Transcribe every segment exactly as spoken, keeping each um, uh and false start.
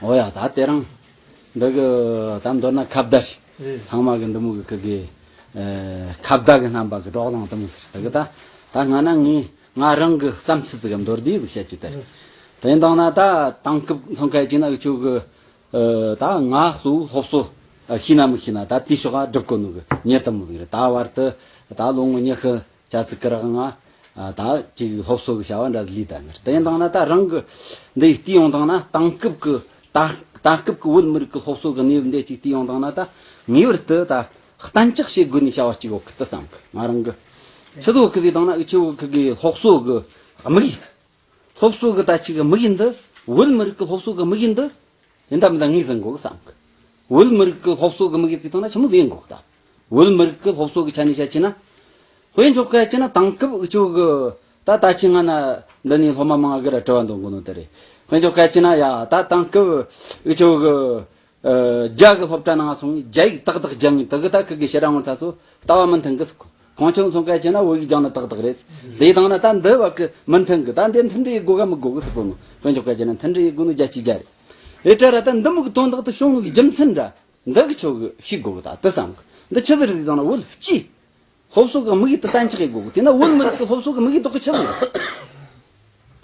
ཨོ་ཡ། ད་དེ་རིང་འདི་གི་ད་མདོར་ན་ཁ་བརྡ་རེད། ཚང་མ་གི་འདི་མོ་གི་ཁི་གི་ཨེ་ཁ་བརྡ་གི་རྣམ་པ་གི་བགྲོ་གླེང་འདི་མོ་ཟེར། ད་གི་ད་ད་སྔ་ན་ངས་ང་རང་གི་བསམ་ཚུལ་ཟིག་གི་མདོར་བསྡུས་ཟིག་བཤད་རྒྱུ་དེ་རེད། དེ་ཡིན་དང་ན་ད་དེང་སྐབས་མཚོན་ཁ་ཡེ་ན་འུ་ཆོ་གི་ཨེ་ད་ང་གཙོ་བོ་སློབ་གསོ་ཨེ་ཤེས་ན་མི་ཤེས་ན་ད་དེའི་ཕྱོགས་ལ་སྒྲུབ་གོ་ནོ་གི་མྱི་འདི་མོ་ཟིག་རེད། ད་བར་དུ་ད་ལོ་ངོ་ཉི་ཤུ་ཆ་ཟིག་གི་རག་ང་ཨ་ད་ཅིག་སློབ་གསོ་གི་བྱ་བ་འདྲ་ལས་ད་ནི་རེད། དེ་ཡིན་དང་ན་ད་རང་གི་འདི་བལྟས་ཡོང་དང་ན་དེང་སྐབས་གི་ད་དེང་སྐབས་གི་བོད་མི་རིགས་གི་སློབ་གསོ་གི་གནས་བབ་འདི་ཅིག་བལྟས་ཡོང་དང་ན་ད་ངེས་པར་དུ་ད་གཏན་འཇགས་བྱེད་དགོས་ནི་བྱ་བ་ཅིག་ཡོད་གི་ད་བསམ་གི། ང་རང་གི་ཆི་ཟིག་གི་ཟེར་དང་ན་འུ་ཆོ་གི་གི་སློབ་གསོ་གི་དམིགས་ཡུལ། སློབ་གསོ་གི་ད་ཅིག་གི་དམིགས་ཡུལ་འདི། བོད་མི་རིགས་གི་སློབ་གསོ་གི་དམིགས་ཡུལ་འདི། ཡིན་ད་མིན་ད་ངོས་ཟིན་དགོས་གི་བསམ་གི། བོད་མི་རིགས་གི་སློབ་གསོ་གི་དམིགས་ཡུལ་ཟེར་དང་ན་ཆི་མོ་ཟིག་ཡིན་དགོས་གི་ད། བོད་མི་རིགས་གི་སློབ་གསོ་གི་ཆ་ནས་བཤད་ཀྱི་ན། དཔེ་འཇོག་ག་ཡེ་ན་དེང་སྐབས་འུ་ཆོ་གི་ད་ད་ཅི་སྔ་ན་འདི་ནས་སློབ་མ་མང་ང་གི་ར་དྲི་བ་འདོན་གོ་ནོ་དེ་རེད། དཔེ་འཇོག་ག་ཡེ་ན་ཡ་ད་དེང་སྐབས་འུ་ཆོ་གི་ཨ་རྒྱ་གི་སློབ་གྲྭ་ནང་སོང་ངས་རྒྱ་ཡིག་ཏག་ཏག་སྦྱང་ངས་དེ་གི་ད་ཁི་གི་ཕྱིར་ར་ངོ་ད་སོ་ལྟ་བ་མི་མཐུན་གི་ཟེར་གོ། ཁོང་ཆོ་མཚོན་ཁ་ཡེ་ན་བོད་ཡིག་སྦྱང་ན་ཏག་ཏག་རེད། དེ་དང་ན་ད་འདི་བ་གི་མི་མཐུན་གི། ད་འདི་མཐུན་སྒྲིལ་ཡེ་དགོས་ག་མི་དགོས་གི་ཟེར་གོ་ནོ། དཔེ་འཇོག་ག་ཡེ་ན་མཐུན་སྒྲིལ་ཡེ་དགོས་ནོ་རྒྱ་ཆེ་རྒྱ་རེད། རེད་དྲ་ར་ད་འདི་མོ་གི་དོན་དག་ཏུ་བྱུང་ནོ་གི་རྒྱུ་མཚན་ར་འདི་གི་ཆོ་གི་ཤེས་དགོས་གི་ད་དེ་བསམ་གི། འདི་ཆི་ཟིག་རེད་ཟེར་དང་ན་བོད་སྤྱི་སློབ་གསོ་གི་དམིགས་ཡུལ་དེ་གཏན་འཇགས་ཡེ་དགོས་གི། དེ་ན་བོད་མི་རིགས་ཀྱི་སློབ་གསོ་གི་དམིགས་ཡུལ་དག་གི་ཆི་ཟིག་རེད།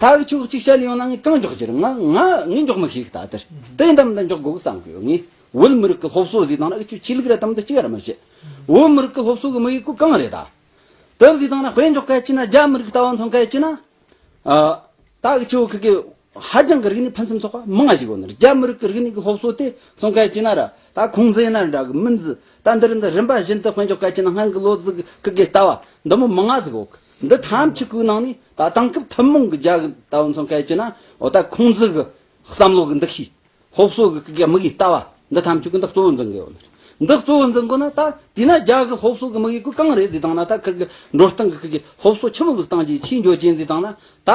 ད་གི་ཆོ་གཅིག་བཤད་ལེ་ཡོང་ན་ངས་གང་འཇོག་རྒྱུ་རེད། ང་ང་ངས་འཇོག་མི་ཤེས་གི་ད་དེར། དེ་ཡིན་ད་མིན་ད་འཇོག་དགོས་གི་བསམ་གི་ཡོད། ངས་བོད་མི་རིགས་ཀྱི་སློབ་གསོ་ཟེར་དང་ན་གི་ཆོ་ཆོས་ལུགས་ར་དམ་དུ་གཅིག་ར་མི་བཤད། བོད་མི་རིགས་ཀྱི་སློབ་གསོ་གི་དམིགས་ཡུལ་གོ་གང་རེད་ད། དེ་ཟེར་དང་ན་དཔེ་འཇོག་ག་ཡེ་ན་རྒྱ་མི་རིགས་ལྟ་བུ་མཚོན་ཁ་ཡེ་ན། ཨ། ད་འུ་ཆོ་ཁི་གི་ཧ་ཅང་གི་རིག་གནས་ཕུན་སུམ་ཚོགས་པ་མང་ང་ཞིག་ཡོད་ནི་རེད། རྒྱ་མི་རིགས་ཀྱི་རིག་གནས་ཀྱི་སློབ་གསོ་དེ་མཚོན་ཁ་ཡེ་ན་ར་ད་ཁུང་ཙི་ཡིན་ན་འདྲ་གི། མིན་ཙི་ད་འདི་རིགས་འདི་རིམ་པ་བཞིན་དུ་དཔེ་འཇོག་ག་ཡེ་ན་སྔོན་གི་ལོ་ཟིག་ཁི་གི་ལྟ་བ་འདི་མོ་མང་ང་ཟིག་ཡོད་གི། འདི་ཐམས་ཅད་ཀྱི་ནང་ནས་ད་དེང་སྐབས་ཐུན་མོང་གི་རྒྱ་གི་ལྟ་བུ་མཚོན་ཁ་ཡེ་ན། འོ་ད་ཁུང་ཙི་གི་བསམ་བློ་གི་འདུ་ཤེས། སློབ་གསོ་གི་ཁི་གི་དམིགས་ཡུལ་ལྟ་བ་འདི་ཐམས་ཅད་ཀྱི་འདི་གཙོ་བོ་འཛིན་གི་ཡོད་ནི་རེད། འདི་གཙོ་བོ་འཛིན་དགོས་ན་ད་དེས་ན་རྒྱ་གི་སློབ་གསོ་གི་དམིགས་ཡུལ་གོ་གང་རེད་ཟེར་དང་ན། ད་ཁིར་གི་འགྲོ་སྟངས་གི་ཁི་གི་སློབ་གསོ་ཆི་མོ་གི་སྟངས་ཀྱིས་ཆི་འགྱོ་རྒྱུ་ཡིན་ཟེར་དང་ན། ད་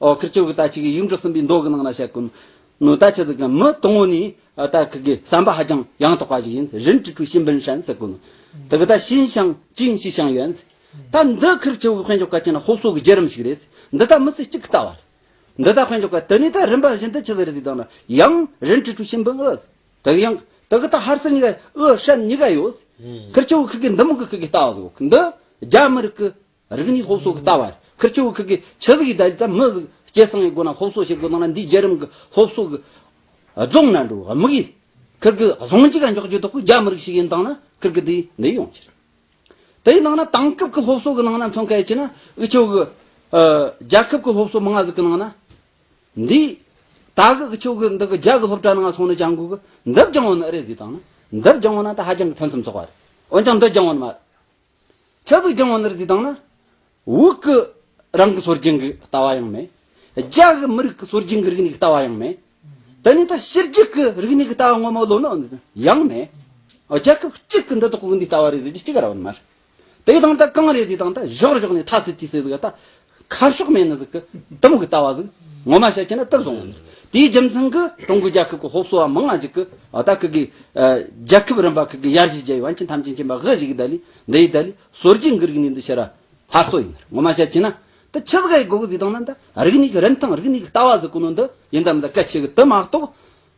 ཨོ་ཁིར་ཆོ་གི་ད་ཅིག་གི་ཡིག་འབྲུ་གསུམ་པའི་མདོ་གི་ནང་ན་བཤད་གོ་ནོ། ད་ཆི་ཟིག་གི་མི་དང་པོ་ནས་ད་ཁི་གི་བསམ་པ་ཧ་ཅང་ཡང་དག་པ་ཞིག་ཡིན། 人之初，性本善 ཟེར་གོ་ནོ། དེ་གི་ད་心向静，习向远 ཟེར། ད་འདི་ཁིར་ཆོ་གི་དཔེ་འཇོག་ག་ཡེ་ན་སློབ་གསོ་གི་བརྒྱུད་རིམ་ཞིག་རེད། འདི་ད་མི་ཚེ་གཅིག་གི་ལྟ་བ་རེད། འདི་ད་དཔེ་འཇོག་ག་དེ་ནས་ད་རིམ་པ་བཞིན་དུ་ཆི་ཟིག་རེད་ཟེར་དང་ན། 养人之初，性本恶 ཟེར། དེ་ཡང་དེ་གི་ད་ཧར་ཚུར་གཉིས་ཀ་ཨུ་ཧྲན་གཉིས་ཀ་ཡོད་ཟེར། ཁིར་ཆོ་གི་ཁི་གི་འདི་མོ་གི་ཁི་གི་ལྟ་བ་ཟིག་ཡོད་གི། འདི་རྒྱ་མི་རིགས་གི་རིག་གནས་སློབ་གསོ་གི་ལྟ་བ་རེད། ཁིར་ཆོ་གི་ཁི་གི་ཆི་ཟིག་ཡེ་ད་ད་མི་ཟིག་སྐྱེད་སྲིང་ཡེ་དགོས་ན་སློབ་གསོ་བྱེད་དགོས་ན་འདིའི་བརྒྱུད་རིམ་གི་སློབ་གསོ་གི་རྫོང་ན་འགྲོ་དམིགས་ཡུལ། ཁིར་གི་རྫོང་གཅིག་ག་འཇོག་རྒྱུ་དག་གི་རྒྱ་མི་རིགས་ཤིག་ཡིན་དང་ན་ཁིར་གི་འདི་འདི་ཡོང་རྒྱུ་རེད། དེའི་ནང་ན་དེང་སྐབས་ཀྱི་སློབ་གསོ་གི་ནང་ན་མཚོན་ཁ་ཡེ་ན་འུ་ཆོ་གི་ཨ་རྒྱལ་ཁབ་ཀྱི་སློབ་གསོ་མང་ང་ཟིག་གི་ནང་ན། འདི་ད་གི་འུ་ཆོ་གི་འདི་གི་རྒྱ་གི་སློབ་གྲྭ་ནང་སོང་ནས་སྦྱང་དགོས་གི། འདི་སྦྱང་བ་ནི་རེད་ཟེར་དང་ན། འདི་སྦྱང་བ་ན་ད་ཧ་ཅང་གི་ཕུན་སུམ་ཚོགས་པ་རེད། འོན་ཀྱང་འདི་སྦྱང་བ་ནི་མ་རེད། ཆི་ཟིག་སྦྱང་བ་ནི་རེད་ཟེར་དང་ན། བོད་གི་རང་གི་སྲོལ་རྒྱུན་གི་ལྟ་བ་ཡང་མེད། རྒྱ་གི་མི་རིགས་གི་སྲོལ་རྒྱུན་གི་རིག་གནས་གི་ལྟ་བ་ཡང་མེད། དེ་ནས་ད་ཕྱི་རྒྱལ་གི་རིག་གནས་གི་ལྟ་བ་ངོ་མ་ལོན་ནི་ཡང་མེད། རྒྱལ་ཁབ་གཅིག་གི་འདི་དག་གི་འདི་ལྟ་བ་རེད་ཟེར་རྒྱུ་གཅིག་ར་ཡོད་མ་རེད། དེ་དང་ད་གང་རེད་ཟེར་དང་ད་གཞོགས་གཞོགས་ནས་ཐ་སི་ཐི་སི་ཟིག་ད་ཁ་ཕྱོགས་མེད་ནི་ཟིག་གི་དེ་མོ་གི་ལྟ་བ་ཟིག་ངོ་མ་བཤད་ཀྱི་ན་དེ་བཟུང་བ་ནི། དེའི་རྒྱུ་མཚན་གི་ཀྲུང་གོ་རྒྱལ་ཁབ་གི་སློབ་གསོ་བ་མང་ང་ཞིག་གི་ཨ་ད་ཁི་གི་ཨ་རྒྱལ་ཁབ་རིམ་པ་ཁི་གི་ཡར་རྒྱས་རྒྱ་ཡི་完全་ཐམས་ཅད་མཁྱེན་པ་དབུ་ཞིག་གི་ད་ལི་འདི་ཡི་ད་ལི་སྲོལ་རྒྱུན་གི་རིག་གནས་འདི་ཕྱིར་ར་སླར་གསོ་ཡིན། ངོ་མ་བཤད་ཀྱི་ན་ད་ཆི་ཟིག་ཡེ་དགོས་གི་ཟེར་དང་ན། ད་རིག་གནས་གི་རིན་ཐང་རིག་གནས་གི་ལྟ་བ་ཟེར་གོ་ནོ་འདི་ཡིན་ད་མིན་ད་གལ་ཆེ་གི། དེ་མ་གཏོགས་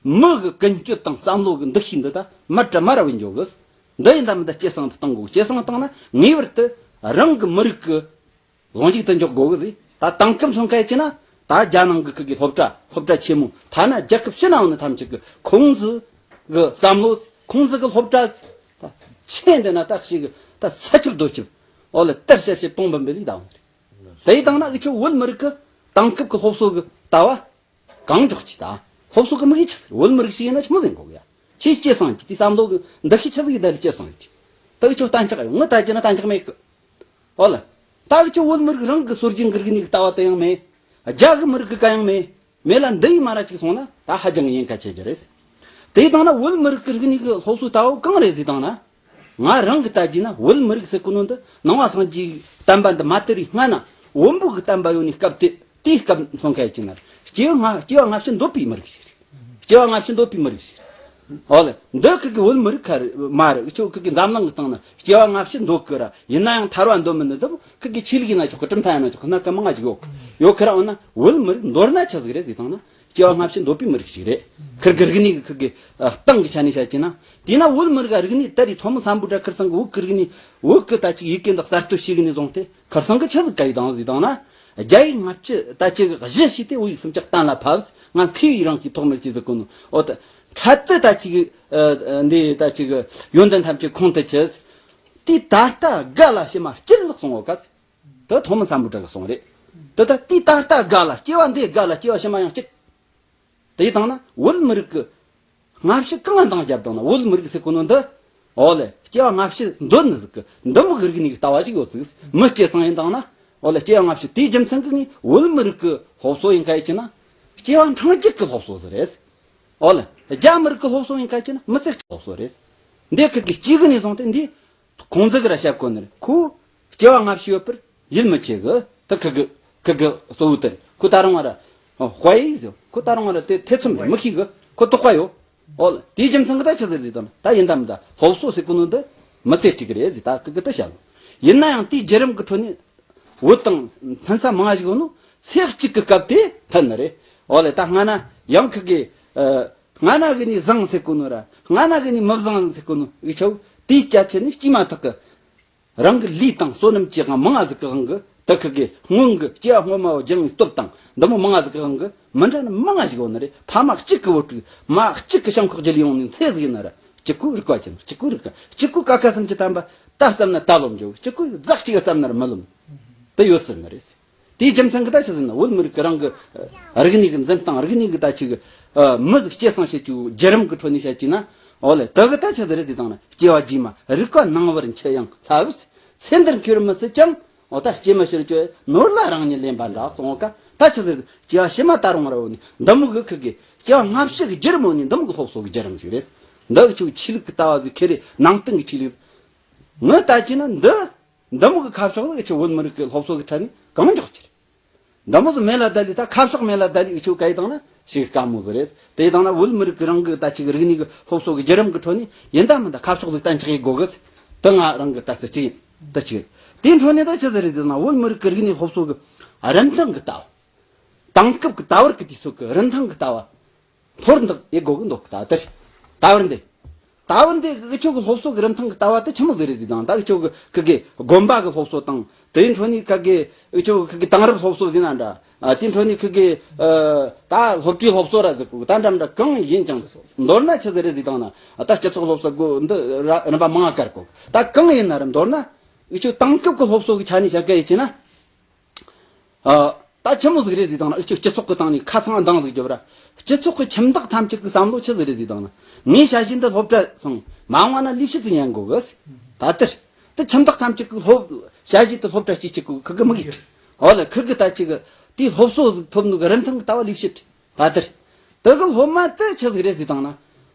མི་གི་ཀུན་སྤྱོད་དང་བསམ་བློ་གི་འདུ་ཤེས་འདི་ད་མར་ར་མར་ར་བུད་འགྱོ་གི། འདི་ཡིན་ད་མིན་ད་སྐྱེད་སྲིང་དུ་གཏོང་དགོས། སྐྱེད་སྲིང་བཏང་ན་ངེས་པར་དུ་རང་གི་མི་རིགས་གི་ལོ་མཇུག་ཏུ་འཇོག་དགོས་གི་ཟེར། ད་དེང་སྐབས་མཚོན་ཁ་ཡེ་ན་ད་རྒྱ་ནང་གི་ཁི་གི་སློབ་གྲྭ་སློབ་གྲྭ་ཆེན་མོ་ཐ་ན་རྒྱལ་ཁབ་ཕྱི་ནང་ནས་ཐམས་ཅད་གི་ཁུང་ཙི་གི་བསམ་བློ། ཁུང་ཙི་གི་སློབ་གྲྭ། ད་ཆེ་འདི་ན་ད་ཞིག་གི་ད་ས་ཁྱབ་རྡོ་ཁྱབ། འོ་ལ་དར་ཤ་ཤེ་གཏོང་བམ་པའི་ལི་ད་འོང་རེད། དེ་ཡི་དང་ན་འུ་ཆོ་བོད་མི་རིགས་གི་དེང་སྐབས་གི་སློབ་གསོ་གི་ལྟ་བ་གང་འཇོག་ཅི་ད། སློབ་གསོ་གི་དམིགས་ཡུལ་ཆི་ཟིག་བོད་མི་རིགས་ཤིག་ཡིན་ན་ཆི་མོ་ཟིག་དགོས་གི་ཡ། ཁྱེད་སྐྱེད་སྲིང་གི་དེ་བསམ་བློ་གི་འདུ་ཤེས་ཆི་ཟིག་ཡིན་ད་ལི་སྐྱེད་སྲིང་གི་ད་འུ་ཆོ་གཏན་འཇགས་ཡོང་ངི་ད་ཅི་ན་གཏན་འཇགས་མེད་གི། འོ་ལ། ད་འུ་ཆོ་བོད་མི་རིགས་རང་གི་སྲོལ་རྒྱུན་གི་རིག་གནས་གི་ལྟ་བ་དེ་ཡང་མེད། རྒྱ་གི་མི་རིགས་གི་ག་ཡང་མེད། མེད་ལ་འདི་ཡི་མ་ར་ཅིག་སོང་ན་ད་ཧ་ཅང་ཉེན་ཁ་ཆེ་རྒྱུ་རེད། དེ་ཡི་དང་ན་བོད་མི་རིགས་ཀྱི་རིག་གནས་ཀྱི་སློབ་གསོའི་ལྟ་བ་གང་རེད་ཟེར་དང་ན། ང་རང་གི་ལྟ་རྒྱུ་ན་བོད་མི་རིགས་ཟེར་གོ་ནོ་འདི་ནང་པ་སངས་རྒྱས་བསྟན་པ་འདི་མ་དར་བའི་སྔ་ན་བོན་པོ་གི་བསྟན་པ་ཡོད་ནི་སྐབས་དེ། དེའི་སྐབས་མཚོན་ཁ་ཡེ་ན་སྐྱེ་བ་སྔ་སྐྱེ་བ་སྔ་ཕྱི་འདོད་པའི་མི་རིགས་ཤིག་རེད། སྐྱེ་བ་སྔ་ཕྱི་འདོད་པའི་མི་རིགས་ཤིག་རེད། འོ་ལེ། འདི་ཁི་གི་བོད་མི་རིགས་ཁ་རེད་མ་རེད། འུ་ཆོ་ཁི་གི་འཛམ་གླིང་གི་སྟེང་ན་སྐྱེ་བ་སྔ་ཕྱི་འདོད་གི་ར་ཡིན་ན་ཡང་ཐར་བ་འདོད་མི་འདི་འདི་མོ་ཁི་གི་ཆོས་ལུགས་ཡིན་ན་ཆོག་གི། གྲུབ་མཐའ་ཡིན་ན་ཆོག་གི། སྣ་ཁ་མང་ང་ཞིག་ཡོད་གི། ཡོད་ཁི་ར། འོ་ན་བོད་མི་རིགས་མདོར་ན་ཆི་ཟིག་རེད་ཟེར་དང་ན། སྐྱེ་བ་སྔ་ཕྱི་འདོད་པའི་མི་རིགས་ཤིག་རེད། ཁིར་གི་རིག་གནས་ཀྱི་ཁིར་གི་ཨ་སྟེང་གི་ཆ་ནས་བཤད་ཀྱི་ན། དེས་ན་བོད་མི་རིགས་རིག་གནས་ད་རེས་ཐོན་མི་སམ་བྷོ་ཊ་ཁིར་ཚང་གི་བོད་ཀྱི་རིག་གནས། བོད་ཀྱི་ད་ཅིག་ཡི་གེ་འདི་གསར་གཏོད་བྱས་གི་ནས་བཟུང་སྟེ། ཁིར་ཚང་གི་ཆི་ཟིག་ག་ཡི་དང་ཟིག་དང་ན། རྒྱ་ཡིག་ལྔ་བཅུ་ད་ཅིག་གཞི་བྱས་ཏེ། བོད་ཡིག་སུམ་ཅུ་གཏན་ལ་ཕབ། ང་མཁས་པའི་རང་གི་ཐོག་མར་གྱི་ཟིག་གོ་ནོ། འོ་ད་འཕྲལ་དུ་ད་ཅིག་ཨ་ཨ་འདི་ད་ཅིག་ཡོན་ཏན་ཐམས་ཅད་ཁོང་དུ་ཆུད། དེ་ད་ལྟ་དགའ་ལ་ཕྱི་མ་སྐྱིད་ལགས་སོང་བ་ག་ཟིག། དེ་ཐོན་མི་སམ་བྷོ་ཊ་གིས་གསུངས་རེད། དེ་ད་དེ་ད་ལྟ་དགའ་ལ། སྐྱེ་བ་འདི་དགའ་ལ། སྐྱེ་བ་ཕྱི་མ་ཡང་སྐྱིད། དེ་ཡི་དང་ན་བོད་མི་རིགས་ཀྱི་སྔ་ཕྱི་གང་ལ་འདང་བརྒྱབ་དང་ན། བོད་མི་རིགས་ཟེར་གོ་ནོ་འདི། འོ་ལེ། སྐྱེ་བ་སྔ་ཕྱི་འདོད་ནི་ཟིག་གི་འདི་མོ་གི་རིག་གནས་ཀྱི་ལྟ་བ་ཞིག་ཡོད་ཟིག། མི་སྐྱེ་སང་ཡིན་དང་ན། འོ་ལེ། སྐྱེ་བ་སྔ་ཕྱི། དེའི་རྒྱུ་མཚན་གྱིས་ངས་བོད་མི་རིགས་ཀྱི་སློབ་གསོ་ཡིན་ཁ་ཡི་ཅི་ན། སྐྱེ་བ་འཕྲང་རྒྱུད་ཀྱི་སློབ་གསོ་ཟིག་རེད། འོ་ལེ། རྒྱ་མི་རིགས་ཀྱི་སློབ་གསོ་ཡིན་ཁ་ཅི་ན་མི་སེར་སློབ་གསོ་རེད། འདི་ཁི་གི་གཅིག་གི་ནས་བཟུང་སྟེ་འདི་ཁོང་ཚོ་གི་ར་བཤད་གོ་ནི་རེད། ཁོ་སྐྱེ་བ་སྔ་ཕྱི་ཡོད་པར་ཡིད་མི་ཆེས་གི། དེ་ཁི་གི་ཁི་གི་གཙོ་བོ་དེ་རེད། ཁོ་ད་རུང་བ་ར་དཔའ་ཡིས་ཟེར། ཁོ་ད་རུང་བ་ར་དེ་ཐེ་ཚོམ་རེད། མི་ཤེས་གི། ཁོ་དོགས་པ་ཡོད། འོ་ལེ། དེའི་རྒྱུ་མཚན་གི་ད་ཆི་ཟིག་རེད་དམ། ད་ཡིན་དམ་ད་སློབ་གསོ་ཟེར་གོ་ནོ་འདི་མི་སེར་གཅིག་གི་རེད་ཟེར། ད་ཁི་གི་ད་བཤད་ལོ། ཡིན་ན་ཡང་དེའི་བརྒྱུད་རིམ་གི་ཁྲོད་ནས། བོད་དང་ཕན་ས་མང་ཞིག་ཡོད་ནོ་ཚེ་གཅིག་གི་སྐབས་དེ་ཐོན་ནི་རེད། འོ་ལེ། ད་སྔ་ན་ཡང་ཁི་གི་ཨ་སྔ་ན་གི་ནི་བཟང་ཟེར་གོ་ནོ་ར། སྔ་ན་གི་ནི་མི་བཟང་ཟེར་གོ་ནོ་འུ་ཆོ་དེའི་སྐྱ་ཆེ་ནི་སྐྱེས་མ་ཐག་གི་རང་གི་ལུས་དང་བསོད་ནམས་ཀྱི་དབང་མང་ང་ཟིག་གི་དབང་གིས། དེ་ཁི་གི་སྔོན་གི་སྐྱེ་བ་སྔོན་མ་བོ་སྦྱངས་པའི་སྟོབས་དང་འདི་མོ་མང་ང་ཟིག་གི་དབང་གིས། མི་འདྲ་ནི་མང་ང་ཞིག་ཡོད་ནི་རེད། ཕ་མ་གཅིག་གི་བུ་ཕྲུག། མ་གཅིག་གི་བྱང་ཁོག་བརྒྱུད་ལས་ཡོང་ནི་ཚེ་ཟིག་ཡིན་ན་ར། གཅིག་གོ་རིག་པ་ཅན། གཅིག་གོ་རིག་པ། གཅིག་གོ་ཀ་ཁ་སུམ་ཅུ་ཐམ་པ་ད་བརྩམས་ན་ད་ལོབས་འཇོག། གཅིག་གོ་ཟླ་གཅིག་བརྩམས་ན་ར་མི་ལོབས། དེ་ཡོད་ཟེར་ནི་རེད། དེའི་རྒྱུ་མཚན་གི་ད་ཆི་ཟེར་ན། བོད་མི་རིགས་གི་རང་གི་ཨ་རིག་གནས་གི་འཛིན་སྟངས། རིག་གནས་གི་ད་ཅིག་ཨ་མི་ཟིག་སྐྱེ་སང་བྱེད་རྒྱུ་བརྒྱུད་རིམ་གི་ཁྲོད་ནས་བཤད་ཀྱི་ན། འོ་ལེ། དེ་གི་ད་ཆི་ཟིག་རེད་ཟེར་དང་ན། སྐྱེ་བ་རྗེས་མ་རིག་པ་ནང་བར་འཆི་ཡང་སླ་བས། ཚེ་འདིར་མཁས་པར་མི་སྲིད་ཀྱང་། འོ་ད་སྐྱེ་མི་ཕྱིར་སྐྱེ་ནོར་ལ་རང་ཉིད་ལེན་པ་འདྲ་གསུངས་ག། ད་ཆི་ཟིག་རེད། སྐྱེ་བ་ཕྱི་མ་ད་རུང་ར་འོ་ནི་འདི་མོ་གི་ཁི་གི་སྐྱེ་བ་སྔ་ཕྱི་གི་བརྒྱུད་རིམ་འོ་ནི་འདི་མོ་གི་སློབ་གསོ་གི་བརྒྱུད་རིམ་ཞིག་རེད། འདི་གི་ཆི་ཆོས་ལུགས་གི་ལྟ་བ་ཟིག་ཁེ་རེ་ནང་བསྟན་གི་ཆོས་ལུགས། ངས་ད་ཅི་ན་འདི་འདི་མོ་གི་ཁ་ཕྱོགས་ལ་ཆི་བོད་མི་རིགས་ཀྱི་སློབ་གསོ་གི་ཁྲོད་ནས་གང་མགྱོགས་ཀྱི་རེད། འདི་མོ་ཟིག་མེད་ལ་ད་ལི། ད་ཁ་ཕྱོགས་མེད་ལ་ད་ལི་འུ་ཆོ་ག་ཡི་དང་ན་ཞིག་དཀའ་མོ་ཟིག་རེད། དེ་ཡི་དང་ན་བོད་མི་རིགས་ཀྱི་རང་གི་ད་ཅིག་རིག་གནས་ཀྱི་སློབ་གསོ་གི་བརྒྱུད་རིམ་གི་ཁྲོད་ནས་ཡིན་ད་མིན་ད་ཁ་ཕྱོགས་ཟིག་གཏན་འཇགས་ཡེད་དགོ་གི། དེ་ང་རང་གི་ལྟ་ཚུལ་གཅིག་ཡིན། དེ་གཅིག་རེད། དེའི་ཁྲོད་ནས་ད་ཆི་ཟིག་རེད་ཟེར་ན། བོད་མི་རིགས་ཀྱི་རིག་གནས་སློབ་གསོ་གི་རིན་ཐང་གི་ལྟ་བ། དེང་སྐབས་ཀྱི་ད་བར་གྱི་དུས་ཚོད་ཀྱི་རིན་ཐང་གི་ལྟ་བ་མཐོར་འདེགས་ཡེད་དགོ་གི་འདུག་གི། ད་ལྟར་ད་བར་འདི། ད་བར་འདི་འུ་ཆོ་གི་སློབ་གསོ་གི་རིན་ཐང་གི་ལྟ་བ་དེ་ཆི་མོ་ཟིག་རེད་ཟེར་དང་། ད་འུ་ཆོ་གི་ཁི་གི་དགོན་པ་གི་སློབ་གསོ་དང་། དེའི་འཕྲོ་ནས་ཁི་གི་འུ་ཆོ་གི་ཁི་གི་དེང་རབས་སློབ་གསོ་ཟེར་ན་འདྲ། ཨ་དེའི་འཕྲོ་ནས་ཁི་གི་ཨ་ད་སློབ་གྲྭའི་སློབ་གསོ་ར་ཟེར་གོ། ད་འདྲ་འདྲ་གང་ཡིན་ཀྱང་། མདོར་ན་ཆི་ཟིག་རེད་ཟེར་དང་ན། ད་སྤྱི་ཚོགས་སློབ་གསོ་གོ་འདི་ར་རིམ་པ་མང་ང་བཀར་གོ། ད་གང་ཡིན་ན་ར་མདོར་ན་འུ་ཆོ་དེང་སྐབས་ཀྱི་སློབ་གསོ་གི་ཆ་ནས་བཤད་གི་ཡིན་ན། ཨ། ད་ཆི་མོ་ཟིག་རེད་ཟེར་དང་ན། འུ་ཆོ་སྤྱི་ཚོགས་ཀྱི་སྟེང་ནས་ཁ་ཚང་འདང་ཟིག་རྒྱོབ་ར། སྤྱི་ཚོགས་ཀྱི་ཁྱིམ་བདག་ཐམས་ཅད་ཀྱི་བསམ་བློ་ཆི་ཟིག་རེད་ཟེར་དང་ན། ངའི་ཞ་ཡི་འདི་སློབ་གྲྭ་སོང་མ་འོངས་ན་ལས་བྱེད་ཟིག་ཉན་དགོ་གི། ད་ལྟར་དེ་ཁྱིམ་བདག་ཐམས་ཅད་ཀྱི་སློབ་ཞ་ཡི་དེ་སློབ་གྲྭ་སྐྱེལ་ཆེད་གི་ཁི་གི་དམིགས་ཡུལ། འོ་ལེ། ཁི་གི་ད་ཅིག་གི་དེའི་སློབ་གསོ་ཟིག་ཐོབ་ནོ་གི་རིན་ཐང་གི་ལྟ་བ་ལས་བྱེད། ད་ལྟར་དེ་གི་སློབ་མ་དེ་ཆི་ཟིག་རེད་ཟེར་དང་ན།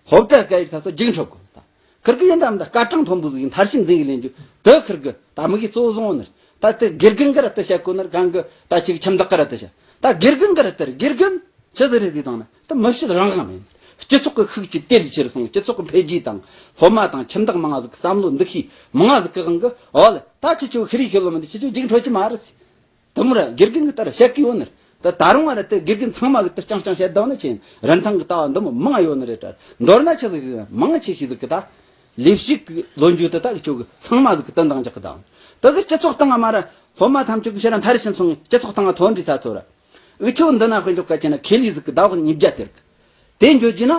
སློབ་གྲྭ་ག་ཡི་ད་སོ་རྒྱུགས་འཕྲོད་གོ། ད་ཁིར་གི་ཡིན་དམ་ད་སྐར་གྲངས་མཐོན་པོ་ཟིག་མཐར་ཕྱིན་འཛིན་གི་ལེན་རྒྱུ་དེ་ཁིར་གི་ད་དམིགས་ཡུལ་གཙོ་བོ་བཟུང་བ་ནི། ད་དེ་དགེ་རྒན་གི་ར་དེ་བཤད་གོ་ནི། གང་གི་ད་ཅིག་ཁྱིམ་བདག་གི་ར་དེ་བཤད། ད་དགེ་རྒན་གི་ར་དེ་རེད། དགེ་རྒན་ཆི་ཟིག་རེད་ཟེར་དང་ན། དེ་མི་ཕྱེད་རང་དབང་མེད། སྤྱི་ཚོགས་ཀྱི་ཤུགས་ཀྱིས་དེ་ལས་ཆེར་སོང་། སྤྱི་ཚོགས་ཀྱི་འཕེལ་རྒྱས་དང་། སློབ་མ་དང་ཁྱིམ་བདག་མང་ང་ཟིག་གི་བསམ་བློ་འདུ་ཤེས་མང་ང་ཟིག་གི་དབང་གིས། འོ་ལེ། ད་ཁྱེད་ཆོ་ཤི་རི་ཤི་ལོ་མི་འདི་ཁྱེད་ཆོ་རྒྱུགས་འཕྲོད་ཀྱི་མ་རེད་ཟེར། དེ་མོ་ར་དགེ་རྒན་གི་ལྟར་བཤད་གི་ཡོད་ནི་རེད། ད་ད་རུང་བ་ར་དེ་དགེ་རྒན་ཚང་མ་གི་དེ་རྐྱང་རྐྱང་བཤད་བསྡད་ནི་ཆེ་ཡིན། རིན་ཐང་གི་ལྟ་བ་འདི་མོ་མང་ཡོད་ནི་རེད་དྲ། མདོར་ན་ཆི་ཟིག་ཟེར་ན། མང་ཆེ་ཤོས་ཟིག་གི་ད་ལས་ཞུགས་གི་ལོ་རྒྱུས་དེ་ད་འུ་ཆོ་གི་ཚང་མ་ཟིག་གི་དོན་དང་འཇགས་གི་ད། དེ་གི་སྤྱི་ཚོགས་སྟེང་ང་མ་ར་སློབ་མ་ཐམས་ཅད་གི་ཕྱིར་ར་མཐར་ཕྱིན་སོང་ངས་སྤྱི་ཚོགས་སྟེང་ང་ཐོན་འདྲི་ས་ཚོ་ར། འུ་ཆོ་འདི་ན་དཔེ་འཇོག་ག་བྱས་ན་ཁེ་ལས་ཟིག་གི་ཟླ་བ་ཉིས་བརྒྱ་སྟེར་གི། དེ་འཇོག་རྒྱུ་ན།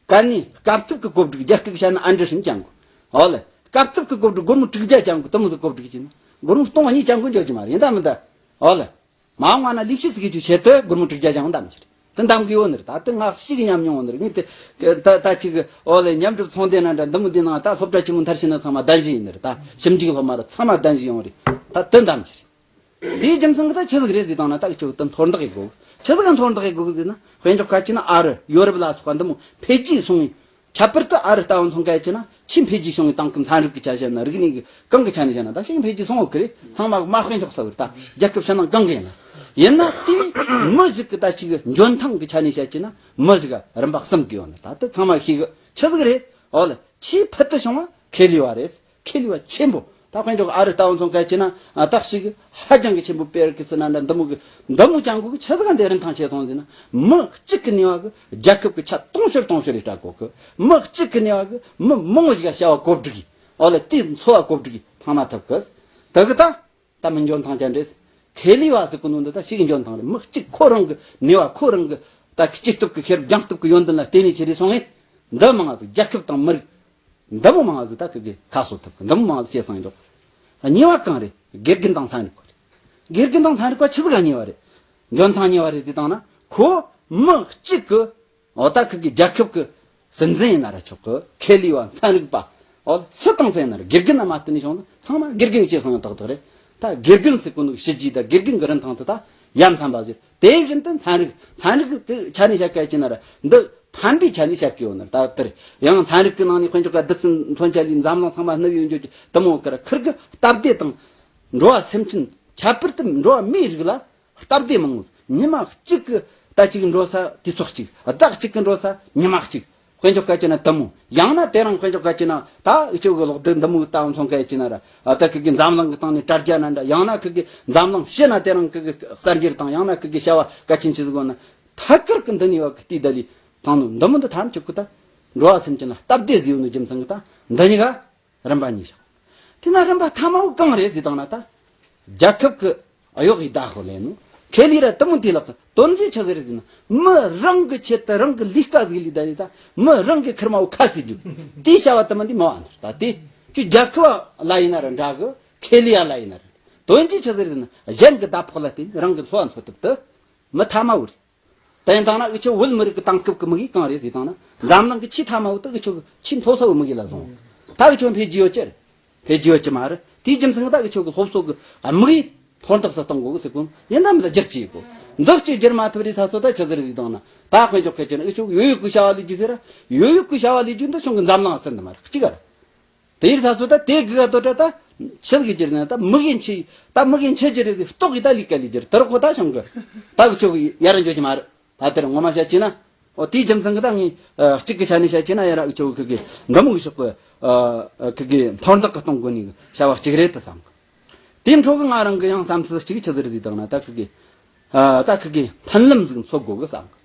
ག་ནི་སྐབས་ཐུབ་ཀྱི་བཀོད་སྒྲིག། རྒྱ་སྐད་བཤད་ན་ཨན་ཌར་ཤན་སྦྱང་དགོས། འོ་ལེ། སྐབས་ཐུབ་ཀྱི་བཀོད་སྒྲིག་སྒོར་མོ་དྲུག་བརྒྱ་སྦྱང་དགོས། དེ་མོ་ཟིག་བཀོད་སྒྲིག་བྱས་ན་སྒོར་མོ་སྟོང་བ་ཉིས་སྦྱང་དགོས་འཇོག་རྒྱུ་མ་རེད། ཡིན་ད་མིན་ད། འོ་ལེ། མ་འོངས་པ་ན་ལས་བྱེད་ཟིག་གི་ཆེད་དུ་སྒོར་མོ་དྲུག་བརྒྱ་སྦྱང་འདམ་ཆེ་རེད། དེ་འདམ་གི་ཡོད་ནི་རེད། ད་དེ་ང་ཞིག་ཉམས་མྱོང་ཡོད་ནི་རེད། ངས་དེ་ད་ད་ཅིག་འོ་ལེ། མཉམ་འགྲུབ་ཚོང་སྡེ་ན་འདྲ་འདི་མོ་འདི་ནང་ད་སློབ་གྲྭ་ཆེན་མོ་མཐར་ཕྱིན་ན་ཚང་མ་གདན་ཞུ་ཡིན་ནི་རེད། ད་ཞིབ་འཇུག་སློབ་མ་ར་ཚང་མ་གདན་ཞུ་ཡོང་རེད། ད་དེ་འདམ་ཆེ་རེད། དེའི་རྒྱུ་མཚན་གྱིས་ད་ཆི་ཟིག་རེད་ཟེར་དང་ན། ད་ཁྱོད་དེ་མཐོར་འདེགས་ཡེད་དགོས། ཆི་ཟིག་མཐོར་འདེགས་ཡེད་དགོས་ཟེར་ན། དཔེ་འཇོག་ག་བྱས་ན་ཨ་རི་ཡོ་རོབ་ལ་སོགས་པ་འདི་མོ་འཕེལ་རྒྱས་སོང་བའི། ཁྱད་པར་དུ་ཨ་རི་ལྟ་བུ་མཚོན་ག་བྱས་ན་ཆེས་འཕེལ་རྒྱས་སོང་བའི་དེང་སྐབས་ཚན་རིག་གི་ཆ་བཤད་ན། རིག་གནས་ཀྱི་གང་གི་ཆ་ནས་བཤད་ན། ད་ཞིག་འཕེལ་རྒྱས་སོང་བ་གི་རེད། ཚང་མ་མ་དཔེ་འཇོག་ས་གི་རེད། ད་རྒྱལ་ཁབ་ཕྱི་ནང་གང་གི་ཡིན་ན། ཡིན་ན་དེ་མི་ཞིག་གི་ད་ཅིག་འཇོན་ཐང་གི་ཆ་ནས་བཤད་ཀྱི་ན་མི་ཞིག་ག་རིམ་པ་གསུམ་གི་ཡོད་ནི། ད་དེ་ཚང་མ་ཤེས་གི། ཆི་ཟིག་རེད། འོ་ལེ། ཆེས་ཕུལ་དུ་བྱུང་བ་ཁེ་ལས་པ་རེད། ཁེ་ལས་པ་ཆེན་པོ། ད་དཔེ་འཇོག་ཨ་རི་ལྟ་བུ་སོང་གལ་ཆེ་ན། ཨ། ད་ཞིག་ཧ་ཅང་གི་ཆེན་པོ་པེ་རི་ཀི་སི་ན་འདྲ། འདི་མོ་གི་འདི་མོ་ཅང་གི་ཆི་ཟིག་ག་འདི་རིན་ཐང་ཆེ་སོང་ཟེར་ན། མི་གཅིག་གི་ནུས་པ་གི་རྒྱལ་ཁབ་གི་ཆ་དུང་ཕྱུར་དུང་ཕྱུར་རེ་སྤྲད་གོ་གི། མི་གཅིག་གི་ནུས་པ་གི་མི་མང་བོ་ཞིག་ག་བྱ་བ་གོ་སྒྲིག་གི། ཨོ་ལེ། དེའི་འཚོ་བ་གོ་སྒྲིག་གི་ཐང་མ་ཐུབ་གི། དེ་གི་ད་ད་མི་འཇོན་ཐང་ཅན་རེད། ཁེ་ལི་བ་ཟེར་གོ་ནོ་འདི་ད་ཞིག་གི་འཇོན་ཐང་རེད། མི་གཅིག་ཁོ་རང་གི་ནུས་པ། ཁོ་རང་གི་ད་སྐྱེས་སྟོབས་ཀྱི་ཤེས་རབ། སྦྱངས་སྟོབས་ཀྱི་ཡོན་ཏན་ལ་བརྟེན་ནས་ཆི་རེ་སོང་ངེ། འདི་མང་ང་ཟིག་རྒྱལ་ཁབ་དང་མི་རིགས་འདི་མོ་མང་ང་ཟིག་ད་ཁི་གི་ཁ་གསོ་ཐུབ་གི། འདི་མོ་མང་ང་ཟིག་བྱས་སོང་ཡོད། གཉིས་པ་གང་རེད། དགེ་རྒན་དང་ཚན་རིག་པ་རེད། དགེ་རྒན་དང་ཚན་རིག་པ་ཆི་ཟིག་ག་གཉིས་པ་རེད། འཇོན་ཐང་གཉིས་པ་རེད་ཟེར་བཏང་ན། ཁོ་མི་གཅིག་གི། འོ། ད་ཁི་གི་རྒྱལ་ཁབ་གི་སྲིད་འཛིན་ཡིན་ན་ར་ཆོག་གི། ཁེ་ལི་བ། ཚན་རིག་པ། འོ། སུ་དང་སུ་ཡིན་ན་ར། དགེ་རྒན་ན་མ་བསྟུན་ནས་བྱུང་ན་ཚང་མ་དགེ་རྒན་གི་བྱས་སོང་ཡོད། ཏག་ཏག་རེད། ད་དགེ་རྒན་ཟེར་གོ་ནོ་གི་ཞི་རྒྱས་ད་དགེ་རྒན་གི་རིན་ཐང་དེ་ད་ཡ་མཚན་པ་ཟེར། དེ་བཞིན་དུ་ཚན་རིག། ཚན་རིག་གི་ཆ་ནས་བཤད་གལ་ཆེ་ན་ར། འདི་ཕན་པའི་ཆ་ནས་བཤད་གི་ཡོད་ན་ར། ད་དེར་ཡང་ཚན་རིག་གི་ནང་ནས་དཔེ་འཇོག་ག་རྡུལ་ཚོན་མཚོན་ཆ་ལས་འཛམ་གླིང་ཚང་མ་སྣུབ་ཡོད་འཇོག་གི་དེ་མོ་གི་ར། ཁིར་གི་སྟབས་བདེ་དང་། འགྲོ་བ་སེམས་ཅན། ཁྱད་པར་དུ་འགྲོ་བ་མིའི་རིགས་ལ་སྟབས་བདེ་མང་བོ། ཉི་མ་གཅིག་གི་ད་གཅིག་འགྲོ་ས་དུས་ཚོད་གཅིག། ཟླ་གཅིག་གི་འགྲོ་ས་ཉི་མ་གཅིག། དཔེ་འཇོག་གལ་ཆེ་ན་དེ་མོ། ཡང་ན་དེ་རིང་དཔེ་འཇོག་གལ་ཆེ་ན་ད་འུ་ཆོ་གི་གློག་རྡུལ་འདི་མོ་ལྟ་བུ་མཚོན་གལ་ཆེ་ན་ར། ཨ། ད་ཁི་གི་འཛམ་གླིང་གི་སྟེང་ནས་དྲ་རྒྱ་ན་འདྲ། ཡང་ན་ཁི་གི་འཛམ་གླིང་ཕྱི་ན་དེ་རིང་ཁི་གི་གསར་འགྱུར་དང་། ཡང་ན་ཁི་གི་བྱ་བ་གལ་ཆེན་ཆི་ཟིག་ཡོད་ན། ཐད་ཀར་གི་འདི་གཉིས་བ་གི་དེའི་ད་ལས་བཏང་ནོ་འདི་མོ་འདི་ཐམས་ཅད་གི་ད་འགྲོ་བ་སེམས་ཅན་ལ་སྟབས་བདེ་ཟིག་ཡོད་ནོ་རྒྱུ་མཚན་གི་ད་འདི་གཉིས་ཀ་རིམ་པ་གཉིས་བཞག། དེ་ན་རིམ་པ་ཐ་མ་བོ་གང་རེད་ཟེར་བཏང་ན། ད་རྒྱལ་ཁབ་གི་གཡོག་གི་བདག་པོ་ལས་ནོ། ཁེ་ལི་ར་དེ་མོ་དེ་ལག་གི་དོན་གྱིས་ཆི་ཟིག་རེད་ཟེར་ན། མི་རང་གི་ཆེད་དུ་རང་གི་ལས་ཀ་ཟིག་ལས། ད་རེད། ད་མི་རང་གི་ཁེར་མ་བོ་ཁ་ཟེར་རྒྱུ། དེའི་བྱ་བ་དེ་མོ་འདི་མ་བ་ནི་རེད། ད་དེ་ཁྱོད་རྒྱལ་ཁབ་ལ་ཡིན་ན་ར་འདྲ་གི། ཁེ་ལི་ཡ་ལ་ཡིན་ན་ར། དོན་གྱིས་ཆི་ཟིག་རེད་ཟེར་ན། གཞན་གི་ཟླ་ཕོགས་ལ་བརྟེན་རང་གི་འཚོ་བ་འཚོ་ཐུབ། དེ་མི་ཐ་མ་བོ་རེད། དེ་ཡིན་བཏང་ན་འུ་ཆོ་བོད་མི་རིགས་ཀྱི་དེང་སྐབས་ཀྱི་དམིགས་ཡུལ་གང་རེད་ཟེར་བཏང་ན། འཛམ་གླིང་གི་ཆེས་ཐ་མ་བོ་དེ་འུ་ཆོ་གི་ཆེས་མཐོ་ས་བོ་དམིགས་ཡུལ་ལ་བཟུང་། ད་འུ་ཆོ་འཕེལ་རྒྱས་ཡོད་ཀྱི་རེད། འཕེལ་རྒྱས་ཡོད་ཀྱི་མ་རེད། དེའི་རྒྱུ་མཚན་གྱིས་ད་འུ་ཆོ་གི་སློབ་གསོ་གི་དམིགས་ཡུལ་མཐོར་འདེགས་སུ་གཏོང་དགོས་གི་ཟེར་གོ་ནོ་ཡིན་ན་མིན་ན་བསྒྱུར་བཅོས་ཡེད་དགོས། འདི་གཅིག་བསྒྱུར་མ་ཐུབ་རེད་ས་ཚོ། ད་ཆི་ཟིག་རེད་ཟེར་བཏང་ན། ད་དཔེ་འཇོག་གལ་ཆེ་ན་འུ་ཆོ་གི་ཡོད་ཡོད་གི་བྱ་བ་ལས་རྒྱུ་ཟེར་ར། ཡོད་ཡོད་གི་བྱ་བ་ལས་རྒྱུ་འདི་ཆུང་གི་འཛམ་གླིང་ཟེར་འདི་མ་རེད། གཅིག་ག་ར། དེ་ཡིན་ས་ཚོ་ད་དེ་གི་ག་དོ་ད་ད་ཆི་ཟིག་རྒྱུ་ན། ད་དམིགས་ཡུལ་ཆི། ད་དམིགས་ཡུལ་ཆི་རྒྱུ་རེད། ལྟོ་གི་ད་ལས་ཀ་ལས་རྒྱུ་རེད། དེ་རོགས་ཁོ་ད་བྱུང་གི། ད་འུ་ཆོ་གི་ཡར་འགྱོ་རྒྱུ་མ་རེད། ད་དེར་ངོ་མ་བཤད་ཀྱི་ན། འོ། དེའི་རྒྱུ་མཚན་གྱིས་ད་ངས། ཨ། གཅིག་གི་ཆ་ནས་བཤད་ཀྱི་ན། ཡར་འུ་ཆོ་གི་གི་འདི་མོ་གི་ཕྱོགས་གི། ཨ། གི་གི་མཐོར་འདེགས་གི་གཏོང་དགོས་ནི་བྱ་བ་གཅིག་རེད་དུ་བསམ་གི། དེའི་འཕྲོ་གི་ང་རང་གི་ཡང་བསམ་ཚུལ་གཅིག་ཆི་ཟིག་རེད་ཟེར་བཏང་ན། ད་གི་གི། ཨ། ད་གི་གི་མཐུན་ལམ་ཟིག་འཚོལ་དགོས་གི་བསམ་གི།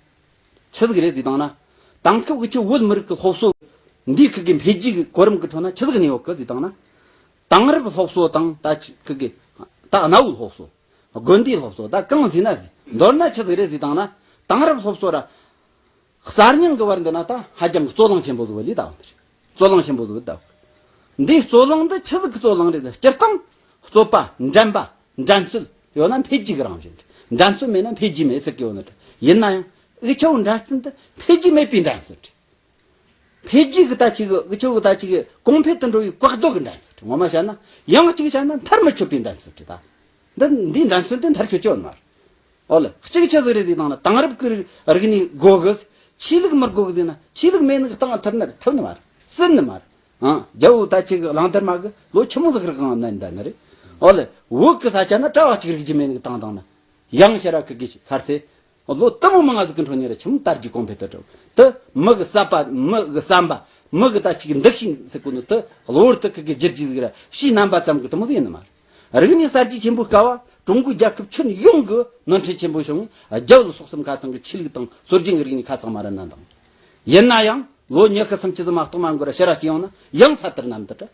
ཆི་ཟིག་རེད་ཟེར་བཏང་ན། དེང་སྐབས་འུ་ཆོ་བོད་མི་རིགས་ཀྱི་སློབ་གསོ་འདི་གི་གི་འཕེལ་རྒྱས་ཀྱི་གོ་རིམ་གྱི་ཁྲོད་ན་ཆི་ཟིག་གནས་ཡོད་གི་ཟེར་བཏང་ན། དེང་རབས་སློབ་གསོ་དང་ད་ཆི་གི་གི་ད་གནའ་བོའི་སློབ་གསོ། དགོན་སྡེའི་སློབ་གསོ། ད་གང་ཟེར་ན་ཟེར། མདོར་ན་ཆི་ཟིག་རེད་ཟེར་བཏང་ན། དེང་རབས་སློབ་གསོ་ར་གསར་རྙིང་གི་བར་འདི་ན་ད་ཧ་ཅང་གི་རྩོད་གླེང་ཆེན་པོ་ཟིག་བུད་ལས་ད་བ་འདི་རེད། རྩོད་གླེང་ཆེན་པོ་ཟིག་བུད་ད་བ། འདིའི་རྩོད་གླེང་འདི་ཆི་ཟིག་གི་རྩོད་གླེང་རེད། སྤྱིར་བཏང་རྩོད་པ། འགྲན་པ། འགྲན་རྩོད་ཡོད་ན་འཕེལ་རྒྱས་ཀྱི་རང་བཞིན་རེད། འགྲན་རྩོད་མེད་ན་འཕེལ་རྒྱས་མེད་ཟེར་གི་ཡོད་ནི་རེད། ཡིན་ན་ཡང་འུ་ཆོའི་འགྲན་རྩོད་འདི་འཕེལ་རྒྱས་མེད་པའི་འགྲན་རྩོད་རེད། འཕེལ་རྒྱས་ཀྱི་ད་ཅིག་གི་འུ་ཆོ་གི་ད་ཅིག་གི་གོང་འཕེལ་དུ་འགྲོ་བའི་བཀག་རྡོ་གི་འགྲན་རྩོད་རེད། ངོ་མ་བཤད་ན། ཡང་གཅིག་བཤད་ན་མཐར་མི་ཆོད་པའི་འགྲན་རྩོད་རེད་ད། འདི་འདིའི་འགྲན་རྩོད་འདི་མཐར་ཆོད་ཀྱི་ཡོད་མ་རེད། ཨོ་ལེ། གཅིག་ཆི་ཟིག་རེད་ཟེར་བཏང་ན། དེང་རབས་ཀྱི་རིག་རིག་གནས་དགོས་གི། ཆོས་ལུགས་མི་དགོས་གི་ཟེར་ན། ཆོས་ལུགས་མེད་ནི་གི་སྟེང་ཐུབ་ནི་རེད། ཐུབ་ནི་མ་རེད། སྲིད་ནི་མ་རེད། ཨང་། རྒྱལ་བོ་ད་ཅིག་གི་གླང་དར་མ་གི་ལོ་ཆི་མོ་ཟིག་རིག་གང་ན་འདའ་ནི་རེད། ཨོ་ལེ། བོད་གི་ས་ཆ་ན་གྲྭ་བ་གཅིག་རིག་རྒྱུ་མེད་ནི་གི་སྟེང་དང་ན། ཡང་ཕྱིར་ར་ཁི་གི་ཤར་སེ། ལོ་དུ་མོ་མང་ང་ཟིག་གི་འཕྲོ་ནས་ར་ཆི་མོ་དར་རྒྱས་གོང་འཕེལ་དུ་འགྲོ། དེ་མི་གི་བསད་པ། མི་གི་བསམ་པ། མི་གི་ད་ཅིག་འདུ་ཤེས་ཟེར་གོ་ནོ་དེ་གློ་བུར་དུ་ཁི་གི་འགྱུར་རྒྱུ་ཟིག་ར་ཕྱིའི་རྣམ་པ་ཙམ་གི་དེ་མོ་ཟིག་ཡིན་ནི་མ་རེད། རིག་གནས་གསར་བརྗེ་ཆེན་པོའི་སྐབས་བ་ཀྲུང་གོའི་རྒྱལ་ཁབ་ཁྱོན་ཡོངས་གི་ནོར་འཁྲུལ་ཆེན་པོ་བྱུང་། རྒྱ་བོད་སོག་གསུམ་ཁ་ཚང་གི་ཆོས་ལུགས་དང་སྲོལ་རྒྱུན་གི་རིག་གནས་ཁ་ཚང་མ་ར་ན་འདང་། ཡིན་ན་ཡང་ལོ་ཉི་ཤུ་སུམ་ཅུ་ཙམ་མ་གཏོགས་མ་འགོར་ར་ཕྱིར་ར་སྐྱེ་ཡོང་ན་ཡང་ས་དེར་ནམ་དུ་དྲ།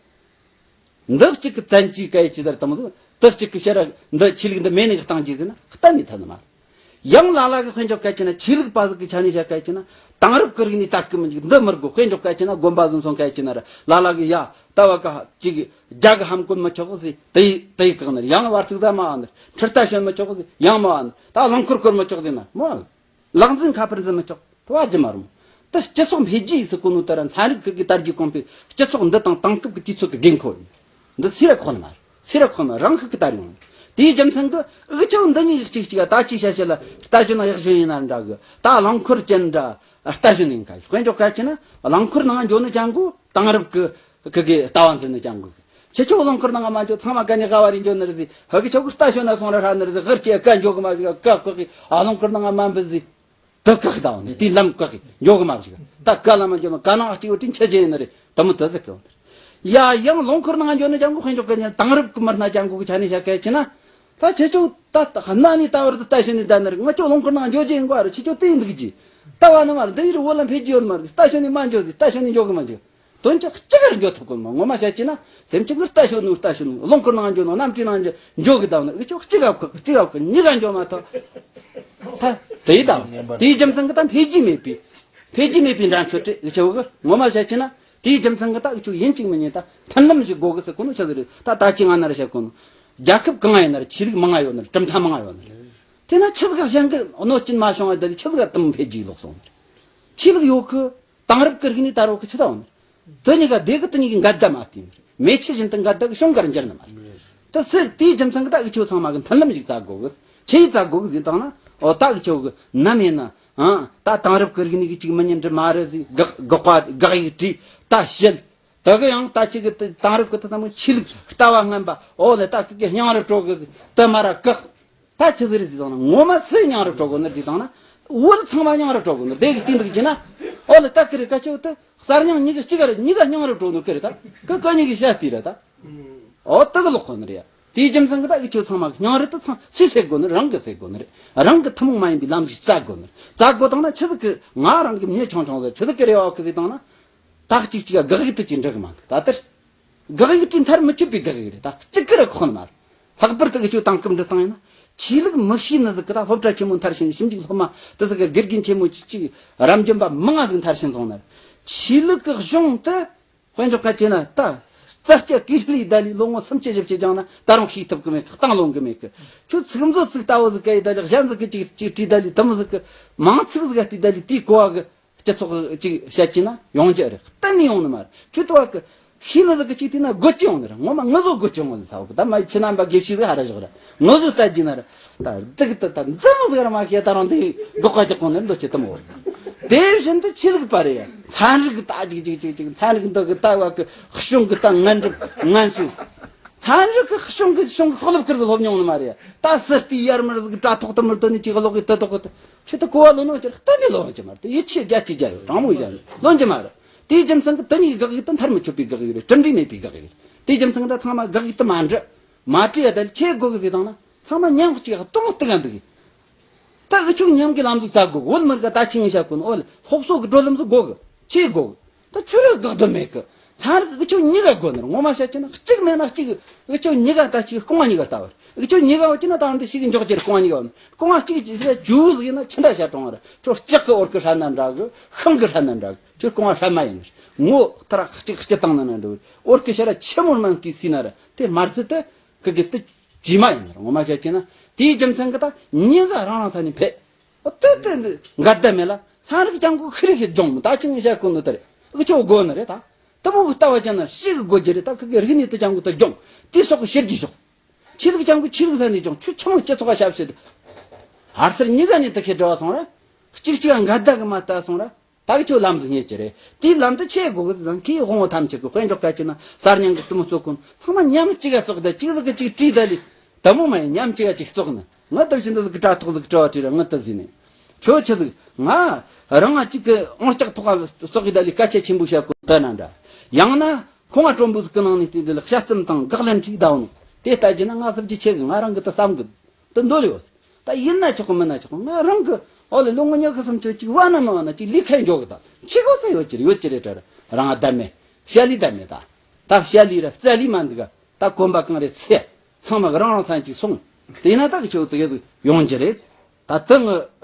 འདི་གཅིག་གི་བཙན་གྱིས་སྐད་ཡིག་ཅི་ལྟར་དམ་བཟུང་། དེ་གཅིག་གི་ཕྱིར་ར་འདི་ཆོས་ལུགས་འདི་མེད་ནི་གི་བཏང་རྒྱུ་ཟེར་ན་གཏན་ནས་ཐབས་ནི་མ་རེད། ཡང་ལ་ལ་གི་དཔེ་འཇོག་གལ་ཆེ་ན། ཆོས་ལུགས་པ་ཟིག་གི་ཆ་ནས་བཤད་གལ་ཆེ་ན། དེང་རབས་ཀྱི་རིག་གནས་དར་གི་མི་འཇུག་འདི་མི་དགོས། དཔེ་འཇོག་གལ་ཆེ་ན་དགོན་པ་ཟིག་སོང་གལ་ཆེ་ན་ར། ལ་ལ་གི་ཡ་ད་བ་ཀ་ཅིག་རྒྱ་གི་ཧམ་བཀོད་མི་ཆོག་ཟེར། དེ་ཡི་དེ་ཡི་བཀག་ནི་རེད། ཡང་བར་ཚིག་ཟ་མ་བ་ནི་རེད། ཁྲི་རྟ་ཞོན་མི་ཆོག་ཟེར། ཡང་མ་བ་ནི་རེད། ད་རླངས་འཁོར་བསྐོར་མི་ཆོག་ཟེར་ན་མ་བ་ནི་རེད། ལག་འཛིན་ཁ་པར་འཛིན་མི་ཆོག། དེ་བ་རྒྱུ་མ་རུང་། དེ་སྤྱི་ཚོགས་འཕེལ་རྒྱས་ཟེར་གོ་ནོ་དེ་ར་ཚན་རིག་གི་གི་དར་རྒྱས་གོང་འཕེལ། སྤྱི་ཚོགས་འདི་དང་དེང་སྐབས་ཀྱི་དུས་ཚོད་ཀྱི་དགོས་མཁོ་ཡིན། འདི་སུས་ར་གོ་ནི་མ་རེད། སུས་ར་གོ་ནི་མ་རེད། རང་ཤུགས་ཀྱིས་དར་ཡོང་། དེའི་རྒྱུ་མཚན་གྱིས་འུ་ཆོ་འདི་གཉིས་གཅིག་གཅིག་ད་ཅི་བྱ་བྱེད་ལ། རྟ་ཞོན་ན་གཡག་ཞོན་ཡིན་ན་འདྲ་གི། ད་རླངས་འཁོར་ཅན་འདྲ་རྟ་ཞོན་ཡིན་ཁ། དཔེ་འཇོག་གལ་ཆེ་ན་རླངས་འཁོར་ནང་འགྱོ་ནི་ཅང་གོ། དེང་རབས་ཀྱི་གི་གི་ལྟ་བ་འཛིན་ནི་ཅང་གོ་གི། ཁྱེད་ཆོ་རླངས་འཁོར་ནང་མ་འགྱོ། ཚང་མ་གན་ནས་ག་བ་རེ་འགྱོ་ནི་རེད་ཟེར། ཧ་གི་ཆོ་གི་རྟ་ཞོན་ན་སོང་ར་ཧྲ་ནི་རེད་ཟེར། ཧར་ཅེ་གན་འགྱོ་གི་མ་བཞག་ག་གོ་གི། ཨ། རླངས་འཁོར་ནང་མ་འབུད་ཟེར། དེ་བཀག་ད་བ་ནི་དེའི་ལམ་བཀག་གི། འགྱོ་གི་མ་བཞག། ད་ག་ལ་མ་འགྱོ་ན་ག་ནང་ཨ་ཅིག་ཡོད་དྲིན་ཆེ་ཆེ་ཡིན་ནི་རེད། དེ་མོ་དེ་ཟེར་གི་ཡོང་ནི་ ཡ་ཡང་རླངས་འཁོར་ནང་འགྱོ་ནི་ཅང་གོ་ཁེ་འཇོག་གི་ཉན། དེང་རབས་ཀྱི་མི་སྣ་ཅང་གོ་གི་ཆ་ནས་བཤད་གི་ཡིན་ན། ད་ཁྱེད་ཆོ་ད་ད་གནའ་ནས་ད་བར་དུ་ད་ཤི་ནས་ད་ནི་རེད། ང་ཆོ་རླངས་འཁོར་ནང་འགྱོ་རྒྱུ་ཡིན་གོ་ར། ཁྱེད་ཆོ་དེ་ཡིན་འདུག་ཅི། ད་བ་ནི་མ་རེད། འདི་ཡི་རུ་བོད་ལ་འཕེལ་རྒྱས་ཡོད་ནི་མ་རེད། ད་ཤི་ནས་མ་འགྱོ་ཟིག། ད་ཤི་ནས་འགྱོ་གི་མ་འཇུག། དོན་ཅི་གཅིག་གར་འགྱོ་ཐུབ་གོ་ནི་མ། ངོ་མ་བཤད་ཀྱི་ན་སེམས་ཅན་གི་ད་ཤོད་ནོ་ད་ཤོད་ནོ། རླངས་འཁོར་ནང་འགྱོ་ནོ། གནམ་གྲུའི་ནང་འགྱོ་འགྱོ་གི་ད་ནི། འུ་ཆོ་གཅིག་ག་གཅིག་ག་གི་གཉིས་ཀ་འགྱོ་མ་ཐུབ། ད་དེ་ད་དེའི་རྒྱུ་མཚན་གི་ད་འཕེལ་རྒྱས་མེད་པའི། འཕེལ་རྒྱས་མེད་པའི་འགྲན་རྩོད་དེ་འུ་ཆོ་གི་ངོ་མ་བཤད་ཀྱི་ན། དེའི་རྒྱུ་མཚན་གི་ད་འུ་ཆོ་ཡིན་གཅིག་མིན་གཉིས་ད་མཐུན་ལམ་ཞིག་དགོ་གི་ཟེར་གོ་ནོ་ཆི་ཟིག་རེད། ད་ད་ཅི་ང་ན་ར་བཤད་གོ་ནོ། རྒྱལ་ཁབ་གང་ཡིན་ན་ར་ཆོས་ལུགས་མང་ང་ཡོད་ནི་རེད། གྲུབ་མཐའ་མང་ང་ཡོད་ནི་རེད། དེ་ན་ཆི་ཟིག་གཞན་གི་གནོད་སྐྱོན་མ་བྱུང་བ་ད་ལི་ཆི་ཟིག་ག་དེ་མོ་འཕེལ་རྒྱས་ལོག་སོང་ནི་རེད། ཆོས་ལུགས་ཡོད་གི། དེང་རབས་ཀྱི་རིག་གནས་དར་བོ་གི་ཆི་ད་འོང་ནི་རེད། དེ་གཉིས་ཀ་དེ་གི་དེ་གཉིས་ཀྱི་འགལ་ཟླ་མ་བལྟས་ནི་རེད། མེ་ཆུ་བཞིན་དུ་འགལ་ཟླ་གི་བྱུང་གར་འགྱུར་ནི་མ་རེད། དེ་སུ་དེའི་རྒྱུ་མཚན་གི་ད་འུ་ཆོ་ཚང་མ་གི་མཐུན་ལམ་ཞིག་བཙལ་དགོ་གི། ཆི་ཡིས་བཙལ་དགོ་གི་ཟེར་བཏང་ན། འོ་ད་འུ་ཆོ་གི་ནམ་ཡིན་ན། ཨ་ད་དེང་རབས་ཀྱི་རིག་གནས་གི་ཅིག་མི་ཉན་འདྲ་མ་རེད་ཟེར། དགག་དགག་པ་དགག་ཡིག་བྲིས། ད་བཤད། དེ་གི་ཡང་ད་ཅིག་གི་དེ་དེང་རབས་ཀྱི་དེ་ཚང་མ་ཆོས་ལུགས་ལྟ་བ་ངན་པ། འོ་ལེ་ད་ཁི་གི་སྙིང་རུ་བྲོ་གི་ཟེར། དེ་མ་ར་བཀག། ད་ཆི་ཟིག་རེད་ཟེར་བཏང་ན། ངོ་མ་སུ་སྙིང་རུ་བྲོ་གོ་ནི་རེད་ཟེར་བཏང་ན། བོད་ཚང་མ་སྙིང་རུ་བྲོ་གོ་ནི་རེད། དེ་གི་དེ་འདུག་ཅི་ན། འོ་ལེ་ད་ཁི་རེད་ཀ་ཆོ་དེ་གསར་རྙིང་གཉིས་ཀ་གཅིག་ག་རེད། གཉིས་ཀ་སྙིང་རུ་བྲོ་ནོ་ཁི་རེད། ད་ཁི་ཁི་གཉིས་ཀ་བཤད་དེ་རེད་ད། འོ་དེ་གི་ལོག་གོ་ནི་རེད། དེའི་རྒྱུ་མཚན་གི་ད་འུ་ཆོ་ཚང་མ་སྙིང་རུ་དེ་ཚང་སུས་སེལ་དགོ་ནི་རེད། རང་གི་སེལ་དགོ་ནི་རེད། རང་གི་ཐུན་མོང་མ་ཡིན་པའི་ལམ་ཞིག་བཙལ་དགོ་ནི་རེད། བཙལ་དགོ་བཏང་ན་ཆི་ཟིག་གི་ང་རང་གི་མྱི་ཆུང་ཆུང་ཟིག་ཆི་ཟིག་གི་རེ་བ་གི་ཟེར་བཏང་ན། ད་གཅིག་གཅིག་ག་དགག་ཡིག་དེ་ཅིག་འབྲི་གི་མ་འདུག་ད་དེར། དགག་ཡིག་བྲིས་མཐར་མི་ཆོད་པའི་དགག་ཡིག་རེད། ད་གཅིག་གི་ར་ཁོག་ནི་མ་རེད། ལྷག་པར་དུ་འུ་ཆོ་དེང་སྐབས་འབྲི་སྟངས་ཡིན་ན། ཆོས་ལུགས་མི་ཤེས་ནི་ཟིག་གི་ད་སློབ་གྲྭ་ཆེན་མོ་མཐར་ཕྱིན། ཞིབ་འཇུག་སློབ་མ་དེ་ཟིག་གི་དགེ་རྒན་ཆེན་མོ་ཅིག་ཅིག་རབ་འབྱམས་པ་མང་ང་ཟིག་མཐར་ཕྱིན་སོང་ནི་རེད། ཆོས་ལུགས་གི་གཞུང་དེ་དཔེ་འཇོག་ག་བྱས་ན། ད་རྩ་སྐྱ་གུས་ལི་ད་ལི་ལོ་ངོ་སུམ་ཅུ་བཞི་བཅུ་སྦྱངས་ན་ད་རུང་ཤེས་ཐུབ་གི་མེད་གི། གཏོང་ལོང་གི་མེད་གི། ཁྱོད་ཚིག་མཛོད་ཚིག་ལྟ་བུ་ཟིག་ག་ཡི་ད་ལི་གཞན་ཟིག་གི་ཅིག་ཅིག་བྲིས་ད་ལི་དེ་མོ་ཟིག་གི་མིང་ཚིག་ཟིག་ག་བལྟས་ད་ལི་དེའི་གོ་བ་གི། སྤྱི་ཚོགས་ཅིག་བཤད་ཀྱི་ན་ཡོང་རྒྱུ་རེད། གཏན་ནས་ཡོང་ནི་མ་རེད། ཁྱོད་དེ་བ་གི་ཤེས་ནི་ཟིག་གི་ཅིག་བལྟས་ན་དགོད་རྒྱུ་ཡོང་ནི་རེད། ངོ་མ་ངུ་བཟོ་དགོད་རྒྱུ་ཡོང་ནི་ཟེར་བ་གི། ད་མ་ཡི་ཁྱེད་རྣམ་པ་དགེ་བཤེས་ཟིག་ཧ་ར་བཞག་ར། ངུ་བཟོ་ལྟ་རྒྱུ་ན་ར། ད་སྡུག་ད་ད་འཛིན་བཟོ་ར་མ་ཤེས། ད་རུང་འདི་དགག་པ་རྒྱག་གོ་ནི་འདོད་ཀྱི་དེ་མོ། དེ་བཞིན་དུ་ཆོས་ལུགས་པ་རེད། ཚན་རིག་གི་ད་ཅིག་ཅིག་ཅིག་ཅིག་ཚན་རིག་འདི་གི་ད་བ་གི་གཞུང་གི་ད་ངན་འགྲུབ་ངན་སོང་། ཚན་རིག་གི་གཞུང་གི་གཞུང་གི་ཤོག་ལེབ་ཁུར་ཟིག་སློབ་མྱོང་ནི་མ་རེད། ད་སི་ཏུ་ཡར་མར་ཟིག་དྲ་ཐོག་ཏུ་མར་དོན་ནི་ཅིག་ཀློག་གི་དེ་དོག་གི་དེ། ཁྱོད་དེ་གོ་བ་ལོན་ནོ་ཅིག་གཏན་ནས་ལོན་གྱི་མ་རེད། དེ་ཡིད་ཆེས་རྒྱ་ཆེ་རྒྱ་ཡོད། རང་མོས་བྱ་ནི་ལོན་གྱི་མ་རེད། དེའི་རྒྱུ་མཚན་གི་དེ་གཉིས་ཀྱི་དགག་ཡིག་དེ་མཐར་མི་ཆོད་པའི་དགག་ཡིག་རེད། གྲུབ་འབྲས་མེད་པའི་དགག་ཡིག་རེད། དེའི་རྒྱུ་མཚན་གི་ད་ཚང་མ་དགག་ཡིག་དེ་མ་འབྲི་མ་བྲིས་ཡ། ད་ཆི་དགོ་གི་ཟེར་བཏང་ན། ཚང་མ་མཉམ་གཅིག་གཏོང་སྟེ་ག་འདུག་གི། ད་འུ་ཆོ་མཉམ་གི་ལམ་ཟིག་བཙལ་དགོ། བོད་མི་རིགས་ད་ཆི་ངས་བཤད་གོ་ནི། ཨོ་ལེ་སློབ་གསོ་གི་བགྲོད་ལམ་ཟིག་དགོ་གི། ཆི་དགོ་གི། ད་ཆོས་ར་དགག་དོན་མེད་གི། ཚན་རིག་འུ་ཆོ་གཉིས་ཀ་དགོ་ནི་རེད། ངོ་མ་བཤད་ཀྱི་ན་གཅིག་མེད་ན་གཅིག་འུ་ཆོ་གཉིས་ཀ་ད་ཅིག་རྐང་བ་གཉིས་ཀ་ལྟ་བར། འུ་ཆོ་གཉིས་ཀ་བ་ཅི་ན་ད་འདི་ཞིག་འཇོག་རྒྱུ་རེད། རྐང་བ་གཉིས་ཀ་བ། རྐང་བ་གཅིག་ཅིག་ཅུ་ཟིག་ཡིན་ན་ཆི་འདྲ་བྱ་གྲོང་བ་རེད། ཁྱོད་ལྕགས་གི་འོར་གི་ཧྲ་ན་འདྲ་གི། ཤིང་གི་ཧྲ་ན་འདྲ་གི། ཁྱོད་རྐང་བ་ཧྲ་མ་ཡིན་ནི་རེད། ངོ་ཐ་ར་གཅིག་སྤྱི་བཏང་ན་ན་འདྲ་བར། འོར་གི་ཤ་ར་ཆི་མོར་མང་གི་སྲིད་ན་ར། དེ་དམར་རྫི་དེ་གི་གི་དེ་ཇི་མ་ཡིན་ནི་རེད། ངོ་མ་བཤད་ཀྱི་ན་དེའི་རྒྱུ་མཚན་གི་ད་གཉིས་ཀ་རང་རང་ས་ནས་ཕེབས། འོ་དེ་དེ་འདི་འགལ་ཟླ་མེད་ལ། ཚན་རིག་ཅང་གི་ཁི་རི་ཁི་སྦྱོང་མི་ད་ཅི་ངས་བཤད་གོ་ནི་དེ་རེད། འུ་ཆོ་དགོ་ནི་རེད་ད། དེ་མོ་གི་ལྟ་བ་ཅན་ན་ཤི་གི་དགོ་རྒྱུ་རེད། ད་ཁི་གི་རིག་གནས་དེ་ཅང་གི་དེ་སྦྱོང་། དེ་སོགས་གི་ཤེར་རྒྱུ་ཤོག་ཆོས་ལུགས་ཅང་གི་ཆོས་ལུགས་ས་ནས་སྦྱོང་། ཁྱོད་ཆི་མོ་སྤྱི་ཚོགས་ལ་ཞབས་ཕྱི། ཧར་སར་གཉིས་ཀ་ནས་དེ་ཁེ་འབྲེལ་བ་སོང་ར། གཅིག་གཅིག་ག་འགལ་ཟླ་གི་མ་ལྟ་སོང་ར། ད་གི་ཆོ་ལམ་ཟིག་རྙེད་ཀྱི་རེད། དེའི་ལམ་དུ་ཆི་དགོ་གི་ཟེར་ན། ཁི་དབང་བོ་ཐམས་ཅད་གི་དཔེ་འཇོག་སྐད་ཀྱི་ན་གསར་རྙིང་གི་གཏུམ་བཙོག་གོ་ཚང་མ་མཉམ་གཅིག་ག་བཙོག་ད་གཅིག་ཟིག་གི་གཅིག་བྲིས་ད་ལི། དེ་མོ་མ་ཡིན། མཉམ་གཅིག་ག་གཅིག་བཙོག་ནི། ང་ད་བཞིན་དུ་ཟིག་གི་དྲ་ཐོག་ཟིག་གི་དྲི་བ་དྲིས་ར། ང་ད་ཟིན་ནས་ཁྱོད་ཆི་ཟིག་ང་རང་ང་གཅིག་གི་འོང་ལྕགས་ཐོག་ག་བཙོག་གི་ད་ལི་སྐད་ཆ་ཆེན་པོ་བཤད་གོ་ད་ན་འདྲ། ཡང་ན་ཁོང་ང་དྲོན་པོ་ཟིག་གི་ནང་ནས་བལྟས་ད་ལི་དཔྱད་རྩོམ་དང་དགག་ལན་བྲིས་ད་འོང་། དེ་ལྟ་རྒྱུ་ན་ང་གཟབ་རྒྱུ་ཆེ་གི། ང་རང་གི་ད་བསམ་གི་ད་འདོད་ཡོད། ད་ཡིན་ན་ཆོག་གི་མིན་ན་ཆོག་གི། ང་རང་གི་ཨོ་ལེ་ལོ་ངོ་ཉི་ཤུ་སུམ་ཅུ་ཅིག་བ་ན་མ་བ་ན་ཅིག་ལས་ཁ་འཇོག་གི། ད་ཆི་གོ་ཚ་ཡོད་ཀྱི་རེད། ཡོད་ཀྱི་རེད་དྲ་ར། རང་ང་ད་མེད། བཤད་ལི་ད་མེད། ད་ད་བཤད་ལི་ར་རྩ་ལི་མ་འདུག་ག་ད་གོམ་པ་གང་རེད་སེ། ཚང་མ་གི་རང་རང་ས་ཅིག་སོང་། དེ་ན་ད་གི་ཆོག་ཚ་གི་ཟིག་ཡོང་རྒྱུ་རེད། ད་དེ་ང་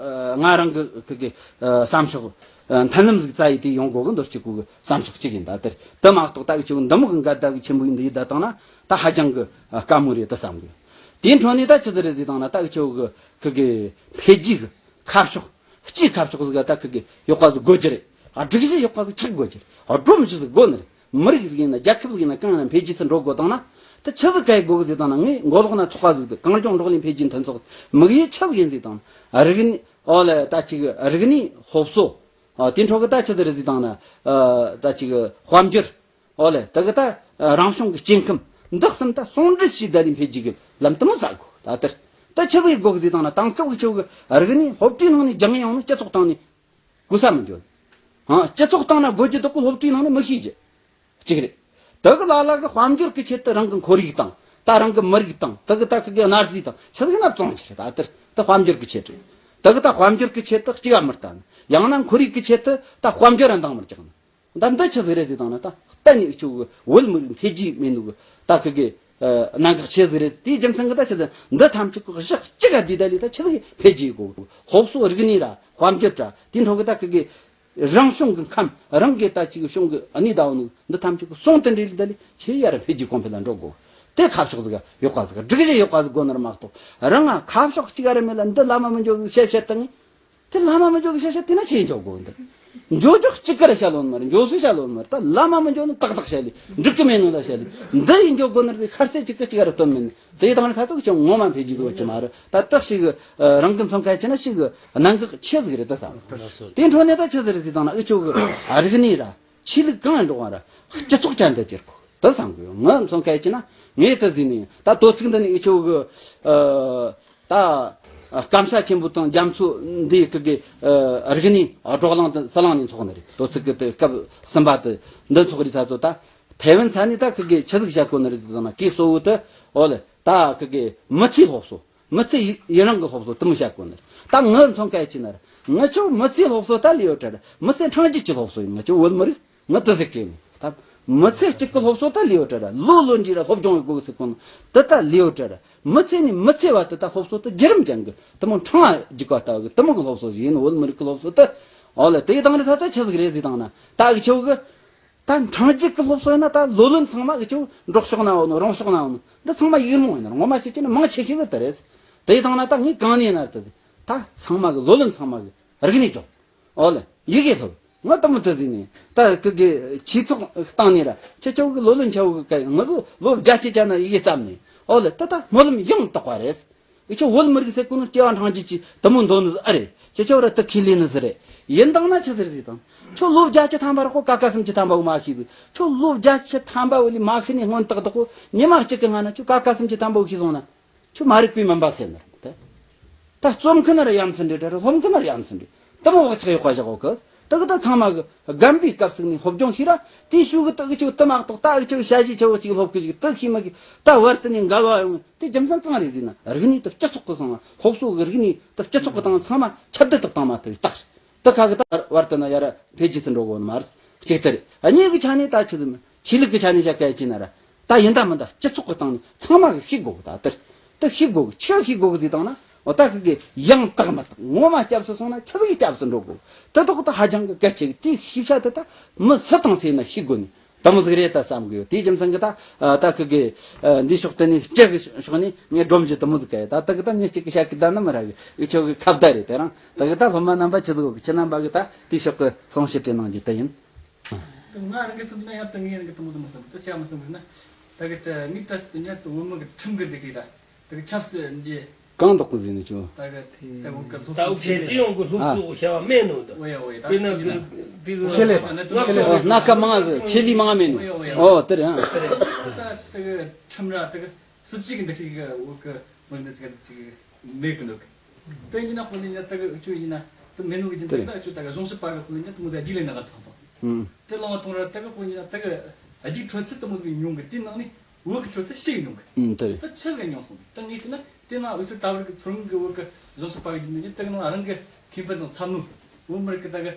ང་རང་གི་གི་གི་བསམ་ཕྱོགས་མཐུན་ལམ་ཟིག་བཙལ་ཡི་དེ་ཡོང་དགོ་གི་འདོད་ཅིག་གོ་གི་བསམ་ཕྱོགས་གཅིག་ཡིན། ད་དེར་དེ་མ་གཏོགས་ད་གི་ཆོག་འདི་མོ་གི་འགལ་ཟླ་གི་ཆེན་པོ་ཡིན་འདི་ཡི་ད་བཏང་ན་ད་ཧ་ཅང་གི་དཀའ་མོ་རེད་ད་བསམ་གི། དེའི་འཕྲོ་ནས་ད་ཆི་ཟིག་རེད་ཟེར་བཏང་ན། ད་གི་ཆོག་གི་གི་གི་འཕེལ་རྒྱས་གི་ཁ་ཕྱོགས། སྤྱིའི་ཁ་ཕྱོགས་ཟིག་ག་ད་ཁི་གི་ཡག་པ་ཟིག་དགོས་རྒྱུ་རེད། སྒྲིག་གཞི་ཡག་པ་ཟིག་ཆགས་དགོས་རྒྱུ་རེད། སྒྲོམ་གཞི་ཟིག་དགོས་ནི་རེད། མི་རིགས་ཟིག་ཡིན་ན་རྒྱལ་ཁབ་ཟིག་ཡིན་ན་གང་ཡིན་ན་འཕེལ་རྒྱས་སུ་འགྲོ་དགོས་བཏང་ན། ད་ཆི་ཟིག་ག་ཡི་དགོས་གི་ཟེར་བཏང་ན། ངས་མགོ་ལོག་ན་ཚོགས་པ་ཟིག་དེ་གངས་ལྗོངས་འབྲོག་གླིང་འཕེལ་རྒྱས་མཐུན་ཚོགས། དམིགས་ཡུལ་ཆི་ཟིག་ཡིན་ཟེར་བཏང་ན། རིག་གནས་ཨོ་ལེ་ད་ཅིག་རིག་གནས་སློབ་གསོ། ཨ་དེ་འཕྲོ་གི་ད་ཆི་ཟིག་རེད་ཟེར་བཏང་ན། ཨ་ད་ཅིག་དཔལ་འབྱོར། ཨོ་ལེ་ད་གི་ད་རང་བྱུང་གི་སྐྱེ་ཁམས་འདི་གསུམ་ད་ཟུང་འབྲེལ་བྱས་ད་ལི་འཕེལ་རྒྱས་གི་ལམ་དུ་མོ་བཙལ་དགོས། ད་དེར་ད་ཆི་ཟིག་དགོས་གི་ཟེར་བཏང་ན། དེང་སྐབས་ཀྱི་ཆོག་གི་རིག་གནས་སློབ་གྲྭའི་ནང་ནས་སྦྱང་ཡོང་ནི་སྤྱི་ཚོགས་སྟེང་ནས་གོ་ས་མི་འཇོག། ཨ་སྤྱི་ཚོགས་སྟེང་ན་དགོས་རྒྱུ་དག་གི་སློབ་གྲྭའི་ནང་ནས་མི་ཤེས་རྒྱུ་གཅིག་རེད། དེ་གི་ལ་ལ་གི་དཔལ་འབྱོར་གི་ཆེད་དུ་རང་གི་ཁོར་ཡུག་དང་། ད་རང་གི་མི་རིགས་དང་། དེ་གི་ད་གི་གི་གནའ་རྫས་དང་། ཆི་ཟིག་ན་བཙོང་ཆི་རེད། ད་དེར་ད་དཔལ་འབྱོར་གི་ཆེད་དུ། དེ་གི་ད་དཔལ་འབྱོར་གི་ཆེད་དུ་གཅིག་ག་མི་ལྟ་ནི། ཡང་ན་ཁོར་ཡུག་གི་ཆེད་དུ་ད་དཔལ་འབྱོར་ར་འདང་མི་རྒྱག་ནི། ད་འདི་ཆི་ཟིག་རེད་ཟེར་དང་ན། ད་གཏན་ནས་འུ་ཆོ་གི་བོད་མི་རིགས་འཕེལ་རྒྱས་མེད་ནོ་གི་ད་གི་གི་ཨ་གནད་འགག་ཆེ་ཟིག་རེད། དེའི་རྒྱུ་མཚན་གི་ད་ཆི་ཟིག་འདི་ཐམས་ཅད་གི་གཞི་གཅིག་ག་བསྡུས་ད་ལས་ད་ཆི་ཟིག་འཕེལ་རྒྱས་དགོས། སློབ་གསོ་རིག་གནས་ར་དཔལ་འབྱོར་ར་དེའི་འཕྲོ་གི་ད་གི་གི་རང་བྱུང་གི་ཁམས། རང་གི་ད་ཅིག་བྱུང་གི་གནས་ད་བོ་ནོ་འདི་ཐམས་ཅད་གི་ཟུང་དུ་འབྲེལ་ད་ལས་ཆི་ཡ་ར་འཕེལ་རྒྱས་གོང་འཕེལ་ལ་འགྲོ་དགོས། དེ་ཁ་ཕྱོགས་ཟིག་ཡག་པ་ཟིག་སྒྲིག་གཞི་ཡག་པ་ཟིག་དགོས་ནི་ར་མ་གཏོགས། རང་ང་ཁ་ཕྱོགས་གཅིག་ག་ར་མེད་ལ་འདི་བླ་མ་མི་འཇོག་གི་བཤད་བཤད་བཏང་ངས། དེ་བླ་མ་མི་འཇོག་གི་བཤད་བཤད་དེ་ན་ཆི་ཡིན་འཇོག་དགོས་འདི། འཇོག་འཇོག་གཅིག་ག་ར་བཤད་ལོན་མ་རེད། འཇོག་སུ་བཤད་ལོན་མ་རེད། ད་བླ་མ་མི་འཇོག་ནི་ཏག་ཏག་བཤད་ལས། འགྲིག་གི་མེད་ནོ་ལ་བཤད་ལས། འདི་ཡིན་འཇོག་དགོས་ནི་རེད། ཁར་སེ་གཅིག་གི་གཅིག་ག་ར་སྟོན་མེད་ནི། དེ་ཡི་དང་རེ་ས་ཐོག་ཅང་ངོ་མ་འཕེལ་རྒྱས་ཟིག་བ་ཅི་མ་རེད། ད་ཏག་ཞིག་གི་ཨ་རང་གི་མཚོན་ཁ་ཡ་ཅི་ན་ཞིག་གི་གནད་འགག་ཆེ་ཟིག་རེད། ད་བསམ། དེ་འཕྲོ་ནས་ད་ཆི་ཟིག་རེད་ཟེར་དང་ན། འུ་ཆོ་གི་རིག་གནས་ར་ཆོས་ལུགས་གང་ཡང་འགྲོ་བ་ར་སྤྱི་ཚོགས་ཅན་དུ་གྱུར་དགོས། དེ་བསམ་གི་ཡོད། ངའི་མཚོན་ཁ་ཡ་ཅི་ན། ངས་དེ་ཟིན་ནས་ད་དོ་ཚིགས་འདི་ནས་འུ་ཆོ་གི་ཨ་ད་སྐམ་ས་ཆེན་པོ་དང་རྒྱ་མཚོ་འདི་གི་གི་ཨ་རིག་གནས་བགྲོ་གླེང་དེ་ཟི་ལིང་ནས་འཚོགས་ནི་རེད། དོ་ཚིགས་གི་དེ་སྐབས་གསུམ་པ་དེ་འདི་འཚོགས་རིས་ད་ཚོ་ད་ཐའེ་ཝན་ས་ནས་ད་གི་གི་ཆི་ཟིག་བཤད་གོ་ནི་རེད་ཟེར་ན། གི་གཙོ་བོ་དེ་འོ་ལེ་ད་གི་གི་མི་ཚེའི་སློབ་གསོ། མི་ཚེ་ཡི་ཡུན་རིང་གི་སློབ་གསོ་དེ་མོ་བཤད་གོ་ནི་རེད། ད་ངའི་མཚོན་ཁ་ཡ་ཅི་ན་ར། ངི་ཆོ་མི་ཚེའི་སློབ་གསོ་ད་ལས་ཡོད་དྲ་ར། མི་ཚེ་འཕྲེང་རྒྱུད་ཀྱི་སློབ་གསོ་ཡིན། ངི་ཆོ་བོད་མི་རིགས་ངི་དེ་ཟིག་གི་ནི་ད་མི་ཚེ་གཅིག་གི་སློབ་གསོ་ད་ལས་ཡོད་དྲ་ར། ལོ་ལོ་འདྲིས་ར་སློབ་སྦྱོང་ཡོད་དགོས་ཟེར་གོ་ནི་དེ་ད་ལས་ཡོད་དྲ་ར། མི་ཚེ་ནས་མི་ཚེ་བར་དུ་ད་སློབ་གསོ་དེ་བརྒྱུད་རིམ་ཅན་གི་དེ་མོ་འཕྲེང་བ་རྒྱུག་པ་ལྟ་བུ་གི་དེ་མོ་གི་སློབ་གསོ་ཟིག་ཡིན། བོད་མི་རིགས་གི་སློབ་གསོ་དེ། འོ་ལེ་དེ་ཡི་དང་རེ་ད་ད་ཆི་ཟིག་རེད་ཟེར་དང་ན། ད་གི་ཆོ་གི་ད་འཕྲེང་རྒྱུད་ཀྱི་སློབ་གསོ་ཡིན་ན། ད་ལོ་ལོན་ཚང་མ་གི་ཆོ་འབྲོག་ཕྱོགས་ན་ཡོད་ནོ། རོང་ཕྱོགས་ན་ཡོད་ནོ། འདི་ཚང་མ་ཡིག་རྨོངས་ཡིན་ནོ། ངོ་མ་བཤད་ཀྱི་ན་མང་ཆེ་ཤོས་གི་དེ་རེད། དེ་ཡི་དང་ན་ད་ངས་གང་ནས་ན་དེ་ད་ཚང་མ་གི་ལོ་ལོན་ཚང་མ་གི་རིག་གནས་སྦྱོང་། འོ་ལེ་ཡི་གེ་སློབ། ང་དེ་མོ་དེ་ཟིན་ནས་ད་གི་གི་ཆོས་ཚོགས་སྟེང་ནས་ར་ཁྱེད་ཆོ་གི་ལོ་ལོན་ཆ་བོ་གི་ག་ང་ཚོ་ལོ་བརྒྱད་ཅུ་ཅན་ན་ཡི་གེ་བརྩམས་ནས། འོ་ལེ་ད་ད་སྨོན་ལམ་ཡང་དག་པ་རེད། འུ་ཆོ་བོད་མི་རིགས་ཟེར་གོ་ནོ་སྐྱེ་བ་འཕྲེང་རྒྱུད་ཀྱི་དེ་མོ་འདོད་ནི་ཨེ་རེད། ཁྱེད་ཆོ་ར་དེ་ཁས་ལེན་ནི་ཟིག་རེད། ཡིན་དང་ན་ཆི་ཟེར་ཟིག་དང་། ཁྱོད་ལོ་བརྒྱད་ཅུ་ཐམ་པ་ར་ཁོ་ཀ་ཁ་སུམ་ཅུ་ཐམ་པ་བོ་མ་ཤེས་ཟིག་ཁྱོད་ལོ་བརྒྱད་ཅུ་ཐམ་པ་བོ་ལས་མ་ཤེས་ནས་སྔོན་ཏག་ཏག་གོ་ཉི་མ་གཅིག་གི་སྔ་ན་ཁྱོད་ཀ་ཁ་སུམ་ཅུ་ཐམ་པ་བོ་ཤེས་སོང་ན། ཁྱོད་མ་རིག་པའི་མུན་པ་སེལ་ནི་རེད། ད་རྩོམ་མཁན་ར་ཡ་མཚན་རེད་དྲ་ར། སློབ་མཁན་ར་ཡ་མཚན་རེད། དེ་མོ་བག་ཆགས་ཡོད་པ་བཞག་གོ་གི། དེ་གི་ད་ཚང་མ་གི་རྒན་པའི་སྐབས་ཟིག་ནས་སློབ་སྦྱོང་ཤེས་ར། དེའི་ཤུལ་གི་དེ་གི་ཆོ་དེ་མ་གཏོགས་ད་གི་ཆོ་ཞ་ཞི་ཆོ་གཅིག་སློབ་གི་ཞིག་དེ་ཤེས་མ་གི་ད་བར་དུ་ནས་འགལ་བ་ཡོང་། དེ་རྒྱུ་མཚན་གང་རེད་ཟེར་ན། རིག་གནས་དེ་སྤྱི་ཚོགས་གི་སང་སློབ་གསོ་གི་རིག་གནས་དེ་སྤྱི་ཚོགས་གི་སྟེང་ཚང་མ་ཁྱབ་གདལ་དག་བཏང་མ་ཐུབ་རྟགས། དེ་ཁ་གི་ད་བར་དུ་ན་ཡ་ར་འཕེལ་རྒྱས་སུ་འགྲོ་གོ་ནི་མ་རེད། གཅིག་དེ་རེད། གཉིས་གི་ཆ་ནས་ད་ཆི་ཟེར་ན། ཆོས་ལུགས་གི་ཆ་ནས་བཤད་ག་ཡ་ཅི་ན་ར། ད་ཡིན་ད་མིན་ད་སྤྱི་ཚོགས་གི་སྟེང་ནས་ཚང་མ་གི་ཤེས་དགོས་གི། ད་དེར་དེ་ཤེས་དགོས་གི། ཆི་ཤེས་དགོས་གི་ཟེར་དང་ན། འོ་ད་ཁི་གི་ཡང་དག་མི་དག་ངོ་མ་སྐྱབས་སུ་སོང་ན་ཆི་ཟིག་སྐྱབས་སུ་འགྲོ་དགོས། དེ་དག་ད་ཧ་ཅང་གི་གལ་ཆེ་གི། དེའི་ཤེས་བྱ་དེ་ད་མི་སུ་དང་སུ་ཡིན་ན་ཤེས་དགོས་ནི། དེ་མོ་ཟིག་རེད་ད་བསམ་གི་ཡོད། དེའི་རྒྱུ་མཚན་གི་ད་ད་ཁི་གི་འདི་ཕྱོགས་དེ་ནས་སྤྱི་གི་ཕྱོགས་ནས་ངས་སྒྲོམ་གཞི་དེ་མོ་ཟིག་ག་ཡ། ད་ད་གི་ད་མི་གཅིག་གི་བཤད་གི་ད་ནི་མི་ར་གི། འུ་ཆོ་གི་ཁ་བརྡ་རེད། དེ་རིང་ད་གི་ད་སློབ་མ་རྣམ་པ་ཆི་ཟིག་གོ་གི། ཁྱེད་རྣམ་པ་གི་ད་དེའི་ཕྱོགས་གི་གསུང་བཤད་རེ་གནང་རྒྱུ་དེ་ཡིན། ང་རང་གི་ཚོད་ན་ཡང་ད་ངས་རང་གི་དེ་མོ་ཟིག་མི་བསམ། ད་ཆ་མི་བསམ་ཟིག་ན། ད་གི་ད་ངས་ད་ཉ་ད་བོད་མི་གི་ཁྲིམས་གི་འདི་གི་ར། ད་གི་ཆབ་སྲིད་འདི། གང་འདོག་གི་ཟིན་ནས་ཆོ། ད་གི་ད་བོད་གི་ད་འུ་ཆོ་སྤྱི་ཡོངས་གི་སློབ་གསོ་གི་བྱ་བ་མེད་ནོ་ད། ཨོ་ཡ་ཨོ་ཡ། ད་དཔེར་ན་གི་དེ་གི་ཁེ་ལས་ཁེ་ལས་ཨོ་སྣ་ཁ་མང་ཟིག་ཆེད་ལས་མང་མེད་ནོ། ཨོ་ཡ་ཨོ་ཡ། ཨོ་དེ་རེད། ཨ་ད་ད་གི་ཁྲིམས་ར་ད་གི་སྲིད་ཇུས་གི་འདི་གི་བོད་གི་མི་འདི་ཚོ་གི་ཅིག་མེད་གི་འདུག་དེ་ཡིན་ན་དཔེར་ན་ད་གི་འུ་ཆོ་ཡིན་ན་དེ་མེད་ནོ་གི་རྒྱུ་མཚན་ད་འུ་ཆོ་ད་གི་གཞུང་ཞབས་པ་གི་དཔེར་ན་དེ་མོ་ཟིག་རྒྱུགས་ལེན་ན་ག་ཐོག་དང་། ཨུམ། དེ་ལོང་བ་ཐོང་ར་ད་གི་དཔེར་ན་ད་གི་རྒྱུགས་འཕྲོད་ཚད་དེ་མོ་ཟིག་ཉུང་གི། དེ་ནང་ནས་བོད་གི་འཕྲོད་ཚད་ཞེ་གི་ཉུང་གི། ཨུམ་དེ་རེད། ད་ཆི་ཟིག་ཉུང་སོང་། ད་ངས་བལྟས་ན་དེ་ན་འུ་ཆོ་ད་བར་གི་ཚུར་གི་བོད་གི་གཞུང་ཞབས་པ་གི་རྒྱུ་མཚན་གི་ད་གི་ནང་རང་གི་ཁེ་ཕན་དང་འཚམ་ནོ། བོད་མི་རིགས་གི་ད་གི་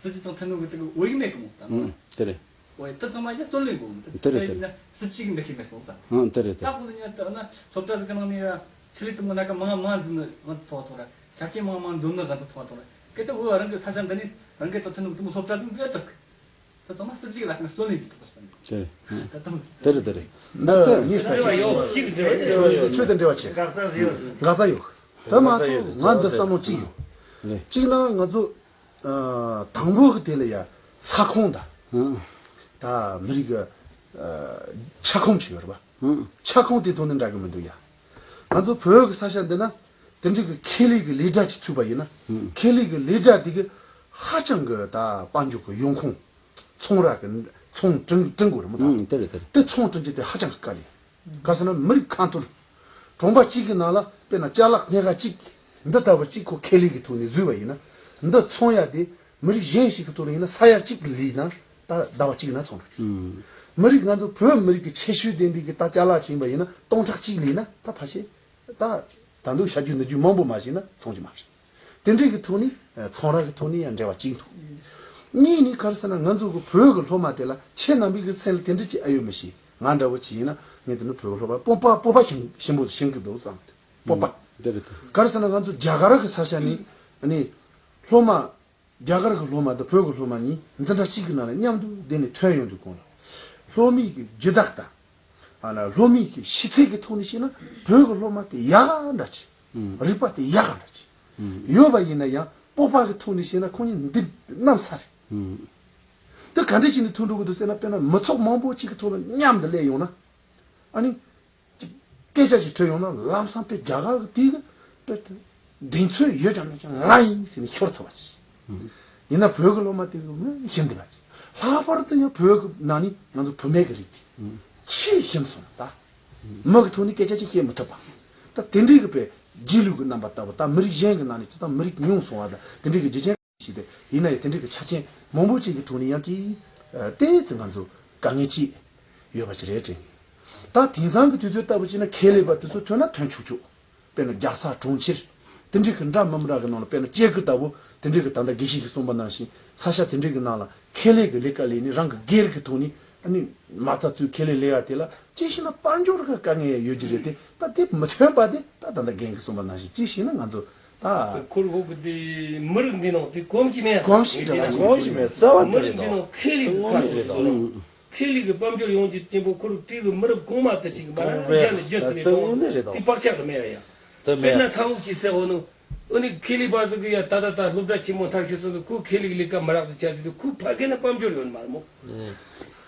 སྲིད་ཇུས་དང་མཐུན་ནོ་གི་ད་གི་བོད་ཡིག་མེད་གི་མོ་ད་ནོ། ཨུམ་དེ་རེད། ཨོ་ཡ། དེ་ཚང་མ་ཡང་བརྩོན་ལེན་དགོས་མི་འདུག་དེ་རེད་དེ་རེད། ད་ཡིན་ན་སྲིད་ཇུས་ཀྱི་འདུ་ཤེས་མེད་སོང་ས། ཨང་། དེ་རེད་དེ། ད་ཁོ་ན་ཡང་ད་ན་སློབ་གྲྭ་ཟིག་གི་ནང་ནས་ཡང་ཆེད་ལས་དེ་མོ་སྣ་ཁ་མང་མང་འཛོམས་ནི་ང་ཐོག་ཐོག་ར། ཆ་རྐྱེན་མང་མང་འཛོམས་ནི་ང་ཐོག་ཐོག་ར། གལ་ཏེ་བོད་རང་གི་ས་ཆ་འདི་ནས་རང་གི་ད་ཐོན་ནི་དེ་མོ་སློབ་གྲྭ་ཟིག་འཛུགས་ཐུབ་གི། ད་ཚང་མ་སྲིད་ཇུས་ཀྱི་ལ་ཁ་ན་བརྩོན་ལེན་གྱི་ཐུབ་པར་བསམ་གི། དེ་རེད། ད་དམ་ཟིག་དེ་རེད་དེ་རེད། འདི་ངས་ཟེར་ཞིག་ཆོས་དང་འབྲེལ་བ་ཆེ། འགག་རྩ་ཟིག་ཡོད། འགག་རྩ་ཡོད། དེ་མ་གཏོགས་ང་འདི་བསམ་བློ་གཅིག་ཡོད། རེད། གཅིག་ན་ང་ཚོ། ཨ། དང་པོ་གི་དེ་ལ་ཡ་ས་ཁོངས་དང་། ཨང་། ད་མི་རིགས་ཀྱི་ཨ་ཁྱབ་ཁོངས་ཅིག་ཡོད་རེད་པ། ཨང་། ཁྱབ་ཁོངས་དེ་ཐོག་ནས་འདྲ་གི་མི་འདུག་ཡ། ང་ཚོ་བོད་ཀྱི་ས་ཆ་འདི་ན་དེ་འདྲ་གི་ཁེ་ལས་ཀྱི་ལས་གྲྭ་ཅིག་ཚུགས་པ་ཡིན་ན། ཨང་། ཁེ་ལས་ཀྱི་ལས་གྲྭ་དེ་གི་ཧ་ཅང་གི་ད་དཔལ་འབྱོར་གྱི་ཡོང་ཁུངས། ཚོང་ར་གི་ཚོང་བྲིན་བྲིན་དགོས་རེད་མོ་ད། ཨང་། དེ་རེད་དེ་རེད། དེ་ཚོང་བྲིན་རྒྱུ་དེ་ཧ་ཅང་གི་དཀའ་ལས། ག་ཟེར་ན་མི་རིགས་ཁ་ཐོར། གྲོང་པ་གཅིག་གི་ནང་ལ་དཔེར་ན་ཅ་ལག་སྣེ་ཁ་གཅིག་འདི་ལྟ་བུ་གཅིག་ཁོ་ཁེ་ལས་ཀྱི་ཐོག་ནས་བཟོས་པ་ཡིན་ན། འདི་ཚོང་ཡ་དེ་མི་རིགས་གཞན་ཞིག་གི་ཐོག་ནས་ཡིན་ན་ས་ཡ་གཅིག་གི་ལས་ན། ད་ ད་ཟླ་བ་གཅིག་ན་ཚོང་རེད། མི་རིགས་ང་ཚོ་བོད་མི་རིགས་ཀྱི་ཁྱད་ཆོས་ལྡན་པའི་གི་ད་ཅ་ལག་ཕྱིན་པ་ཡིན་ན་སྟོང་ཕྲག་གཅིག་ལས་ན་ད་ཕལ་ཆེར་ད་ད་དུང་བྱ་རྒྱུ་ནུས་རྒྱུ་མང་པོ་མ་བྱས་ན་ཚོང་རྒྱུ་མ་རེད། དེ་འདྲའི་གི་ཐོག་ནས་ཚོང་ར་གི་ཐོག་ནས་ཡང་འབྲེལ་བ་གཅིག་འདུག་གཉིས་ནས་ག་རེ་ཟེར་ན་ང་ཚོ་གི་བོད་གི་སློབ་མ་དེ་ལ་ཁྱེད་རྣམ་པའི་གི་སེམས་ལ་དེ་འདྲ་ཅིག་ཨེ་ཡོད་མི་ཤེས། ང་འདྲ་བོ་ཅིག་ཡིན་ན་ངས་དེ་ནི་བོད་གི་སློབ་མ་སྤོབས་པ་སྤོབས་པ་ཞིག་ཞིམ་པོ་ཞིམ་གི་འདུག་བསམ་གི་འདུག་སྤོབས་པ། འདི་རེད་དོ། ག་རེ་ཟེར་ན་ང་ཚོ་རྒྱ་གར་གི་ས་ཆ་ནས་ཨ་ནི་སློབ་མ། རྒྱ་གར་གྱི་སློབ་མ་དང་བོད་ཀྱི་སློབ་མ་གཉིས་འཛིན་གྲྭ་གཅིག་གི་ནང་ལ་མཉམ་དུ་བསྡད་ནས་ཐོན་ཡོང་དུས་གོང་ལ། སློབ་མའི་གི་རྒྱུ་དག་དང་། ཨ་ན་སློབ་མའི་གི་ཤེས་ཚད་ཀྱི་ཐོག་ནས་བཤད་ན་བོད་ཀྱི་སློབ་མ་དེ་ཡག་ག་འདྲ་ཅིག་ཨུམ། རིག་པ་དེ་ཡག་ག་འདྲ་ཅིག་ཨུམ། ཡོད་པ་ཡིན་ན་ཡང་སྤོབས་པ་གི་ཐོག་ནས་བཤད་ན་ཁོང་གཉིས་འདི་གནམ་ས་རེད། ཨུམ། དེ་ག་འདྲ་བྱས་ནས་ཐོན་འགྲོ་གི་འདུག་ཟེར་ན། དཔེར་ན་མི་ཚོགས་མང་པོ་གཅིག་གི་ཐོག་ལ་མཉམ་དུ་སླེབས་ཡོང་ན། ཨ་ནི། ཅིག་སྐད་ཆ་ཞིག་དྲིས་ཡོང་ན་ལམ་སང་དཔེ་རྒྱ་གར་གི་དེ་གི་དཔེ་དེ་གདེང་ཚོད་ཡོད་ཀྱང་མེད་ཀྱང་ང་ཡིན་ཟེར་ནས་ཤོར་ཐུབ་པ་ཅིག་ཡིན་ན་བོད་གི་སློབ་མ་དེ་གི་མི་ཞིམ་དེ་བ་ཅིག་ལྷག་པར་དུ་ཡང་བོད་གི་ནང་ནས་ང་ཚོ་བུད་མེད་གི་རིགས་དེ་ཆེས་ཞིམ་སོང་ད། མི་གི་ཐོག་ནས་སྐད་ཆ་ཅིག་བཤད་མི་ཐུབ་པ། ད་དེ་འདྲའི་གི་དཔེ་རྗེས་ལུས་གི་རྣམ་པ་ལྟ་བུ། ད་མི་རིགས་གཞན་གི་ནང་ནས་ཅི་ལྟར་མི་རིགས་ཉུང་སོང་བ་དང་དེ་འདྲའི་གི་རྒྱུ་རྐྱེན། ཞིག་དེ་ཡིན་ན་ཡང་དེ་འདྲའི་གི་ཆ་རྐྱེན་མང་པོ་ཅིག་གི་ཐོག་ནས་ཡང་གི་ཨ་ཏོག་ཙམ་ང་ཚོ་དཀའ་ངལ་ཅིག་ཡོད་པ་ཅིག་རེད་དྲན། ད་དེང་སང་གི་དུས་ཚོད་ལྟ་བུ་བྱས་ན་ཁེ་ལས་པ་དེ་ཚོ་ཐོན་ན་ཐོན་ཆོག་ཆོག་དཔེར་ན་རྒྱལ་ས་གྲོང་ཁྱེར་དེ་འདྲའི་གི་འདྲ་མི་འདྲ་གི་ནང་ལ། དཔེར་ན་སྐྱེ་རྒུ་ལྟ་བུ་དེ་འདྲའི་གི་ད་ལྟ་དགེ་བཤེས་ཀྱིས་གསུངས་པ་ནང་བཞིན་ས་ཆ་དེ་འདྲའི་གི་ནང་ལ་ཁེ་ལས་གི་ལས་ཀ་ལས་ནས་རང་གི་སྒེར་གི་ཐོག་ནས། ཨ་ནི་མ་རྩ་ཚུལ་ཁེ་ལས་ལས་ཡ་དེ་ལ་ཅི་ཞིག་ན་དཔལ་འབྱོར་གྱི་དཀའ་ངལ་ཡང་ཡོད་ཀྱི་རེད་དེ། ད་དེ་མི་ཐོན་པ་དེ་ད་ད་ལྟ་རྒན་གྱིས་གསུངས་པ་ནང་བཞིན་ཅི་ཞིག་ན་ང་ཚོ་ད་ཁོར་ཡུག་གི་དེ་མི་རིགས་འདི་ནང་དེ་གོམས་གཤིས་མེད། གོམས་གཤིས་དེ་ལ་གོམས་གཤིས་མེད། རྩ་བ་མི་དེ་རིགས་འདི་རེད་ནང་ཁེ་ལས་ཀྱི་ཁ་ཕྱོགས་སུ་ཁེ་ལས་ཀྱི་དཔལ་འབྱོར་ཡོང་རྒྱུ་གཅིག་པོ། ཁོར་དེ་གི་མི་རབས་གོང་མ་དེ་གཅིག་མ་ར་རྒྱ་ནས་རྒྱུ་དེ་ནས་གཏོང་། དེ་བག་ཆགས་དེ་མེད་ཡ། དེ་མེད། དཔེར་ན་ཐང་ལུག་ཅིག་ཟེར་འོ་ནོ། ཨ་ནི་ཁེ་ལས་པ་ཟིག་གི་ཡ་ད་ད་ད་སློབ་གྲྭ་ཆེན་མོ་མཐར་ཕྱིན་སོང་ཟིག་ཁོ་ཁེ་ལས་ཀྱི་ལས་ཀ་མི་རག་ཟིག་ཆ་ཟིག་དུས་ཁོ་ཕ་གི་ན་དཔལ་འབྱོར་ཡོད་མ་རེད་མོ།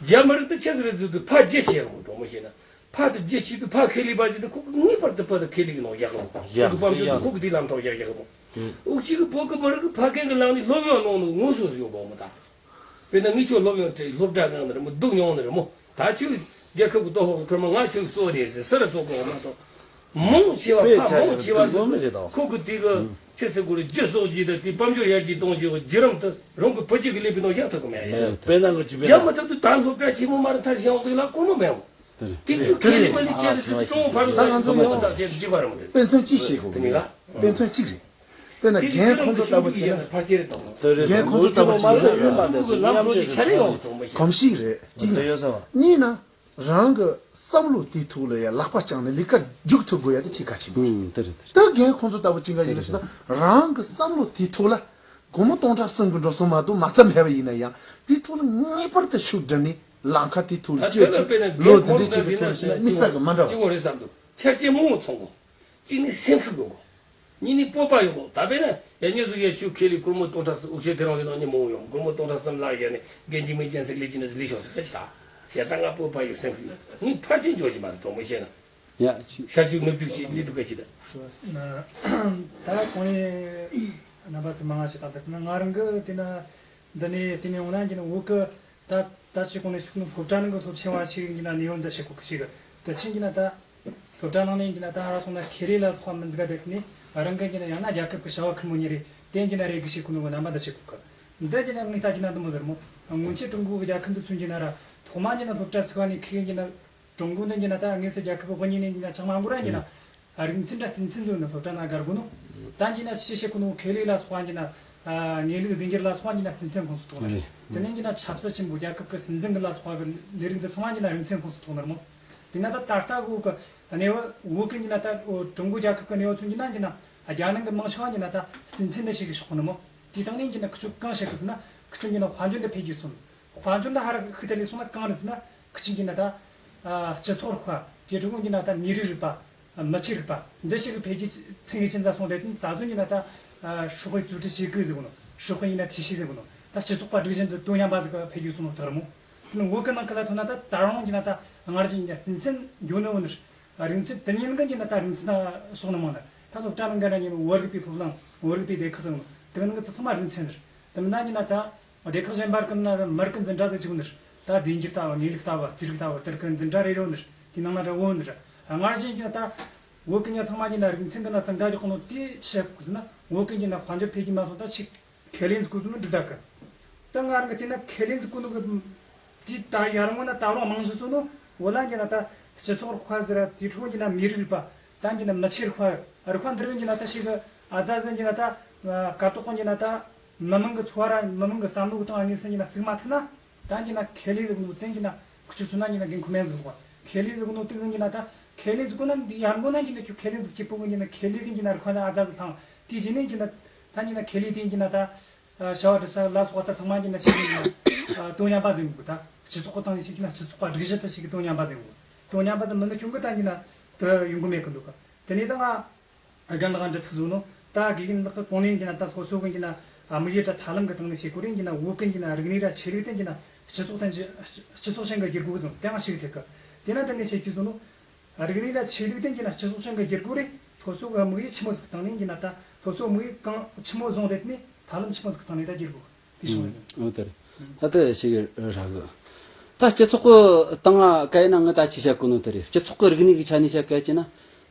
རྒྱ་མི་རིགས་དེ་ཆི་ཟིག་རེད་ཟེར་དུས་ཕ་རྒྱུ་ཆེ་གི་མོ། གྲོགས་མོ་བཤད་ན་ཕ་དེ་རྒྱུ་ཆེ་དུས་ཕ་ཁེ་ལས་པ་ཟིག་དུས་ཁོ་གི་ངེས་པར་དུ་ཕ་དེ་ཁེ་ལས་ཀྱི་ནང་ཡག་གི་མོ། ཡག་ཁོ་གི་དཔལ་འབྱོར་ཡག་དུས་ཁོ་གི་དེའི་ལམ་ཐོག་ཡག་ཡག་གི་མོ། འུ་ཅག་གི་བོད་གི་མི་རིགས་གི་ཕ་རྒན་གི་ལམ་ནས་སློབ་ཡོན་སློང་ནོ་ངོ་སོ་ཟིག་ཡོད་གོ་མོ་ད། དཔེར་ན་ངས་ཁྱོད་སློབ་ཡོན་སྤྲད། སློབ་གྲྭ་གང་ནས་རེད་མོ། སྡུག་མྱོང་ནས་རེད་མོ། ད་ཁྱོད་རྒྱལ་ཁབ་ཀྱི་སྟོབས་ཤུགས་ཁུར་མ། ང་ཁྱོད་གསོ་རེད་ཟེར་སུ་ར་གསོ་གོ་མ་གཏོགས། མང་ཆེ་བ་དཔེ་ཕ་ཆ་མང་ཡོད་ཆེ་བ་དེ་ངོ་མི་རེད་དོ། ཁོ་གི་དེ་གི་ཆི་ཟེར་དགོས་རེད། རྒྱུ་གསོག་རྒྱུ་དང་དེ་དཔལ་འབྱོར་ཡར་རྒྱས་གཏོང་རྒྱུ་གི་བརྒྱུད་རིམ་དེ་རང་གི་བུ་རྒྱུད་ཀྱི་ཀླད་པའི་ནང་ཡར་ཐུག་གི་མེད་ཡ། དཔེར་ན་ངོ་ཅི་དཔེར་ན། ཡང་མ་ཐུབ་དུས་ད་སློབ་གྲྭ་ཆེན་མོ་མ་རེད། མཐར་ཕྱིན་ཡོང་ཟིག་ལ་གོ་མ་མེད་མོ། དེ་ཚོ་ཁེ་ལས་མི་ལས་བྱས་ནས་ཚུར་ཀྲུང་ཕར་ལ་ད་ང་ཚོ་ཡོང་ས་བྱས་འཇིག་པ་རེད་མོ། དེ་དཔེ་མཚོན་གཅིག་བཤད་དགོས་གི་དེ་ནི་ལ། དཔེ་མཚོན་གཅིག་རེད། དཔེར་ན་རྒན་ཁོང་ཚོ་ལྟ་བུ་བྱས་ན། ཕལ་ཆེར་དང་། རྒན་ཁོང་ཚོ་ལྟ་བུ་བྱས་ན། ལམ་འགྲོ་དེ་ཆ་ལས་ཡོང་གོམས་གཤིས་རེད། གཅིག་ན། རང་གི་བསམ་བློ་དེའི་ཐོག་ལ་ཡང་ལག་པ་བརྐྱངས་ནས་ལས་ཀར་འཇུག་ཐུབ་དགོས་ཡ་དེ་ཆེས་གལ་ཆེན་པོ་རེད། ད་རྒན་ཁོང་ཚོ་ལྟ་བུ་ཅི་འདྲ་ཡིན་ན་ཟེར་ན། རང་གི་བསམ་བློ་དེའི་ཐོག་ལ་སྒོར་མོ་སྟོང་ཕྲག་གསུམ་གི་འགྲོ་སོང་མ་གཏོགས་མ་རྩ་མེད་པ་ཡིན་ན་ཡང་། དེའི་ཐོག་ལ་ངེས་པར་དུ་ཤུགས་བསྒྲིལ་ནས་ལམ་ཁ་དེའི་ཐོག་ལ་བསྐྱོད་ཅིག་ལོ་འདི་འདྲའི་ཅིག་གི་ཐོག་ལ་ཕྱིན་ན་མི་གསར་གི་མ་འདྲ་བ་ཞིག་ཆ་རྐྱེན་མང་བོ་ཚང་དགོས། གཅིག་ནི་སེམས་ཤུགས་ཡོད་དགོས། གཉིས་ནི་སྤོབས་པ་ཡོད་དགོས། ད་དཔེར་ན་ཡ་མྱི་ཟིག་ཡ་ཁྱོད་ཁེ་ལས་སྒོར་མོ་སྟོང་ཕྲག་གསུམ། འུ་ཆོ་དེ་རིང་ལས་ནང་མྱི་མང་བོ་ཡོང་། སྒོར་མོ་སྟོང་ཕྲག་གསུམ་ལག་ཡ་ནས་རྒན་གཅིག་མི་རྒན་ཟིག་ལས་ཀྱི་ནི་ལས་ཤོག་ཟེར་གི་ཆ། ཡ་ད་ང་སྤོབས་པ་ཡོད། སེམས་ཤུགས་ཡོད། ངས་ཕར་ཕྱིན་འཇོག་གི་མ་རེད། གྲོགས་མོ་བཤད་ན། ཡ་ཆི། ཤ་རྒྱུག་ནུབ་རྒྱུག་ཅིག་ལས་འདུག་ག་ཅི་ད། ད་གོང་ནས་རྣམ་པ་ཚོ་མང་ང་ཞིག་དང་། ད་ང་རང་གི་དེ་ན་འདི་ནས་དེ་ནས་འོང་ན་གི་ན་བོད་གི་ད་ད་ཅི་གོང་ནས་ཞུགས་ནོ་སློབ་གྲྭ་ནང་གི་སློབ་ཆེན་བ་ཞིག་ཡིན་གྱི་ན་ནས་ཡོང་ད་ཞིག་གོ་གི་ཞིག་ད་ཕྱིན་གྱི་ན་ད་སློབ་གྲྭ་ནང་ནས་ཡིན་གྱི་ན་ད་ང་རང་སོང་ན་ཁེ་ལས་ལ་སོགས་པ་མི་འཛིན་ག་དེ་ནས་རང་གི་ཡིན་གྱི་ན་ཡང་ན་རྒྱལ་ཁབ་ཀྱི་བྱ་བ་ཁུར་མོ་ཉིད་རེད། དེ་ཡིན་གྱི་ན་རེད་གི་ཞིག་གོ་ནོ་གི་རྣམ་པ་ད་ཞིག་གོ་གི། འདི་ཡིན་གྱི་ན་ངས་ལྟ་གྱི་ན་འདི་མོ་ཟེར་མོ། སྔོན་ཆད་ཀྲུང་གོ་གི་རྒྱལ་ཁབ་འདི་མཚོན་གྱི་ན་ར་ཐོག་མ་ཡིན་གྱི་ན་སློབ་གྲྭ་ཚུགས་པ་ནས་ཁེ་ཡིན་གྱི་ན། ཀྲུང་གོ་འདི་ཡིན་གྱི་ན་ད་དངོས་སུ་རྒྱལ་ཁབ་དབུ་བརྙེས་ནས་ཡིན་གྱི་ན་ཅང་མ་འགོར་ར་ཡིན་གྱི་ན། ཨ། རིག་ཚན་འདྲ་རྩིས་ཚན་ཟིག་ནི་སློབ་གྲྭ་ན་དགར་དགོས་ནོ། ད་ཡིན་གྱི་ན་ཅི་བྱེད་གོ་ནོ། ཁེ་ལས་ལ་སོགས་ཡིན་གྱི་ན། ཨ། དངོས་ལུགས་རྫས་འགྱུར་ལ་སོགས་ཡིན་གྱི་ན་རྩིས་ཚན་ཁོངས་སུ་གཏོགས་ནི་རེད། དེ་ནས་ཡིན་གྱི་ན་ཆབ་སྲིད་ཆེན་པོ་རྒྱལ་ཁབ་ཀྱི་སྲིད་འཛིན་གྱི་ལ་སོགས་པའི་ལས་རིགས་འདི་ཚང་མ་ཡིན་གྱི་ན་རིག་ཚན་ཁོངས་སུ་གཏོགས་ནི་རེད་མོ། དེ་ན་ད་ད་ལྟ་བོད་ཀྱི་གནས་བབ། བོད་ཀྱི་ཡིན་གྱི་ན་ད་ཀྲུང་གོ་རྒྱལ་ཁབ་ཀྱི་གནས་བབ་མཚོན་གྱི་ན་ཡིན་གྱི་ན། རྒྱལ་ནང་གི་མང་ཆེ་བ་ཡིན་གྱི་ན་ད་རྩིས་ཚན་འདི་ཞིག་གི་ཕྱོགས་ནི་མོ། དེའི་སྟེང་ནས་ཡིན་གྱི་ན་ཁི་ཆོ་གང་བྱེད་གི་ཟེར་ན། ཁི་ཆོ་ཡིན་གྱི་ན་དཔལ་འབྱོར་འདི་འཕེལ་རྒྱས་སོང་། དཔལ་འབྱོར་འདི་ཧ་ར་ཤུགས་དེ་ལས་སོང་ན་གང་རེད་ཟེར་ན། ཁི་ཆོ་ཡིན་གྱི་ན་ད། ཨ། སྤྱི་ཚོགས་རིག་པ། དེ་ཕྲུ་གུ་ཡིན་གྱི་ན་ད་ནད་རིགས་རིག་པ། མི་ཆོས་རིག་པ། འདི་ཞིག་གི་འཕེལ་རྒྱས་ཚད་ངེས་ཅན་ཙམ་སོང་སྟེ། ད་གཟོད་ཡིན་གྱི་ན་ད། ཨ། སྲོག་དཔེ་ཙུའུ་ཀྲི་ཅི་ཀུའེ་ཟེར་གོ་ནོ། སྲོག་དཔེ་ཡིན་ན་ཐེ་ཤི་ཟེར་གོ་ནོ། ད་སྤྱི་ཚོགས་པ་སྒྲིག་གཞི་འདི་དོན་མཉམ་པ་ཟིག་ག་འཕེལ་རྒྱས་སོང་ནོ་དེ་རེད་མོ། དེ་ནི་བོད་གི་ནང་གི་ལ་ཐོན་ན་ད་ད་རུང་ཡིན་གྱི་ན་ད་སྔར་བཞིན་གྱི་རྩིས་ཚན་འགྱོ་ནི་བོ་ནི། རིག་ཚན་དེ་ཉིད་ཀྱི་ཡིན་གྱི་ན་ད་རིག་ཚན་ད་ཕྱོགས་ནི་མང་ནི། ད་སློབ་གྲྭ་ནང་གི་ན་ཡིན་བོད་རིག་པའི་སློབ་གླིང་། བོད་རིག་པའི་སྡེ་ཁག་ཟེར་གོ་ནོ། དེ་གི་ནང་གི་དེ་ཚང་མ་རིག་ཚན་རེད། དེ་མིན་ན་ཡིན་ན་ད། སྡེ་ཁག་གཞན་པར་ཀུན་ན་མི་རིགས་ཀྱི་འཛིན་གྲྭ་ཟིག་བཙུགས་ནི་རེད། ད་རྫས་འགྱུར་ལྟ་བུ། དངོས་ལུགས་ལྟ་བུ། རྩིས་རིག་ལྟ་བུ། དེར་ཀྱི་འཛིན་གྲྭ་རེ་རེ་ཡོད་ནི་རེད། དེའི་ནང་ན་ར་བོད་ནི་རེད། སྔར་བཞིན་གྱི་ན་ད་བོད་ཀྱི་ཡིན་ན་ཚང་མ་ཡིན་གྱི་ན་རིག་ཚན་གྱི་ན་ཚང་ག་གི་ཁོ་ནོ་དེ་ཆི་ཟེར་ན། བོད་ཀྱི་ཡིན་གྱི་ན་དཔལ་འབྱོར་འཕེལ་རྒྱས་མ་སོང་ད་ཆི་ཁེ་ལས་འཛུགས་དགོས་ནི་འགྲིག་ད་གི། ད་ང་རང་གི་དེ་ན་ཁས་ལེན་ཟིག་གོ་ནོ་གི་དེ་ད་ཡར་སྔོན་ན་ད་རུང་རྨང་གཞི་བཟོ་ནོ་འོ་ལ་གི་ན་ད་སྤྱི་ཚོགས་རིག་པ་ཟེར་ར། དེ་འཕྲོ་གི་ན་མི་རིགས་རིག་པ། ད་གི་ན་མི་ཆོས་རིག་པ། རིག་པ་འདི་རིགས་གི་ན་ད་ཞིག་གི་ཨ་ཛ་ཟིན་གི་ན་ད་ཀ་ཏོག་གི་ན་ད་མི་མང་གི་འཚོ་བ་ར་མི་མང་གི་བསམ་བློ་གི་སྟེང་ཨ་ནི་ཟིན་གི་ན་ཟིག་མ་ཐུབ་ན། ད་གི་ན་ཁས་ལེན་ཟིག་གོ་ནོ་དེ་གི་ན་ཁུ་ཆུ་སོ་ན་གི་ན་འགན་ཁུར་མེད་ཟིག་གོ། ཁས་ལེན་ཟིག་གོ་ནོ་དེ་གི་ན་ད་ཁས་ལེན་ཟིག་གོ་ན་འདི་ཡར་འགོ་ན་གི་ན་ཆུ་ཁས་ལེན་ཟིག་སྐྱིད་པོ་གི་ན་ཁས་ལེན་གི་ན་རིག་པ་ན་ཨ་ཛ་ཟིག་ཐང་དེ་བཞིན་ནས་གི་ན་ད་གི་ན་ཁས་ལེན་དེ་གི་ན་ད། བྱ་བ་སྒྲུབ་ས་ལ་སོགས་པ་ད་ཚང་མ་གྱི་ན་ཞིག་ཡིན་ན་དོན་མཉམ་པ་ཟིན་དགོས། ད་སྤྱི་ཚོགས་ཀྱི་སྟེང་ཞིག་གྱི་ན་སྤྱི་ཚོགས་པ་སྒྲིག་གཞི་དེ་ཞིག་གི་དོན་མཉམ་པ་ཟིན་དགོས། དོན་མཉམ་པ་ཟིན་མིན་ན་ཁྱོད་ཀྱི་ད་གྱི་ན་དུ་ཡོང་གི་མེད་གི་འདུག་ག། དེ་ནས་ད་ང་རྒན་ལགས་འདྲི་ཚིག་བཟོ་ནོ་ད་དགེ་རྒན་ལགས་ཀྱི་གོང་ནས་གྱི་ན་ད་སློབ་གསོ་གི་གྱི་ན་དམིགས་ཡུལ་ད་ཐབས་ལམ་གི་སྟེང་ནས་བྱེད་དགོས་རིང་གྱི་ན་བོད་ཀྱི་གྱི་ན་རིག་གནས་ར་ཆོས་ལུགས་སྟེང་གྱི་ན་སྤྱི་ཚོགས་སྟེང་གི་སྤྱི་ཚོགས་ཅན་གྱི་བསྒྱུར་དགོས་གི་ཟིན་དེ་ང་ཞིག་ཐེག་གི། དེ་ན་དེ་ནས་བྱེད་རྒྱུ་བཟོ་ནོ། རིག་གནས་ལ་ཆོས་ལུགས་ལྡན་གྱི་ན་སྤྱི་ཚོགས་ཅན་གྱི་བསྒྱུར་བཀོད་རེད། སློབ་གསོ་གི་དམིགས་ཡུལ་ཆི་མོ་ཟིག་བཏང་ནས་ཀྱི་ན་ད་སློབ་གསོ་དམིགས་ཡུལ་གང་ཆི་མོ་བཟུང་རེད་ནས་ཐབས་ལམ་ཆི་མོ་ཟིག་བཏང་ནས་ད་བསྒྱུར་དགོས་དེ་བྱུང་བ་ཡིན། ཨོ་དེ་རེད། ད་དེ་ཞིག་རག་གི། ད་སྤྱི་ཚོགས་གི་སྟེང་ང་ག་ཡིན་ན་ངི་ད་ཅི་བཤད་གོ་ནོ་དེ་རེད། སྤྱི་ཚོགས་གི་རིག་གནས་ཀྱི་ཆ་ནས་བཤད་ག་ཅི་ན་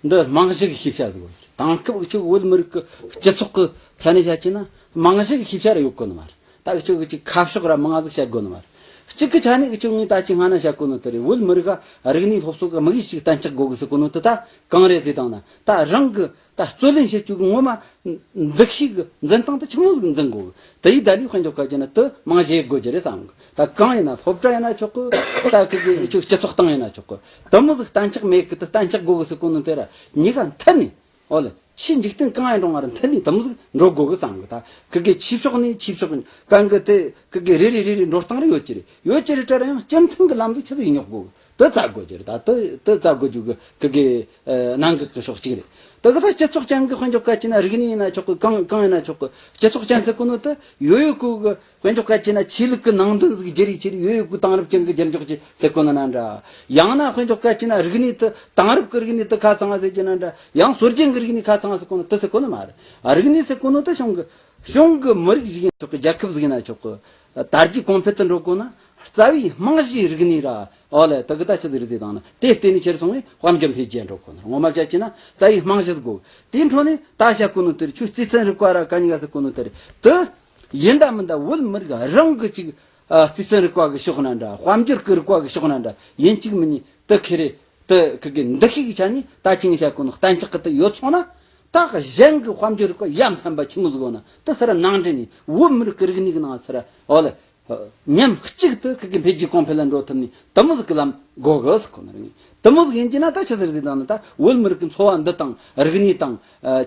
འདི་རྨང་གཞི་གི་ཤེས་བྱ་ཟིག་ཡོད་རེད། དེང་སྐབས་ཀྱི་བོད་མི་རིགས་ཀྱི་སྤྱི་ཚོགས་ཀྱི་ཆ་ནས་བཤད་ཅི་ན་རྨང་གཞི་གི་ཤེས་བྱ་ར་ཡོད་གོ་ནི་མ་རེད། ད་ཁྱོད་ཀྱི་ཅིག་ཁ་ཕྱོགས་ར་མང་ང་ཟིག་བཤད་དགོས་ནི་མ་རེད། གཅིག་གི་ཆ་ནས་ཁྱོད་ངས་ད་ཅིག་སྔ་ན་བཤད་གོ་ནི་དེ་རེད། བོད་མི་རིགས་ཀ་རིག་གནས་སློབ་གསོ་གི་དམིགས་ཡུལ་ཞིག་གཏན་འཇགས་དགོས་གི་ཟེར་གོ་ནོ་དེ་ད་གང་རེད་ཟེར་དང་ན། ད་རང་གི་ད་རྩོད་ལེན་བྱེད་རྒྱུ་གི་ངོ་མ་འདུ་ཤེས་གི་འཛིན་སྟངས་དེ་ཆི་མོ་ཟིག་འཛིན་དགོས་གི། དེ་ཡི་ད་ལུས་དཔལ་འབྱོར་ག་ཅི་ན་དེ་རྨང་གཞི་དགོས་རྒྱུ་རེད་བསམ་གི། ད་གང་ཡིན་ན་སློབ་གྲྭ་ཡིན་ན་ཆོག་གི། ད་ཁི་གི་ཁྱོད་སྤྱི་ཚོགས་སྟེང་ཡིན་ན་ཆོག་གི། དེ་མོ་ཟིག་གཏན་འཇགས་མེད་གི། དེ་གཏན་འཇགས་དགོས་གི་ཟེར་གོ་ནོ་དེ་ར་གཉིས་ཀ་མཐུན་ནས། ཨོ་ལེ། ཆེས་འཇིག་རྟེན་གང་ཡིན་རུང་ང་ར་མཐུན་ནས་དེ་མོ་ཟིག་འགྲོ་དགོས་གི་བསམ་གི། ད་ཁི་གེ་ཆོས་ཕྱོགས་ནས་ཆོས་ཕྱོགས་གང་གི་དེ་ཁི་གེ་རེ་རེ་རེ་རེ་འགྲོ་སྟངས་རེ་ཡོད་ཀྱི་རེད། ཡོད་ཀྱི་རེད་དྲ་ར་ཡང་སྤྱི་མཐུན་གི་ལམ་ལུགས་ཆི་ཟིག་ཡིན་ཉོག་དགོས་གི། དེ་བཙལ་དགོས་ཀྱི་རེད། ད་དེ་དེ་བཙལ་དགོས་རྒྱུ་གི་ཁི་གེ་ཨ་ནང་གི་གི་ཕྱོགས་གཅིག་རེད། དེ་གི་ད་སྤྱི་ཚོགས་ཅན་གི་དཔལ་འབྱོར་ག་ཅི་ན་རིག་གནས་ཡིན་ན་ཆོག་གི། གང་གང་ཡིན་ན་ཆོག་གི། སྤྱི་ཚོགས་ཅན་ཟེར་གོ་ནོ་དེ་ཡོད་ཡོད་གི་གི་དཔེ་འཇོག་སྐད་ཆ་ན་ཆོས་ལུགས་ཀྱི་ནང་དོན་ཟིག་བསྒྱུར་ཡི་ཆེད་ཡོད་ཡོད་ཀྱི་དེང་རབས་ཅན་གྱི་བསྒྱུར་འཇོག་ཅིག་ཟེར་གོ་ནི་ན་འདྲ། ཡང་ན་དཔེ་འཇོག་སྐད་ཆ་ན་རིག་གནས་དེ་དེང་རབས་ཀྱི་རིག་གནས་དེ་ཁ་ཚང་བ་ཟེར་གྱི་ན་འདྲ། ཡང་སྲོལ་རྒྱུན་གྱི་རིག་གནས་ཁ་ཚང་བ་ཟེར་གོ་ནི་དེ་ཟེར་གོ་ནི་མ་རེད། རིག་གནས་ཟེར་གོ་ནི་དེ་གཞུང་གི་གཞུང་གི་མི་རིགས་ཞིག་ཡིན་ཆོག་གི། རྒྱལ་ཁབ་ཟིག་ཡིན་ན་ཆོག་གི། དར་རྒྱས་གོང་འཕེལ་དུ་འགྲོ་དགོས་ན་རྩ་བའི་རྨང་གཞིའི་རིག་གནས་ར། ཨོ་ལེ། དེ་གི་ད་ཆི་ཟིག་རེད་ཟེར་དང་ན་དེ་བརྟེན་ནས་ཁྱེར་སོང་བས་དཔལ་འབྱོར་འཕེལ་རྒྱས་འགྲོ་དགོས་ནི། ངོ་མ་བཤད་ཀྱི་ན་རྩ་བའི་རྨང་གཞི་ཟིག་དགོས། དེའི་འཕྲོ་ནས་ད་བཤད་གོ་ནི་དེ་རེད། ཁྱོད་རྩིས་ཚན་རིག་པ་ར་ག་ཉི་ག་ཟེར་གོ་ནི་དེ་རེད། དེ། ཡིན་ད་མིན་ད་བོད་མི་རིགས་རང་གི་ཅིག་ཨ་རྩིས་ཚན་རིག་པ་གི་ཕྱོགས་ན་འདྲ། དཔལ་འབྱོར་གི་རིག་པ་གི་ཕྱོགས་ན་འདྲ། ཡིན་གཅིག་མིན་གཉིས་དེ་ཁེ་རེ་དེ་ཁི་གི་འདུ་ཤེས་གི་ཆ་ནས་ད་ཅིག་བཤད་གོ་ནོ་གཏན་འཇགས་གི་དེ་ཡོད་སོང་ན། ད་གཞན་གི་དཔལ་འབྱོར་རིག་པ་ཡ་མཚན་པ་ཆི་མོ་ཟིག་ཡོད་ན་དེ་ས་ར་ནང་འདྲེན་ནས་བོད་མི་རིགས་གི་རིག་གནས་གི་ནང་ས་ར་ཨོ་ལེ། མཉམ་གཅིག་ཏུ་ཁི་གི་འཕེལ་རྒྱས་གོང་འཕེལ་ལ་འགྲོ་ཐུབ་ནས་དེ་མོ་ཟིག་གི་ལམ་དགོས་གི་ཟེར་གོ་ནི་རེད། དེ་མོ་ཟིག་ཡིན་གྱི་ན་ད་ཆི་ཟིག་རེད་ཟེར་དང་ན། ད་བོད་མི་རིགས་ཀྱི་འཚོ་བ་འདི་དང་རིག་གནས་དང་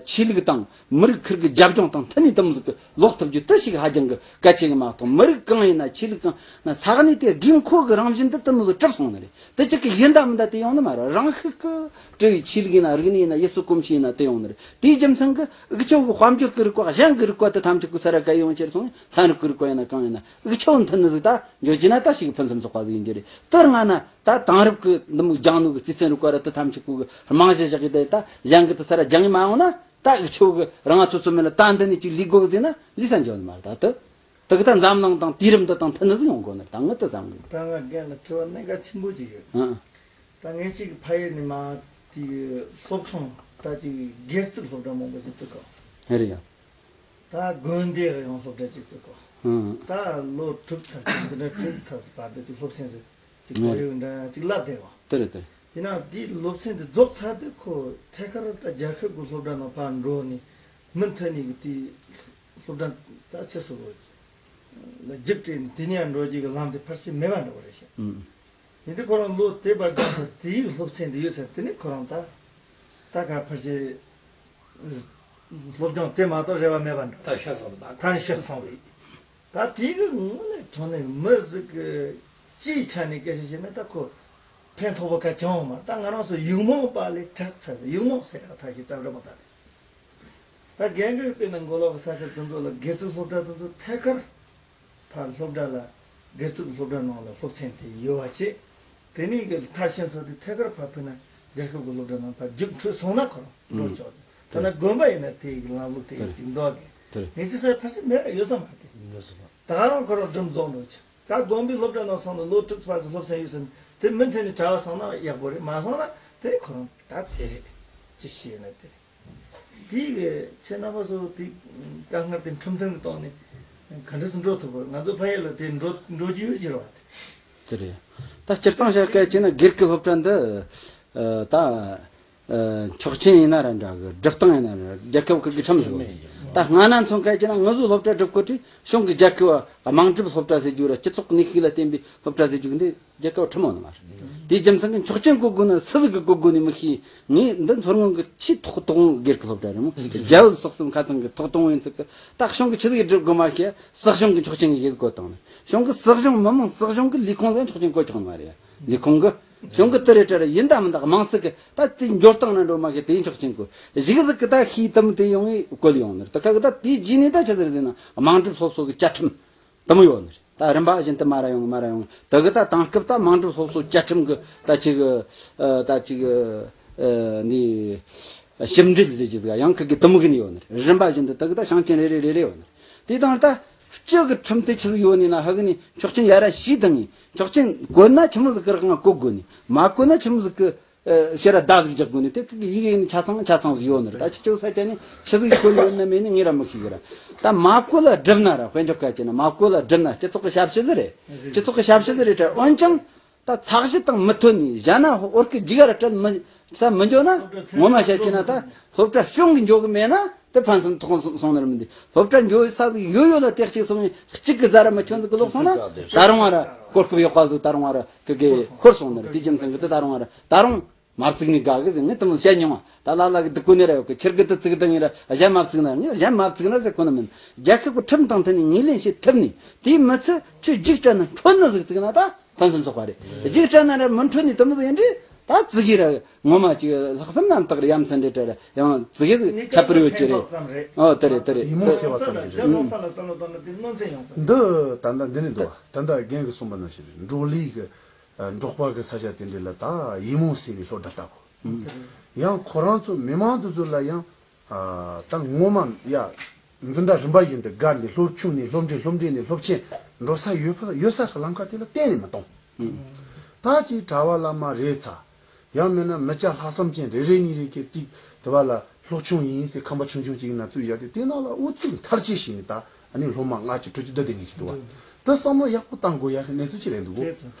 ཆོས་ལུགས་དང་མི་རིགས་ཁུར་གི་རྒྱབ་ལྗོངས་དང་མཐུན་ནས་དེ་མོ་ཟིག་གི་ལོག་ཐུབ་རྒྱུ་དེ་ཞིག་ཧ་ཅང་གི་གལ་ཆེ་གི་མ་གཏོགས། མི་རིགས་གང་ཡིན་ན་ཆོས་ལུགས་གང་ན་ས་གནས་དེ་དགོས་མཁོ་གི་རང་བཞིན་དེ་དེ་མོ་ཟིག་གྲུབ་སོང་ནི་རེད། དེ་ཅིག་གི་ཡིན་ད་མིན་ད་དེ་ཡོང་ནི་མ་རེད། རང་ཤུགས་གི་དེ་བས་ཆོས་ལུགས་ཡིན་ན་རིག་གནས་ཡིན་ན་ཡུལ་སྲོལ་གོམས་གཤིས་ཡིན་ན་དེ་ཡོང་ནི་རེད། དེའི་རྒྱུ་མཚན་གི་འུ་ཆོ་གི་དཔལ་འབྱོར་གི་རིག་པ་གཞན་གི་རིག་པ་དེ་ཐམས་ཅད་གི་ས་ར་ག་ཡོང་ཁྱེར་སོང་ཚན་རིག་གི་རིག་པ་ཡིན་ན་གང་ཡིན་ན། འུ་ཆོ་མཐུན་ནི་ཟིག་ད་འཇོག་རྒྱུ་ན་ད་ཞིག་ཕུན་སུམ་ཚོགས་པ་ཟིག་ཡིན་རྒྱུ་རེད། དེ་སྔ་ན་ད་དེང་རབས་ཀྱི་འདི་མོ་སྦྱང་ནོ་གི་རྩིས་ཚན་རིག་པ་ར་དེ་ཐམས་ཅད་ཀུ་གི་རྨང་གཞི་བཞག་གི། དེ་ད་གཞན་གི་དེ་ས་ར་སྦྱང་གི་མ་ཡོང་ན་ད་འུ་ཆོ་གི་རང་ང་ཚོ་ཚོ་མེད་ལ་ད་འདི་ནས་ཅིག་ལས་དགོས་གི་ཟེར་ན་ལས་ས་འཇོག་ནི་མ་རེད། ད་དེ་དེ་གི་ད་འཛམ་གླིང་དང་དུས་རིམ་འདི་དང་མཐུན་ནི་ཟིག་ཡོང་དགོས་ནི་རེད། ད་ངི་དེ་བསམ་གི། ད་ང་རྒན་ལ་དྲི་བ་གནད་འགག་ཆེན་པོ་ཅིག་ཡོད། ཨང་། ད་ངེད་ཅིག་ཕ་ཡུལ་ནས་མ་དེ་སློབ་ཆུང་ད་ཅིག་སྒེར་བཙུགས་སློབ་གྲྭ་མང་པོ་ཅིག་བཙུགས་གོ། ཨེ་རེད་ཡ། ད་དགོན་སྡེ་གི་ཡང་སློབ་གྲྭ་ཅིག་བཙུགས་གོ། ཨང་། ད་ལོ་དྲུག་ཚར་ཅིག་འཛིན་གྲྭ་དྲུག་ཚར་ཟིག་བར་དུ་ཅིག་སློབ་ཚན་ཟིག་ཅིག་གོ་ཡོད་འདྲ་ཅིག་ལབ་བསྡད་གོ། དེ་རེད་དེ། ཡིན་ན་དེའི་སློབ་ཚན་དེ་རྫོགས་ཚར་དུས་ཁོ་ཐད་ཀར་ད་རྒྱལ་ཁབ་ཀྱི་སློབ་གྲྭ་ནང་ཕར་འགྲོ་ནས་མུ་མཐུད་ནས་གི་དེའི་སློབ་གྲྭ་ད་ཆི་ཟེར་དགོས་ལ་རྒྱུགས་སྤྲད་ནས་དེ་ནས་ཡར་འགྲོ་རྒྱུ་གི་ལམ་དེ་ཕལ་ཆེར་མེད་པ་འདྲ་བོ་རེད་ཤག། ཨང་། ཡིན་དུས་ཁོ་རང་ལོ་དེ་བར་སྦྱངས་ཚར། དེའི་སློབ་ཚན་དེ་ཡོད་ཚར། དེ་ནས་ཁོ་རང་ད་ད་ག་ཕལ་ཆེར་སློབ་སྦྱོང་དེ་མ་གཏོགས་རེ་བ་མེད་པ་འདྲ། ད་ཤི་སོང་ད། ད་ཤི་སོང་བས། ད་དེ་གི་ངོ་ནས་དྲང་གནས་མི་ཟིག་གི་སྤྱིའི་ཆ་ནས་སྐད་ཆ་བཤད་ན་ད་ཁོ་ཕན་ཐོགས་པ་ག་ཅང་མ། ད་ང་རང་ཚོ་ཡིག་རྨོངས་པ་ལས་དྲག་ཚར། ཡིག་རྨོངས་ཟེར་ཡག་ཐ་ཤི་ཙམ་རེད་མ་ད། ད་རྒན་གྱིས་དཔེར་ན་མགོ་ལོག་གི་ས་ཁུལ་དེ་ཚོ་ལ་སྒེར་བཙུགས་སློབ་གྲྭ་དེ་ཚོ་ཐད་ཀར་ཕར་སློབ་གྲྭ་ལ་སྒེར་བཙུགས་སློབ་གྲྭ་ནང་ལ་སློབ་ཚན་དེ་ཡོད་པ་བྱས། དེ་ནས་གི་མཐར་ཕྱིན་ཚོ་དེ་ཐད་ཀར་ཕར་ཕུད་ན་རྒྱལ་ཁབ་ཀྱི་སློབ་གྲྭ་ནང་ཕར་རྒྱུགས་འཕྲོད་སོང་ན་ཁོ་རང་འགྲོ་ཆོག། ཐ་ན་དགོན་པ་ཡིན་ན་དེ་གི་ལམ་ལུགས་དེ་ཡིན་ཅིག་འདུག་གི། ངེད་ཚོའི་ས་ཕལ་ཆེར་མེད་ཡོད་ས་མ་རེད། ད་རང་ཁོ་རང་སྒྲུབ་རྫོགས་འགྲོ་ཆོག། ད་དགོན་པའི་སློབ་གྲྭ་ནང་སོང་ན་ལོ་དྲུག་བར་དུ་སློབ་ཚན་ཡོད་ཟེར་ན་དེ་མུ་མཐུད་ནས་གྲྭ་བ་སོང་ན་ཡག་པོ་རེད། མ་སོང་ན་དེ་ཁོ་རང་ད་དེ་རེད། ཅི་ཤེས་ན་དེ་རེད། དེ་གི་ཁྱེད་རྣམ་པ་ཚོ་དེ་དཀའ་ངལ་དེ་ཁྲིམས་མཐུན་གྱི་ཐོག་ནས་ ག་འདྲ་སེ་འགྲོ་ཐུབ་གི། ང་ཚོ་ཕ་ཡུལ་ལ་དེ་འགྲོ་འགྲོ་རྒྱུ་ཡོད་ཀྱི་རེད་བ། དེ་རེད། ད་སྤྱིར་བཏང་བཤད་སྐད་ཆ་ན་སྒེར་གྱི་སློབ་གྲྭ་འདི་ཨ་ད་ཨ་ཆོག་མཆན་ཡིན་ན་ར་འདྲ་གི། སྒྲུབ་སྟངས་ཡིན་ན་ར་རྒྱལ་ཁབ་ཁག་གི་ཁྲིམས་ཟིག་མེད། ད་སྔ་ན་མཚོན་སྐད་ཆ་ན་ང་ཚོའི་སློབ་གྲྭ་སྒྲུབ་གོ་དུས་གཞུང་གི་རྒྱལ་ཁབ་དམངས་ཁྲིམས་སློབ་གྲྭ་ཟེར་རྒྱུ་ར་སྤྱི་ཚོགས་ཀྱི་ནུས་ཤུགས་ལ་བརྟེན་པའི་སློབ་གྲྭ་ཟེར་རྒྱུ་འདི་རྒྱལ་ཁབ་ཁྲིམས་འོག་ནས་མ་རེད། དེའི་རྒྱུ་མཚན་གྱིས་ཆོག་མཆན་བཀོད་དགོས་ནི་སུ་ཟིག་གིས་བཀོད་དགོས་ནི་མི་ཤེས། ངས་འདི་མཚོ་སྔོན་གྱི་ཆེས་ཐོག་དང་པོ་སྒེར་གྱི་སློབ་གྲྭ་རེད་མོ། རྒྱ་བོད་སོག་གསུམ་ཁ་ཚང་གི་ཐོག་དང་པོ་ཡིན་ཚུལ་གི། ད་གཞུང་གིས་ཆི་ཟིག་སྒྲུབ་དགོས་མ་ཤེས། སྲིད་གཞུང་གི་ཆོག་མཆན་གྱིས་ཡེད་བཀོད་བཏང་ནི། གཞུང་གིས་སྲིད་གཞུང་མི་མང་སྲིད་གཞུང་གི་ལས་ཁུངས་ལ་ཆོག་མཆན་བཀོད་ཆོག་ནི་མ་རེད། ལས་ཁུངས་གིས། གཞུང་གིས་དེ་རེད་དྲ་རེད་ཡིན་ད་མིན་ད་དམངས་སྲིད་གི་ད་དེ་འབྱོར་སྟངས་ན་འགྲོ་མ་ཤེས། དེ་ཡིན་ཆོག་མཆན་བཀོད། གཞུག་ཟིག་གི་ད་ཤེས་དམ་དེ་ཡོང་ངས་བཀོད་ཡོང་ནི་རེད། ད་ཁ་གི་ད་དེའི་རྗེས་ནས་ད་ཆི་ཟིག་རེད་ཟེར་ན་དམངས་ཁྲིམས་སློབ་གསོ་གི་བཅའ་ཁྲིམས། དེ་མོ་ཡོད་ནི་རེད། ད་རིམ་པ་བཞིན་དུ་མར་ར་ཡོང་མར་ར་ཡོང་། དེ་གི་ད་དེང་སྐབས་ད་དམངས་ཁྲིམས་སློབ་གསོ་བཅའ་ཁྲིམས་གི་ད་ཅིག་ཨ་ད་ཅིག་ཨ་འདི་ཞིབ་འབྲི་ཟེར་གྱི་ཟིག་ཡང་ཁ་གི་དེ་མོ་གི་ནི་ཡོད་ནི་རེད། རིམ་པ་བཞིན་དུ་དེ་གི་ད་ཤིང་ཆེན་རེ་རེ་རེ་རེ་ཡོད་ནི་རེད། དེ་དང་ད་སྤྱི་གི་ཁྲིམས་དེ་ཆི་ཟིག་ཡོད་ནི་ན་ཧ་གི་ནི་ཆོག་མཆན་ཡར་ར་ཞུས་དང་ངས་ཆོག་མཆན་བཀོད་ན་ཆི་མོ་ཟིག་གི་རང་བཀོད་དགོས་ནི། མ་བཀོད་ན་ཆི་མོ་ཟིག་གི་ཨ་ཕྱིར་ར་བརྡ་ཟིག་རྒྱག་དགོས་ནི། དེ་ཁི་གི་ཡི་གེ་ཡིན་ཆ་ཚང་ཆ་ཚང་ཟིག་ཡོད་ནི་རེད། ད་ཁྱེད་ཆོ་ས་ཆ་ནས་ཆི་ཟིག་བཀོད་ཡོད་ན་མེད་ནི་ངས་ར་མི་ཤེས་གི་ར། ད་མ་བཀོད་ལ་སྒྲུབ་ན་ར། དཔེ་འཇོག་སྐད་ཆ་ན་མ་བཀོད་ལ་སྒྲུབ་ན་སྤྱི་ཚོགས་གི་ཞབས་ཕྱི་ཟིག་རེད། སྤྱི་ཚོགས་གི་ཞབས་ཕྱི་ཟིག་རེད་དྲ། འོན་ཀྱང་ད་ཚད་གཞི་དང་མི་མཐུན་ནི་གཞན་ན་འོར་གི་རྒྱུག་ར་སྤྲད་མི་ས་མི་འཇོག་ན། ངོ་མ་བཤད་ཀྱི་ན་ད་སློབ་གྲྭ་སྐྱོང་གི་འཇོག་གི་མེད་ན། དེ་ཕན་སེམས་ཐོགས་སོང་ནི་ར་མི་འདུག་སློབ་གྲྭ་འགྱོ་ས་ཟིག་ཡོད་ཡོད་ལ་དེ་གཅིག་སོང་ངས་གཅིག་གི་ཟ་ར་མི་ཆོན་ཟིག་གི་ལོག་སོང་ན། ད་རུང་བ་ར་གོ་སྐབས་ཡག་པ་ཟིག་ད་རུང་བ་ར་ཁི་གེ་ཤོར་སོང་ནི་ར། དེ་རྒྱུ་མཚན་གི་དེ་ད་རུང་བ་ར་ད་རུང་མ་བཙུགས་ནི་དགའ་གི་ཟིག་ངས་དེ་མོ་བཤད་མྱོང་བ། ད་ལ་ལ་གི་དེ་གོ་ནི་ར་ཡོད་གི། ཁྱེར་གི་དེ་བཙུགས་དང་ངས་ར་གཞན་མ་བཙུགས་ན། ངས་གཞན་མ་བཙུགས་ན་ཟེར་གོ་ནི་མིན། རྒྱལ་ཁབ་གི་ཁྲིམས་དང་མཐུན་ནས་ངོས་ལེན་བྱེད་ཐུབ་ནི། དེའི་མི་ཚད་ཁྱོད་རྒྱུགས་སྤྲད་ན་འཕྲོད་ནི་ཟིག་བཙུགས་ན་ད། ཕུན་སུམ་ཚོགས་པ་རེད། རྒྱུགས་སྤྲད་ན་ར་མི་འཕྲོད་ནི་དེ་མོ་ཟིག་ཡིན་དུས། ད་ཙི་གེ་ར་ངོ་མ་ཅིག་ལྷག་བསམ་རྣམ་དག་རེད། ཡ་མཚན་རེད་དྲ་ར་ཡང་ཙི་གེ་ཁྱད་པར་ཡོད་ཀྱི་རེད། ཨོ་དེ་རེད་དེ་རེད། ཡིད་སྨོན་སེལ་བ་ཙམ་ཞིག་རེད། རྒྱལ་རོང་ས་ལ་བསམ་བློ་བཏང་ན་དེ་གནོད་འཚེ་ཡོང་ས་རེད། འདི་ད་ལྟ་འདི་ནས་འདུག་བ། ད་ལྟ་རྒན་གྱིས་གསུངས་པ་ནང་བཞིན་རེད། འབྲོག་ལས་ཀྱི་ཨ་འབྲོག་པ་གི་ས་ཆ་དེ་འདྲ་ལ་ད་ཡིད་སྨོན་སེལ་བའི་སློབ་གྲྭ་ལྟ་བུ། ཡང་ཁོ་རང་ཚོ་མི་མང་དེ་ཚོ་ལ་ཡང་ཨ་ད་ངོ་མ་ཡ་འཛིན་གྲྭ་རིམ་པ་བཞིན་དུ་བརྒལ་ནས་སློབ་ཆུང་ནས་སློབ་འབྲིང་སློབ་འབྲིང་ནས་སློབ་ཆེན་འགྲོ་ས་ཡོད་ས་ཡོད་ས་གི་ལམ་ཁ་དེ་ལ་གཏན་ནས་མི་གཏོང་། ད་ཅིག་གྲྭ་བ་བླ་མ་རེད་ཚ། ཡང་མིན་ན་མི་སྐྱ་ལྷག་བསམ་ཅན་རེ་རེ་གཉིས་རེ་གི་ཏིག་དེ་བ་ལ་སློབ་ཆུང་ཡིན་ཟེར་ཁང་པ་ཆུང་ཆུང་ཅིག་ན་བཙུགས་བཞག་དེ། དེ་ནང་ལ་ཨུ་ཚུགས་མཐར་ཕྱིན་བྱས་ནས་ད་ཨ་ནི་སློབ་མ་ལྔ་བཅུ་དྲུག་ཅུ་བསྡུ་བསྡད་མཁན་ཞིག་འདུག་བ། ད་བསམ་བློ་ཡག་པོ་བཏང་དགོས་ཡ་གི་གནས་ཚུལ་ཅིག་རེད་འདུག་གོ།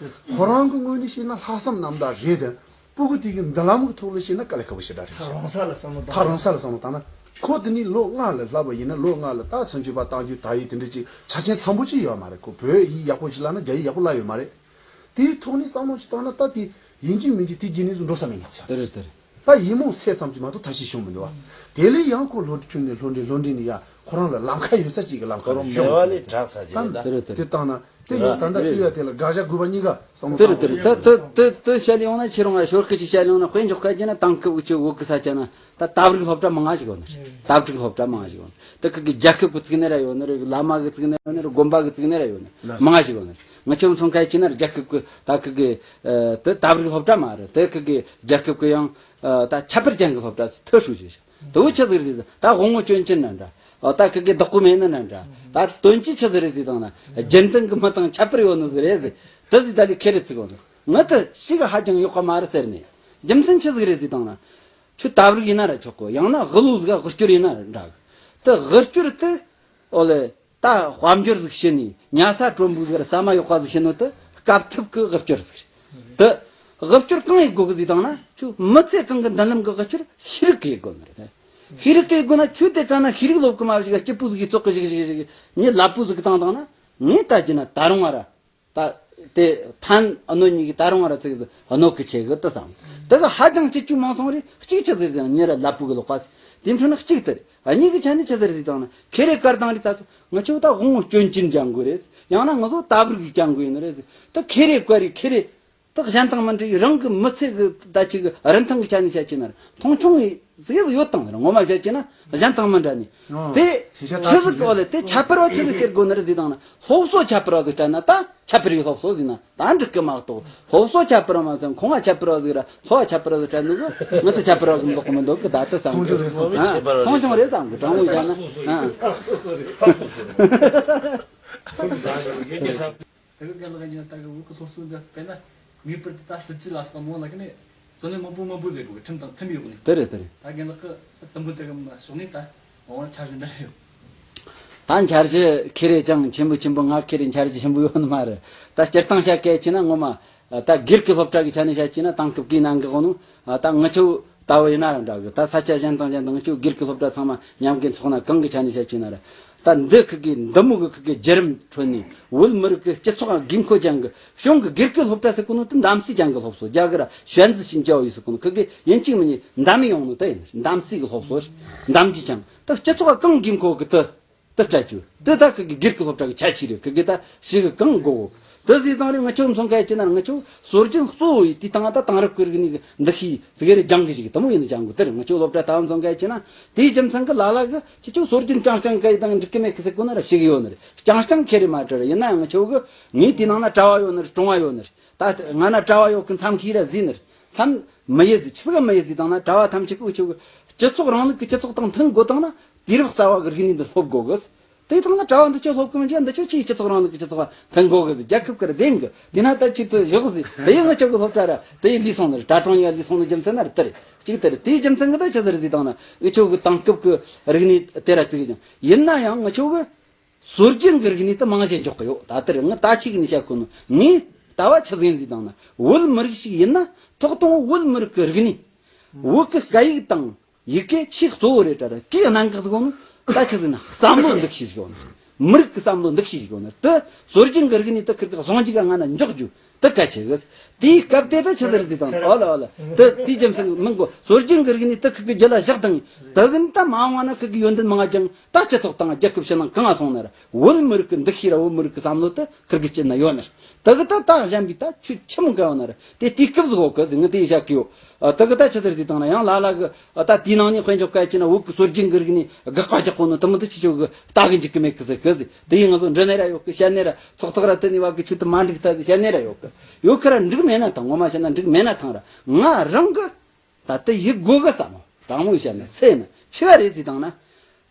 ཁོ་རང་གི་ངོས་ནས་བཤད་ན་ལྷག་བསམ་རྣམ་དག་རེད་དེ། སྤུ་གུ་དེ་གི་མདུན་ལམ་གི་ཐོག་ལ་བཤད་ན་དཀའ་ལས་ཁག་པོ་ཞེ་དྲག་རེད། ད་རང་ས་ལ་བསམ་བློ་ད་བཏང་ན། རང་ས་ལ་བསམ་བློ་བཏང་ན། ཁོ་དེ་ནི་ལོ་ལྔ་ལ་བསླབས་པ་ཡིན་ན་ལོ་ལྔ་ལ་ད་སུམ་ཅུ་པ་བཏང་རྒྱུ་ད་ཡི་དེ་འདྲ་ཅིག་ཆ་རྐྱེན་འཚམ་པོ་ཅིག་ཡོད་མ་རེད། ཁོ་བོད་ཡིག་ཡག་པོ་ཞིག་བསླབ་ན་རྒྱ་ཡིག་ཡག་པོ་བསླབ་ཡོད་མ་རེད། དེའི་ཐོག་ནས་བསམ་བློ་ཅིག་བཏང་ན་ད་དེ་ཡིན་གཅིག་མིན་གཅིག་དེ་རྗེས་ནས་སུ་འགྲོ་ས་མེད་ནི་ཆགས། དེ་རེད་དེ་རེད། ད་ཡིད་སྨོན་སེལ་ཙམ་གྱིས་མ་གཏོགས་ཐབས་ཤེས་བྱུང་མི་འདུག་བ། དེ་ལས་ཡང་ཁོ་སློབ་ཆུང་ནས་སློབ་འབྲིང་སློབ་འབྲིང་ནས་ཡ་ཁོ་རང་ལ་ལམ་ཁ་ཡོད་ས་ཅིག་གི་ལམ་ཁ་ལ་ཤོང་། ད་དེ་རེད་དེ་དེ་རེད། བཏང་ན་དེ་ཡང་ད་ལྟ་དུས་ཡ་དེ་ལ་དགག་བྱ་དགོས་པ་གཉིས་ཀ་བསམ་བློ་དེ་རེད་དེ་རེད། ད་ད་ད་ད་བཤད་ཡོང་ན་ཁྱེད་རང་ང་ཞོར་ཁ་ཅིག་བཤད་ཡོང་ན། དཔེ་འཇོག་ཁ་ཅིག་ན་དེང་སྐབས་ཀྱི་བོད་ཀྱི་ས་ཆ་ན་ད་ལྟ་བུ་རིག་སློབ་གྲྭ་མང་ང་ཞིག་ཡོད་ནི། ལྟ་བུ་རིག་སློབ་གྲྭ་མང་ང་ཞིག་ཡོད་ནི། ད་ཁི་གི་རྒྱལ་ཁབ་ཀྱི་བཙུགས་ནི་ར་ཡོད་ནི་རེད། བླ་མ་གི་བཙུགས་ནི་ཡོད་ནི་རེད། དགོན་པ་གི་བཙུགས་ནི་ར་ཡོད་ནི། མང་ང་ཞིག་ཡོད་ནི། ང་ཆོ་མཚོན་ཁ་ཅིག་ན་རྒྱལ་ཁབ་ཀྱི་ད་ཁི་གི་ཨ་དེ་ལྟ་བུ་རིག་སློབ་གྲྭ་མ་རེད། དེ་ཁི་གི་རྒྱལ་ཁབ་ཀྱི་ཡང་ཨ་ད་ཁྱད་པར་ཅན་གྱི་སློབ་གྲྭ་ཟིག་ཐོན་ཧྲུའུ་ཅི་ཞིག་དེ་བོ་ཆི་ཟིག་རེད་ཟེར་ན། ད་དབང་བོ་སྐྱོན་ཅན་ན་འདྲ། ཨོ་ད་ཁི་གེ་བདག་པོ་མེད་ནི་ན་འདྲ། ད་དོན་གྱིས་ཆི་ཟིག་རེད་ཟེར་བཏང་ན། རྒྱུན་ལྡན་གྱི་མི་དང་ཁྱད་པར་ཡོད་ནི་ཟིག་རེད་ཟེར། དེ་ཟིག་ད་ལས་ཁེ་རེ་ཚིག་ཡོད་ནི། ངི་དེ་ཞིག་ཧ་ཅང་ཡག་ག་མ་རེད་ཟེར་ནས། རྒྱུ་མཚན་ཆི་ཟིག་རེད་ཟེར་བཏང་ན། ཁྱོད་ལྟ་བུ་རིག་ཡིན་ན་ར་ཆོག་གོ། ཡང་ན་དབུལ་བོ་ཟིག་ག་དབུལ་སྐྱོར་ཡིན་ན་ར་འདྲ་གི། དེ་དབུལ་སྐྱོར་དེ་ཨོ་ལེ། ད་དཔལ་འབྱོར་ཟིག་བྱིན་ནས་ཉལ་ས་དྲོན་པོ་ཟིག་ར་ཟ་མ་ཡག་པ་ཟིག་བྱིན་ནོ་དེ་སྐབས་ཐུབ་ཀྱི་དབུལ་སྐྱོར་ཟིག་རེད། དེ་དབུལ་སྐྱོར་གང་ཡེད་དགོས་གི་ཟེར་བཏང་ན། ཁྱོད་མི་ཚེ་གང་གི་མདུན་ལམ་གི་དབུལ་སྐྱོར་ཤེས་རིག་གི་ཡེད་དགོས་ནི་རེད། ཤེས་རིག་གི་ཡེད་དགོས་ན་ཁྱོད་དེ་ག་ན་ཤེས་རིག་སློབ་གི་མ་བྱས་ག་སྐྱིད་པོ་ཟིག་གི་ཙོག་གི་ཞིག་ཞིག་ཞིག་ཉི་ལ་པོ་ཟིག་གི་བཏང་བཏང་ན། ངས་ད་ཅི་ན་ད་རུང་བ་ར། ད་དེ་ཕན་གནོད་གཉིས་ཀྱི་ད་རུང་བ་ར་ཙིག་ཟིག་གནོད་གི་ཆེ་གི་དེ་བསམ། དེ་གི་ཧ་ཅང་སྐྱིད་ཅིག་མང་སོང་རེད། གཅིག་ཆི་ཟིག་ཟེར་ན་ཉི་ར་ལ་པོ་གི་ལོག་པ་ཟིག་དེ་འཕྲོ་ན་གཅིག་དེ་རེད། གཉིས་ཀྱི་ཆ་ནས་ཆི་ཟིག་རེད་ཟེར་བཏང་ན། ཁེ་རེ་བཀར་བཏང་རེད། ད་ཚོ་ང་ཆོ་ད་དབང་བོ་སྐྱོན་ཅན་སྦྱང་དགོས་རེད། ཡང་ན་ང་ཚོ་ལྟ་བུ་རིག་སྦྱང་དགོས་ཡིན་ནི་རེད་ཟེར། ད་ཁེ་རེ་བཀར་རེད། ཁེ་རེ་ད་གཞན་དང་མི་འདྲ་བའི་རང་གི་མི་ཚེ་གི་ད་ཅིག་རིན་ཐང་གི་ཆ་ནས་བཤད་ཀྱི་ན་ར་མཐོང་ཆུང་ངེས་ཟིག་ཡོད་དང་། ངོ་མ་བཤད་ཀྱི་ན་གཞན་དང་མི་འདྲ་ནི། ཨོ། དེ་ཤེས་བྱ་ཆི་ལྟ་ཟིག་ཅིག་ཨོ་ལེ། དེ་ཁྱད་པར་བ་ཆི་ཟིག་སྟེར་དགོས་ནི་རེད་ཟེར་བཏང་ན། སློབ་གསོ་ཁྱད་པར་བ་ཟིག་སྤྲད་ན་ད་ཁྱད་པར་བའི་སློབ་གསོ་ཟེར་ན་ད་འགྲིག་གི་མ་གཏོགས། སློབ་གསོ་ཁྱད་པར་བ་མ་ཟད་ཁང་བ་ཁྱད་པར་བ་ཟིག་ར་འཚོ་བ་ཁྱད་པར་བ་ཟིག་སྤྲད་ནི་གི་ང་ཚོ་ཁྱད་པར་བ་གི་འདོགས་གི་མི་འདུག་གི། ད་ལྟ་བསམ་གི། མཐོང་ཆུང་རེད་བསམ་གི། དྲང་མོ་བཤད་ན། ཨ། དེ་གི་རྒན་ལགས་ཡིན་ན་ད་གི་བོད་ཀྱི་སློབ་གསོ་འདི་དཔེར་ན་ངེས་པར་དུ་ད་སྲིད་ཇུས་ལ་སོགས་མང་ལ་ཁ་ནས་བརྩོན་ལེན་མང་པོ་མང་པོ་བཟོ་དགོས་གི། ཁྲིམས་དང་མཐུན་པའི་འོག་ནས། དེ་རེད་དེ་རེད། ད་རྒན་ལགས་ཀྱི་དུམ་བུ་དེ་གི་ཕྱོགས་ནས་ད་མང་བ་འཆར་གཞི་འདྲ་ཡོད། ད་འཆར་གཞི་ཁེ་རེ་ཅང་ཆེན་པོ་ཆེན་པོ་ང་ཁེ་རེ་འཆར་གཞི་ཆེན་པོ་ཡོད་ནི་མ་རེད། ད་སྤྱིར་བཏང་བཤད་གལ་ཆེ་ན་ངོ་མ་ད་སྒེར་གྱི་སློབ་གྲྭ་གི་ཆ་ནས་བཤད་ཆེ་ན་དེང་སྐབས་ཀྱི་ནང་གི་དབང་ནོ་ད་ངི་ཆོ་ལྟ་བུ་ཡིན་ན་ར་འདྲ་གི། ད་ས་ཆ་གཞན་དང་གཞན་དང་ངི་ཆོ་སྒེར་གྱི་སློབ་གྲྭ་ཚང་མ་མཉམ་གི་ཚོགས་ན་གང་གི་ཆ་ནས་བཤད་ཆེ་ན་ར། ད་འདི་ཁི་གི་འདི་མོ་གི་ཁི་གི་བརྒྱུད་རིམ་ཁྲོད་ནས་བོད་མི་རིགས་ཀྱི་སྤྱི་ཚོགས་དགོས་མཁོ་ཅན་གྱི་གཞུང་གི་སྒེར་གྱི་སློབ་གྲྭ་ཟེར་གོ་ནོ་དེ་གདམ་གསེས་ཅན་གྱི་སློབ་གསོ། རྒྱ་གི་ར་ཞན་ཙི་ཞིན་ཅའོ་ཡི་ཟེར་གོ་ནོ་ཁི་གི་ཡིན་གཅིག་མིན་གཉིས་འདམ་ཡོང་ནོ་དེ་ཡིན། གདམ་གསེས་ཀྱི་སློབ་གསོ། འདམ་གྱི་ཅན་དེ་སྤྱི་ཚོགས་གང་དགོས་མཁོ་གི་དེ་དེ་སྤྲད་རྒྱུ། དེ་ད་ཁི་གི་སྒེར་གྱི་སློབ་གྲྭ་གི་ཁྱད་ཆོས་རེད། ཁི་གི་ད་ཞིག་གི་གང་དགོས། དེ་ཟེར་དང་རེ་ངི་ཆོ་མཚོན་གལ་ཆེ་ན་ངི་ཆོ་སྲོལ་རྒྱུན་གཙོ་བོ་ཡི་དེ་དང་ད་དེང་རབས་ཀྱི་རིག་གནས་ཀྱི་འདུ་ཤེས་ཟིག་རེ་སྦྱང་གི་ཞིག་དེ་མོ་ཡིན་ནི་སྦྱང་གི། དེ་རེད། ངི་ཆོ་སློབ་གྲྭ་ད་མཚོན་གལ་ཆེ་ན་དེའི་རྒྱུ་མཚན་གི་ལ་ལ་གི་ཁྱེད་ཆོ་སྲོལ་རྒྱུན་རྐྱང་རྐྱང་གི་དང་འགྲིག་གི་མེད་གི་ཟེར་གོ་ན་ར་ཞིག་ཡོད་ནི་རེད། རྐྱང་རྐྱང་ཁེ་རེ་མ་དྲི་ར། ཡིན་ན་ཡང་ངི་ཆོ་གི་ངའི་དེ་ནང་ན་གྲྭ་བ་ཡོད་ནི་རེད། གྲོང་བ་ཡོད་ནི་རེད། ད་ང་ན་གྲྭ་བ་ཡོད་གི་མཚམས་ཤིག་ར་ཟིན་ནི་རེད། མཚམས་མི་ཡེ་ཟིག་ཆི་ཟིག་མི་ཡེ་ཟིག་དང་ན་གྲྭ་བ་ཐམས་ཅད་ཀྱིས་འུ་ཆོ་གི་སྤྱི་ཚོགས་རིང་ལུགས་ཀྱི་སྤྱི་ཚོགས་དང་མཐུན་དགོས་དང་ན་དུས་རབས་གསར་བ་གི་རིག་གནས་འདི་སློབ་དགོས་གི། དེ་དང་ན་གྲྭ་བ་འདི་ཆོ་སློབ་གི་མི་འཇུག་འདི་ཆོ་ཆི་སྤྱི་ཚོགས་རིང་ལུགས་ཀྱི་སྤྱི་ཚོགས་མཐུན་དགོས་གི་ཟིག་རྒྱལ་ཁབ་ཀྱི་ར་བདེན་གི། དེ་ན་ད་ཅིག་ཏུ་བཞག་ཟིག་དེ་ཡི་ངི་ཆོ་གི་སློབ་གྲྭ་ར་དེ་ཡི་ལུས་སོང་ནི་རེད། གྲྭ་གྲོང་ཡ་ལུས་སོང་ནི་རྒྱུ་མཚན་ན་རེད། དེ་རེད། གཅིག་དེ་རེད། དེའི་རྒྱུ་མཚན་གི་ད་ཆི་ཟིག་རེད་ཟིག་དང་ན་འུ་ཆོ་གི་དེང་སྐབས་ཀྱི་རིག་གནས་དེ་ར་ཅིག་ཡིན། ཡིན་ན་ཡང་ངི་ཆོ་གི་སྲོལ་རྒྱུན་གྱི་རིག་གནས་དེ་རྨང་གཞི་འཇོག་གི་ཡོད། ད་ལྟར་ངི་ད་ཅིག་ནས་བཤད་གོ་ནོ་ངས་ལྟ་བ་ཆི་ཟིག་ཡིན་ཟིག་དང་ན། བོད་མི་རིགས་ཤིག་ཡིན་ན་ཐོག་དང་བོད་མི་རིགས་ཀྱི་རིག་གནས། བོད་ཀྱི་སྐད་ཡིག་དང་ཡི་གེ་ཆེས་གཙོ་བོ་རེད་དྲ་ར། དེའི་གནད་འགག་ཟིག་ཡོད་ནོ་ད་ཆི་ཟིག་ན་བསམ་བློ་འདུ་ཤེས་ཟིག་ཡོད་ནི། མི་རིགས་ཀྱི་བསམ་བློ་འདུ་ཤེས་ཟིག་ཡོད་ནི། དེ་སྲོལ་རྒྱུན་གྱི་རིག་གནས་དེ་ཁིར་གི་ཟུང་འཇུག་ག་ང་ན་འཇོག་རྒྱུ། དེ་གལ་ཆེ་གི། དེའི་སྐབས་དེ་ད་ཆི་ཟིག་རེད་ཟེར་དང་། ཨོ་ལ་ཨོ་ལ། དེ་དེའི་རྒྱུ་མཚན་མིན་གོ། སྲོལ་རྒྱུན་གྱི་རིག་གནས་དེ་ཁི་གི་རྒྱུད་ལ་བཞག་དང་། དེ་གིན་ད་མ་འོངས་པ་ན་ཁི་གི་ཡོན་ཏན་མང་ང་ཅང་ད་སྤྱི་ཚོགས་དང་རྒྱལ་ཁབ་ཕྱི་ནང་གང་ང་སོང་ན་ར་བོད་མི་རིགས་ཀྱི་འདུ་ཤེས་ར་བོད་མི་རིགས་ཀྱི་བསམ་བློ་དེ་ཁིར་གི་སྤྱི་ན་ཡོད་ནི། དེ་གི་ད་ད་གཞན་པའི་ད་ཆོས་ཆི་མོ་ག་ཡོད་ན་ར་དེ་དུས་སྐབས་ཟིག་ཡོད་གི་ཟེར་ངི་དེ་བཤད་གི་ཡོད། ཨ། དེ་གི་ད་ཆི་ཟིག་རེད་ཟེར་དང་ན་ཡང་ལ་ལ་གི་ཨ་ད་དེའི་ནང་ནས་དཔེ་འཇོག་གལ་ཆེ་ན་བོད་ཀྱི་སྲོལ་རྒྱུན་གྱི་རིག་གནས་དགག་པ་རྒྱག་གོ་ནོ་དེ་མོ་དེ་ཆི་ཆོ་གི་ལྟ་གི་འཇུག་གི་མེད་གི་ཟེར་གི་ཟེར། དེ་ཡིན་ང་ཚོ་འདྲི་ནས་ར་ཡོད་གི། བཤད་ནས་ར་ཚོགས་ཐོག་ར་དེ་ནས་བ་གི་ཆོས་དེ་མ་འགྲིག་ད་ཟེར་བཤད་ནས་ར་ཡོད་གི། ཡོད་གི་ར་འགྲིག་མེད་ན་ཐང་། ངོ་མ་བཤད་ན་འགྲིག་མེད་ན་ཐང་ར། ང་རང་གི་ད་དེ་ཡིད་དགོས་གི་བསམ་མོ། དྲང་མོ་བཤད་ན་སེམས་ཆི་ག་རེད་ཟེར་དང་ན།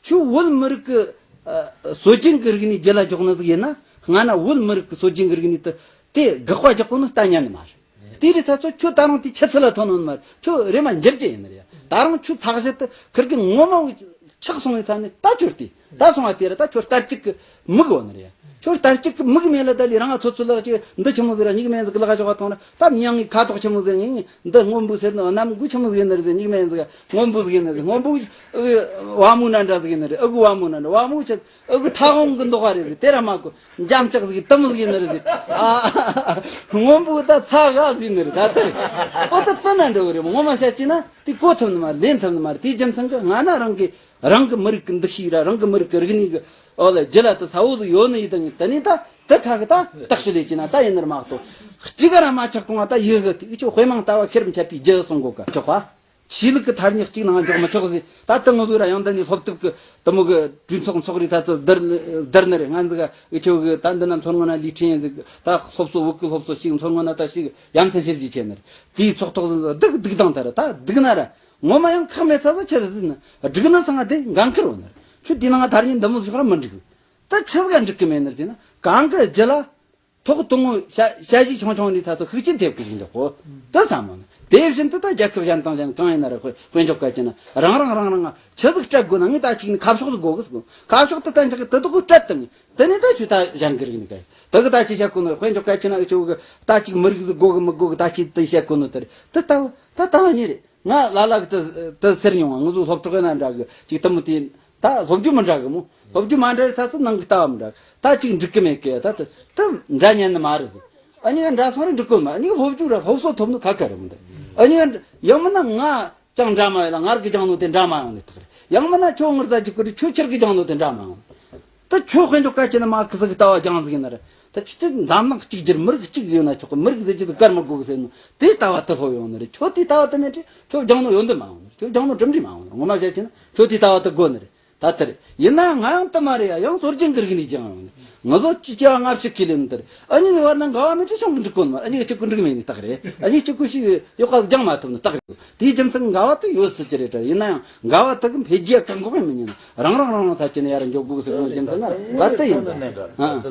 ཁྱོད་བོད་མི་རིགས་ཀྱི་ཨ་སྲོལ་རྒྱུན་གྱི་རིག་གནས་རྒྱུད་ལ་འཇོག་ནི་ཟིག་ཡིན་ན། སྔ་ན་བོད་མི་རིགས་ཀྱི་སྲོལ་རྒྱུན་གྱི་རིག་གནས་དེ་དེ་དགག་པ་རྒྱག་གོ་ནི་ལྟ་ཉན་ནི་མ་རེད། དེ་རེད་ཚ་ཚོ་ཁྱོད་ད་རུང་དེ་ཆུ་ཚད་ལ་ཐོན་ནོ་ནི་མ་རེད། ཁྱོད་རེམ་མ་འགྱུར་རྒྱུ་ཡིན་ནི་རེད། ད་རུང་ཁྱོད་ཚགས་གཞི་དེ་ཁིར་གི་ངོ་མ་ཆག་སོང་བའི་ཚ་ནི་ད་ཁྱོད་དེ་ད་སོང་བ་དེ་ར་ད་ཁྱོད་ལྟར་གཅིག་གི་མིག་ཡོད་ནི་རེད། ཁྱོད་ལྟར་གཅིག་གི་མིག་མེད་ལ་ད་ལི་རང་ང་ཚོ་ཚོ་ལ་ཅིག་འདི་ཆི་མོ་ཟིག་ར་མིག་མེད་ཟིག་ལ་ག་ཅོག་ག་ཐོང་ར། ད་མྱང་ངི་ཁ་དོག་ཆི་མོ་ཟིག་ངི་འདི་སྔོན་པོ་ཟེར་ནི། གནམ་གོ་ཆི་མོ་ཟིག་ནི་རེད་ཟེར། མིག་མེད་ཟིག་སྔོན་པོ་ཟིག་ནི་རེད། སྔོན་པོ་ཨ་བ་མོ་ན་འདྲ་ཟིག་ནི་རེད། ཨ་གུ་བ་མོ་ན་འདྲ། བ་མོ་ཆི་ཨ་གུ་ཐ་གོང་གི་མདོག་ག་རེད་ཟེར། དེ་ར་མ་གོ་འཇམ་ལྕག་ཟིག་དུམ་ཟིག་ནི་རེད་ཟེར། ཨ་སྔོན་པོ་ད་ཚ་ག་ཟིག་ནི་རེད། ད་དེ་རེད། ཨོ་ད་ཙི་ན་འདྲ་གི་རེད། ངོ་མ་བཤད་ཅི་ན་དེ་གོ་ཐུབ་ནི་མ་ལེན་ཐུབ་ནི་མ་རེད། དེའི་རྒྱུ་མཚན་གི་ང་ན་རང་གི་རང་གི་མི་རིགས་ཀྱི་འདུ་ཤེས་ར་རང་གི་མི་རིགས་ཀྱི་རིག་གནས་ཀྱི་ཨོ་ལ་རྒྱུད་ལ་དུ་ས་བོ་ཟིག་ཡོད་ནི་ཡིན་དང་། དེ་ནས་ད་དེ་ཁ་གི་ད་བརྟག་ཞིབ་ལས་ཀྱི་ན་ད་ཡིན་ནི་ར་མ་གཏོགས་གཅིག་ག་ར་མ་ཆག་གོང་ང་ད་ཡི་གི་དེ་ཁྱོད་དཔེ་མང་ལྟ་བ་ཤེར་མི་འཆད་པའི་རྒྱུ་གསུང་གོ་ག་ཆོག་ག། ཆོས་ལུགས་ཀྱི་ཐ་སྙད་གཅིག་ནང་འཇོག་མི་ཆོག་ཟིག། ད་དེ་ངོ་ཟིག་ར་ཡང་ད་ནི་སློབ་དེབ་ཀྱི་དེ་མོ་གི་གྲོས་ཚོགས་ཚོགས་རེ་ད་ཚོ་བསྡུར་བསྡུར་ནི་རེད། ང་ཟིག་ག་ཨི་ཆོ་གི་ད་འདི་ན་མཚོ་སྔོན་ན་ལི་ཁྲིན་ཡིན་ཟིག། ད་སློབ་གསོ་བོད་ཀྱི་སློབ་གསོ་ཞིག་མཚོ་སྔོན་ན་ད་ཞིག་ཡ་མཚན་ཤེར་རྒྱུ་ཆེ་ནི་རེད། དེའི་ཚོགས་ཐོག་ཟིག་སྡུག་སྡུག་དང་ད་ར་ད་སྡུག་ན་ར། ངོ་མ་ཡང་ཁག་མེད་ས་ས་ཆི་རེད་ཟེར་ན། སྒྲིག་ན་སང་ང་དེ་འགན་ཁུར་བ་ནི། ཁྱོད་དེ་ནང་ང་ཐ་སྙད་འདི་མོ་ཟིག་ར་མི་འགྲིག། ད་ཆི་ཟིག་ག་འགྲིག་གི་མེད་ནི་ཟེར་ན། གང་གི་རྒྱུད་ལ་ཐོག་དང་པོ་ཞ་ཞ་ཞི་ཆུང་ཆུང་ནས་ད་ཚོ་ཤུགས་རྐྱེན་ཐེབས་གི་ཞིག་འདུག་གོ། དེ་བསམ་མོ་ནི། དེ་བཞིན་དུ་ད་རྒྱལ་ཁབ་གཞན་དང་གཞན་གང་ཡིན་ན་ར་དཔེ་དཔེ་འཇོག་གལ་ཆེ་ན་རང་རང་རང་རང་ང་ཆི་ཟིག་སྤྲད་དགོས་ན། ངས་ད་ཅིག་ནི་ཁ་ཕྱོགས་ཟིག་དགོས་གི་ཟེར་གོ། ཁ་ཕྱོགས་དེ་ད་འཇག་གི་དེ་དག་སྤྲད་དང་། དེ་ནས་ད་ཁྱོད་ད་གཞན་གི་རིག་ནི་ག་དེ་གི་ད་ཅི་བྱ་གོ་ནི། དཔེ་འཇོག་གལ་ཆེ་ན་ཨི་ཆོ་གི་ད་ཅིག་མི་རིགས་ཟིག་དགོས་གི་མི་དགོས་གི་ད་ཅི་དེ་བཤད་གོ་ནི། དེ་རེད། དེ་ལྟ་བུ་ད་ལྟ་བ་ཉིད་རེད། ང་ལ་ལ་གི་དེ་དེ་ཟེར་མྱོང་བ། ང་ཚོ་སློབ་གྲོགས་ཡིན་ན་འདྲ་གི་ཅིག་དེ་མོ་དེ་ད་སློབ་རྒྱུ་མི་འདྲ་གི་མོ། སློབ་རྒྱུ་མ་འདྲ་རེད་ས་ཚོ་ནང་གི་ལྟ་བ་མི་འདྲ། ད་ཅིག་འགྲིག་གི་མེད་གི། ད་དེ་དེ་འདྲ་ཉན་ནི་མ་རེད་ཟེར། ཨ་ནི་ང་འདྲ་སོང་རེད་འགྲིག་གོ་མ། ཨ་ནི་སློབ་རྒྱུ་ར་སློབ་གསོ་ཐོབ་ནི་ཁ་ཁ་རེད་མི་འདུག། ཨ་ནི་ང་ཡང་མིན་ན་ང་ཅང་འདྲ་མ་ཡོད་ལ་ངར་གི་སྦྱང་ནོ་དེ་འདྲ་མ་ཡོང་ནི་ཐག་རེད། ཡང་མིན་ན་ཁྱོད་ངར་ཟ་གི་ཀུ་རེད། ཁྱོད་ཁྱེར་གི་སྦྱང་ནོ་དེ་འདྲ་མ་ཡོང་། ད་ཁྱོད་དཔེ་འཇོག་གལ་ཆེ་ན་མ་ཁི་ཟིག་གི་ལྟ་བ་སྦྱང་ཟིག་ཡིན་ན་རེད། ད་ཁྱོད་དེ་འཛམ་གླིང་གཅིག་གྱུར་མི་རིགས་གཅིག་ཡོད་ན་ཆོག་གི། མི་རིགས་ཟེར་རྒྱུ་དེ་བཀར་མི་དགོས་གི་ཟེར་ནོ་དེ་ལྟ་བ་དེ་སློབ་ཡོང་ནི་རེད། ཁྱོད་དེ་ལྟ་བ་དེ་མེད་དུས་ཁྱོད་སྦྱང་ནོ་ཡོན་ཏན་མ་ཡོང་ནི་རེད། ཁྱོད་སྦྱང་ནོ་གྲུབ་འབྲས་མ་ཡོང་ནི་རེད། ངོ་མ་བཤད་ཆེ་ན་ཁྱོད་དེ་ལྟ་བ་དེ་དགོས་ནི་རེད། ད་དེ་རེད། ཡིན་ན་ང་ཡང་དེ་མ་རེད་ཡ། ཡང་སྲོལ་རྒྱུན་གི་རིག་གནས་སྦྱང་ཡོང་ནི། ང་ཚོ་ཅི་བྱ་ང་ཕྱི་ཁས་ལེན་དེར། ཨ་ནི་བར་ན་འགལ་བ་མེད་དུས་ཤོང་གི་འགྲིག་གོ་ནི་མ། ཨ་ནི་གཅིག་གུ་འགྲིག་མེད་ནི་རྟགས་རེད། ཨ་ནི་གཅིག་གུ་ཞིག་ཡོག་ག་སྦྱང་མ་ཐུབ་ནི་རྟགས་རེད། དེའི་རྒྱུ་མཚན་འགལ་བ་དེ་ཡོད་སྲིད་ཀྱི་རེད་དྲ། ཡིན་ན་ཡང་འགལ་བ་དེ་གི་འཕེལ་རྒྱས་བཀག་འགོག་ཡང་མི་ཉན། རང་རང་རང་རང་ས་ཆ་ནས་ཡར་འཇོག་དགོས་ཟེར་གོ་ནི་རྒྱུ་མཚན་ན་བར་དུ་ཡིན་ད། ཨ།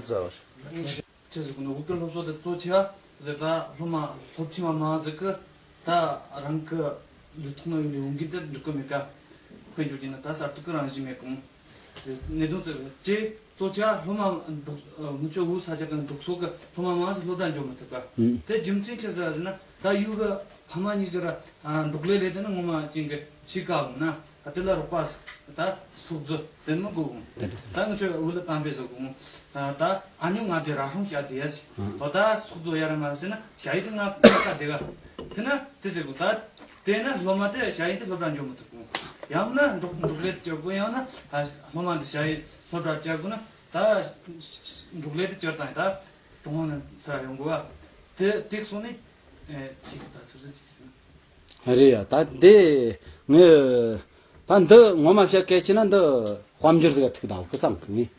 ཆི་ཟིག་ནོ་བོད་ཀྱི་སློབ་གསོ་དེ་གཙོ་ཆེ་བ་ཟེར་ད་སློབ་མ་སློབ་ཆེན་མ་མང་ཟིག་གི་ད་རང་གི་ལུས་ཐོག་ན་ཡོད་ནི་འོང་གི་དེ་འགྲིག་གི་མེད་ཀ། དཔེ་འཇོག་རྒྱུ་ན་ད་གསར་གཏོད་ཀྱི་རང་བཞིན་མེད་གོང་། གནད་དོན་ཙི་ཅེ་གཙོ་ཆེ་སློབ་མ་འབྲོག་ཨ་ངུ་ཆོ་འུ་ས་ཆ་གི་འབྲོག་ས་གི་སློབ་མ་མང་ཞིག་སློབ་གྲྭ་འགྱོ་མི་ཐུབ་ག་ཨུམ། དེ་རྒྱུ་མཚན་ཆི་ཟིག་ཟེར་ན་ད་ཡུལ་གི་ཕ་མ་གཉིས་གི་ར་ཨ་འབྲོག་ལས་ལས་དེ་ནི་ངོ་མ་ཅན་གི་ཤི་ཀ་འོང་ན་ད་དེ་ལ་རོགས་པ་ད་སོག་རྫུ་དེ་མི་དགོ་འོང་། ད་ངུ་ཆོ་འུ་ལ་དམ་པའི་ཟོ་གོ་འོང་། ད་ཨ་ཉོ་ང་དེ་ར་ཧྲོང་བྱ་དེ་ཡ་ཞིག་ཨ་ད་སོག་རྫུ་ཡ་ར་མ་ཟེར་ན་བྱ་ཡི་དེ་ང་ང་ཀ་དེ་ག་དེ་ན་དེ་ཟེར་གོ་ད། དེ་ན་སློབ་མ་དེ་བྱ་ཡིན་དེ་སློབ་གྲྭ་འགྱོ་མི་ཐུབ་གོ། ཡང་ན་འབྲོག་འབྲོག་ལས་དེ་བཅར་དགོ། ཡང་ན་ཨ་སློབ་མ་འདི་བྱ་ཡིན་སློབ་གྲྭ་བཅར་དགོ་ན་ད་འབྲོག་ལས་དེ་བཅར་དང་ད་གྲོང་ནས་ས་ཡོང་དགོ་བ། དེ་དེ་སོང་ནས་ཨེ་ཅིག་ད་ཚུར་ཚུར་ཅིག་རེད་ཡ། ད་འདི་ངས་ད་འདི་ངོ་མ་བཤད་སྐད་ཆ་ན་འདི་དཔལ་འབྱོར་ཟིག་ཐུག་ད་གི་བསམ་གི་ངས།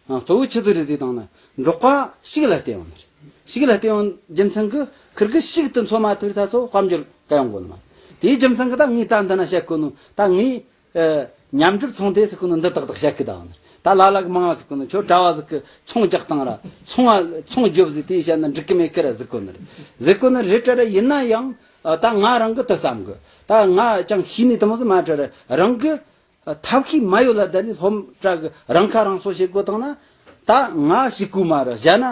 ཨ་གཙོ་བོ་ཆི་ཟིག་རེད་ཟེར་དང་ན་འབྲོག་པ་ཕྱུགས་ལ་བརྟེན་ཡོང་ནི་རེད། ཕྱུགས་ལ་བརྟེན་ཡོང་རྒྱུ་མཚན་གི་ཁིར་གི་ཕྱུགས་དེ་འཚོ་མ་ཐུབ་ད་ཚོ་དཔལ་འབྱོར་ག་ཡོང་གོ་ནི་མ། དེའི་རྒྱུ་མཚན་གི་ད་ངས་ད་འདི་ན་བཤད་གོ་ནོ་ད་ངས་ཨ་མཉམ་སྒྲུབ་ཚོང་སྡེ་ཟེར་གོ་ནོ་འདི་ཏག་ཏག་བཤད་གི་ད་ཡོང་ནི་རེད། ད་ལ་ལ་གི་མང་བ་ཟེར་གོ་ནོ་ཁྱོད་གྲྭ་བ་ཟིག་གི་ཚོང་རྒྱག་སྟངས་ར་ཚོང་བ་ཚོང་རྒྱོབ་ཟིག་དེ་བཤད་ན་འགྲིག་གི་མེད་གི་ར་ཟེར་གོ་ནི་རེད། ཟེར་གོ་ནི་རེད་དྲ་ར། ཡིན་ན་ཡང་ཨ་ད་ང་རང་གི་དེ་བསམ་གི། ད་ང་ཅང་ཤེས་ནི་དེ་མོ་ཟིག་མ་དྲ་ར་རང་གི་ཐབས་ཤེས་མ་ཡོད་ལ་ད་ནི་སློབ་གྲྭ་གི་རང་ཁ་རང་གསོ་བྱེད་དགོས་དང་ན། ད་ང་ཞིག་གུ་མ་རེད་བྱས་ན་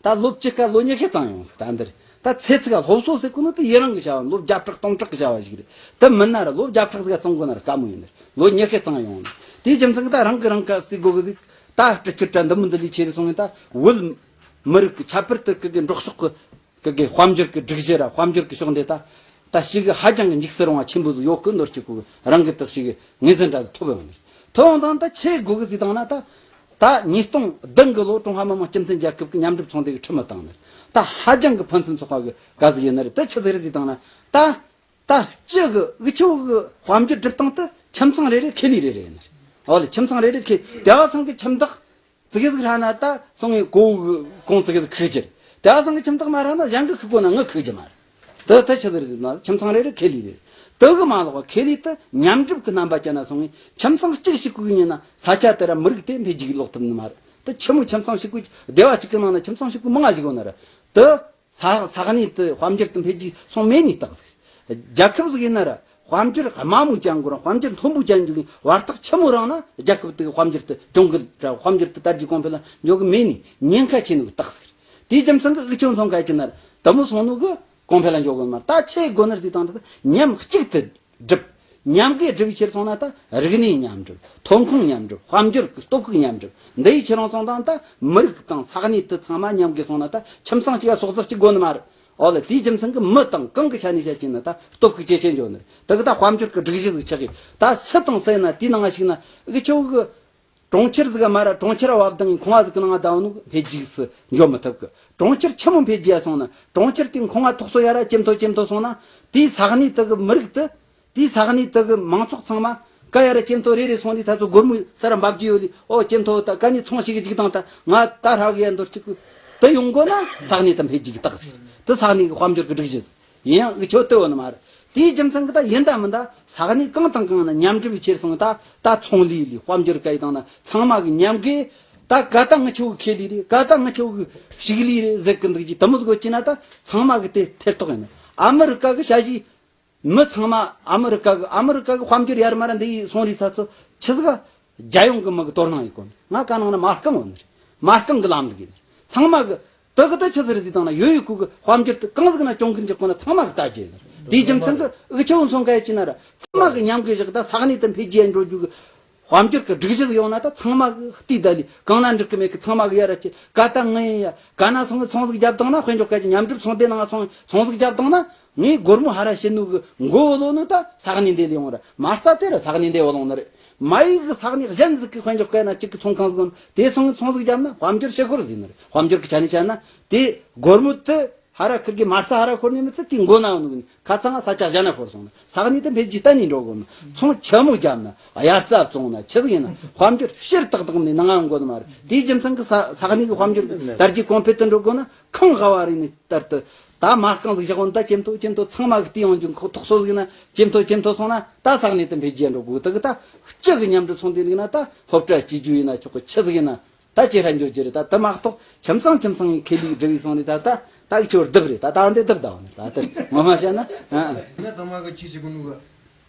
ད་ལོ་གཅིག་ཀ་ལོ་ཉི་ཤུ་ཙམ་ཡོང་ཟིག་ད་འདིར་ད་ཚེ་ཚིག་ག་སློབ་གསོ་ཟེར་གོ་ནོ་དེ་ཡི་རང་གི་བྱ་བ། ལོ་བརྒྱ་ཕྲག་སྟོང་ཕྲག་གི་བྱ་བ་ཞིག་རེད། དེ་མིན་ན་ར་ལོ་བརྒྱ་ཕྲག་ཟིག་ག་བཙོང་དགོས་ན་ར་དཀའ་མོ་ཡིན་ནི་རེད། ལོ་ཉི་ཤུ་ཙམ་ཡོང་ནི། དེའི་རྒྱུ་མཚན་གི་ད་རང་གི་རང་ཁ་གསོ་དགོས་གི་ཟིག་ད་སྤྲི་ཆུ་དྲ་འདི་མོ་འདི་ལས་ཆེ་རེ་སོང་ངས་ད་བོད་མི་རིགས་གི་ཁྱད་པར་དུ་གི་གི་འབྲོག་ཕྱོགས་གི་གི་གི་དཔལ་འབྱོར་གི་སྒྲིག་གཞི་ར་དཔལ་འབྱོར་གི་ཕྱོགས་འདི་ད་ད་ཞིག་གི་ཧ་ཅང་གི་འཇིགས་སུ་རུང་བ་ཆེན་པོ་ཟིག་ཡོད་གི་འདོད་ཀྱི་གོ། རང་གི་ད་ཞིག་གི་ངོས་འཛིན་འདྲ་ཟིག་ཐོབ་ཡོང་ནི། ཐོབ་ཡོང་དང་ད་ཆི་དགོས་གི་ཟིག་དང་ན་ད་ད་ཉིས་སྟོང་བདུན་གི་ལོ་ཀྲུང་ཧྭ་མི་དམངས་སྤྱི་མཐུན་རྒྱལ་ཁབ་གི་མཉམ་སྒྲུབ་ཚོང་སྡེ་གི་ཁྲིམས་མི་བཏང་ནི། ད་ཧ་ཅང་གི་ཕུན་སུམ་ཚོགས་པ་གི་ག་ཟིག་ཡིན་ནི་རེད། ད་ཆི་ཟིག་རེད་ཟིག་དང་ན་ད་ད་སྤྱི་གི་འུ་ཆོ་གི་དཔལ་འབྱོར་སྒྲུབ་སྟངས་དེ་ཁྱིམ་ཚང་རེ་རེ་ཁེ་ལས་རེ་རེ་ཡིན་ནི་རེད། འོ་ལེ་ཁྱིམ་ཚང་རེ་རེ་ཁེ། སྡེ་བ་ཚང་གི་ཁྱིམ་བདག་ཙི་གེ་ཟིག་ཧྲ་ན་ད་སོང་ངས་གོ་གོང་ཙི་གེ་ཟིག་ཁུག་རྒྱུ་རེད། དེ་སང་གི་ཁྱིམ་བདག་མ་ཧྲ་ན་གཞན་གི་ཁུག་གོ་ན་ངི་ཁུག་རྒྱུ་མ་རེད། དེ་ད་ཆི་ཟིག་རེད་ཟེར་ན་ཁྱིམ་ཚང་རེ་རེ་ཁེ་ལས་རེད། དེ་གི་མ་ལོག་ཁེ་ལས་དེ་མཉམ་སྒྲུབ་གི་རྣམ་པ་ཅན་ན་སོང་ངས་ཁྱིམ་ཚང་གཅིག་ཞིག་གི་ཉིན་ན་ས་ཆ་དེ་ར་མི་རིགས་དེ་འཕེལ་རྒྱས་ལོག་ཐུབ་ནི་མ་རེད། དེ་ཆི་མོ་ཁྱིམ་ཚང་ཞིག་གི་སྡེ་བ་གཅིག་གི་ནང་ན་ཁྱིམ་ཚང་ཞིག་གི་མང་ང་ཞིག་ཡོད་ན་ར་དེ། ས་ས་གནས་དེ་དཔལ་འབྱོར་དེ་འཕེལ་རྒྱས་སོང་མེད་ནི་རྟགས་ཟིག་རྒྱལ་ཁབ་ཟིག་ཡིན་ན་ར་དཔལ་འབྱོར་དམའ་མོ་ཅན་དགོས་རུང་དཔལ་འབྱོར་མཐོན་པོ་ཅན་འཇུག་གི་བར་ཐག་ཆི་མོ་རིང་ན་རྒྱལ་ཁབ་དེ་དཔལ་འབྱོར་དེ་གྲོང་གི་ར་དཔལ་འབྱོར་དེ་དར་རྒྱས་གོང་འཕེལ་ལ་འཇུག་གི་མེད་ནི་ཉེན་ཁ་ཆེ་ནི་རྟགས་ཟིག་དེའི་རྒྱུ་མཚན་གི་འུ་ཆོ་ཚོང་ཁ་ཅིག་ན་ར་དེ་མོ་སོང་ནོ་གི་གོང་འཕེལ་ལ་འཇུག་གི་མ་རེད། ད་ཆི་དགོས་ནི་རེད་ཟེར་དང་དེ་མཉམ་གཅིག་ཏུ་སྒྲུབ། མཉམ་གི་སྒྲུབ་ཕྱིར་སོང་ན་ད་རིག་གནས་མཉམ་སྒྲུབ། ཐོན་ཁུངས་མཉམ་སྒྲུབ། དཔལ་འབྱོར་གྱི་སྟོབས་ཤུགས་མཉམ་སྒྲུབ། འདི་ཡི་ཕྱིར་རང་སོང་དང་ད་མི་རིགས་དང་ས་གནས་དེ་ཚང་མ་མཉམ་གི་སོང་ན་ད་ཁྱིམ་ཚང་གཅིག་ལ་སོག་རྩག་གཅིག་དགོས་ནི་མ་རེད། འོ་ལེ་དེའི་རྒྱུ་མཚན་གྱི་མི་དང་གང་གི་ཆ་ནས་བཤད་ཀྱིན་ན་ད་སྟོབས་ཤུགས་ཇེ་ཆེ་འགྱོ་ནི་རེད། དེ་གི་ད་དཔལ་འབྱོར་གྱི་སྒྲིག་གཞི་ཟིག་ཆགས་གི་ད་སུ་དང་སུ་ཡིན་ན་དེའི་ནང་ང་ཞུགས་ན་འུ་ཆོ་གི་གྲོང་ཁྱེར་ཟིག་ག་མ་ར་གྲོང་ཁྱེར་བབ་དང་ཁང་བ་ཟིག་གི་ནང་ང་ད་བ་ནུ་འཕེལ་རྒྱས་སུ་འགྱོ་མི་ཐུབ་གི། གྲོང་ཁྱེར་ཆི་མོ་འཕེལ་རྒྱས་སོང་ན་གྲོང་ཁྱེར་དེ་ཁང་བ་ཐོག་སོ་ཡ་ར་ཇེ་མཐོ་ཇེ་མཐོ་སོང་ན་དེའི་ས་གནས་དེ་གི་མི་རིགས་དེ་དེའི་ས་གནས་དེ་གི་མང་ཚོགས་ཚང་མ་ཀ་ཡ་ར་ཇེ་མཐོ་རེ་རེ་སོང་དུས་ད་ཚོ་སྒོར་མོ་ས་ར་འབབ་རྒྱུ་ཡོད་ལི་ཨོ་ཇེ་མཐོ་ད་ཀ་ནས་ཚོང་ཞིག་གི་འཇིག་དང་ད་ང་ད་ཧྲ་གི་ཡ་འདོར་གཅིག་གི་དེ་ཡོང་དགོ་ན་ས་གནས་དེ་འཕེལ་རྒྱས་ཀྱི་རྟགས་ཟིག་དེ་ས་གནས་ཀྱི་དཔལ་འབྱོར་གྱི་སྒྲིག་གཞི་ཟིག་ཡིན་ཡང་འུ་ཆོ་ལྟོས་ཡོད་ནི་མ་རེད། དེའི་རྒྱུ་མཚན་གྱིས་ད་ཡིན་ད་མིན་ད་ས་གནས་གང་དང་གང་ན་མཉམ་འབྲེལ་བྱས་སོང་ད་ད་ཚོང་ལས་ལས་དཔལ་འབྱོར་སྐད་དང་ན་ཚང་མ་གི་མཉམ་གི་ད་ག་ད་ངི་ཆོ་གི་ཁེ་ལས་རེད། ག་ད་ངི་ཆོ་གི་ཕྱུགས་ལས་རེད་ཟེར་གི་འདུག་ཅི་དེ་མོ་ཟིག་གོ་ཅི་ན་ད་ཚང་མ་གི་དེ་ཐེ་གཏོགས་ཡིན། ཨ་མི་རི་ཀ་གི་ཞ་ཞི་མི་ཚང་མ་ཨ་མི་རི་ཀ་གི་ཨ་མི་རི་ཀ་གི་དཔལ་འབྱོར་ཡར་མར་འདི་ཡི་སོང་རི་ཚ་ཚོ་ཆི་ཟིག་ག་རྒྱལ་ཡོངས་གི་མི་གི་དོ་སྣང་ཡི་གོ་ནི་ང་ག་ནང་ན་མ་རྐང་ཡོད་ནི་རེད། མ་རྐང་གི་ལམ་ལུགས་ཡིན་ནི་རེད། ཚང་མ་གི་དེ་གི་དེ་ཆི་ཟིག་རེད་ཟེར་དང་ན་ཡོད་ཡོད་ཁུ་གི་དཔལ་འབྱོར་དེ་གང་ཟིག་ན་གྱོང་གུན་འཇོག་གོ་ན་ཚང་མ་གི་ལྟ་རྒྱུ་ཡིན་ནི་རེད། དེའི་རྒྱུ་མཚན་གི་འུ་ཆོ་ཚོང་ཁ་ཡ་ཅི་ན་ར་ཚང་མ་གི་མཉམ་གི་བཞག་ད་ས་གནས་དེ་འཕེལ་རྒྱས་འགྲོ་རྒྱུ་གི་དཔལ་འབྱོར་གི་སྒྲིག་གཞི་ཟིག་ཡོང་ན་ད་ཚང་མ་གི་བལྟས་ད་ལི་གང་ན་འགྲིག་གི་མེད་གི་ཚང་མ་གི་ཡ་ར་ཅི་ག་ད་ངི་ཡིན་ཡ་ག་ན་སོང་གི་ཚོང་ཟིག་རྒྱབ་དང་ན་དཔེ་འཇོག་ཁ་ཅི་མཉམ་སྒྲུབ་ཚོང་སྡེ་ནང་སོང་ཚོང་ཟིག་རྒྱབ་དང་ན། ངས་སྒོར་མོ་ཧ་ར་བྱིན་ནོ་གི་མགོ་བོ་ལོ་ནི་ད་ས་གནས་འདི་ལས་ཡོང་ར་མ་རྩ་དེ་ར་ས་གནས་འདི་བ་ལོང་ནི་རེད། མ་ཡིག་གི་ས་གནས་གཞན་ཟིག་གི་དཔལ་འབྱོར་སྐད་ན་གཅིག་གི་ཚོང་ཁང་ཟིག་ཡོང་དེ་སོང་ཚོང་ཟིག་བརྒྱབ་ན་དཔལ་འབྱོར་ཕྱི་ཤོར་ཟིན་ནི་རེད། དཔལ་འབྱོར་གི་ཆ་ནས་བཤད་ན་དེ་སྒོར་མོ་དེ་ཧ་ར་ཁིར་གི་མ་རྩ་ཧ་ར་ཤོར་ནི་མི་ཚད་དེ་མགོ་ན་ཡོང་ནི་གི་ཁ་ཚང་ས་ཆ་གཞན་ན་ཤོར་སོང་ནི་ས་གནས་དེ་འཕེལ་རྒྱས་གཏན་ནས་འགྲོ་དགོས་ནི་ཚོང་ཆེ་མོ་བརྒྱབ་ན་དབྱར་རྩྭ་བཙོང་ན་ཆི་ཟིག་ཡིན་ན་དཔལ་འབྱོར་ཕྱིར་ཏག་ཏག་ནས་ནང་ཡོང་དགོས་ནི་མ་རེད། དེའི་རྒྱུ་མཚན་གི་ས་ས་གནས་གི་དཔལ་འབྱོར་དར་རྒྱས་གོང་འཕེལ་དུ་འགྲོ་དགོས་ན། ཁང་ཁ་བ་རིག་ནས་ལྟར་དུ། ད་མ་རྐང་ཟིག་བཞག་འོང་ད་ཇེ་མཐོ་ཇེ་མཐོ་ཚང་མ་གི་དེ་ཡོང་རྒྱུ་ཁོ་ཐོག་སོ་ཟིག་ན་ཇེ་མཐོ་ཇེ་མཐོ་སོང་ན་ད་ས་གནས་དེ་འཕེལ་རྒྱས་འགྲོ་དགོས། ད་གི་ད་སྤྱི་གི་མཉམ་འབྲེལ་ཚོང་སྡེ་ཟིག་ན་ད་སློབ་གྲྭ་སྐྱིད་རྒྱུ་ཡིན་ན་ཆོག་གི་ཆི་ཟིག་ཡིན་ན་ད་ཇེ་ཧྲ་འགྱོ་རྒྱུ་རེད། ད་དེ་མ་གཏོགས་ཁྱིམ་ཚང་ཁྱིམ་ཚང་གི་ཁེ་ལས་སྒྲུབ་བའི་སོང་རེད། ད་ད་ད་གི་ཆོར་རྡིབ་རེད། ད་ད་འདི་རྡིབ་ད་འོ་ནི་ད་དེ་ངོ་མ་བཤད་ན་ཨ་ཨ། ན་ད་མ་གི་ཅི་ཟིག་གོ་ནུ་གི།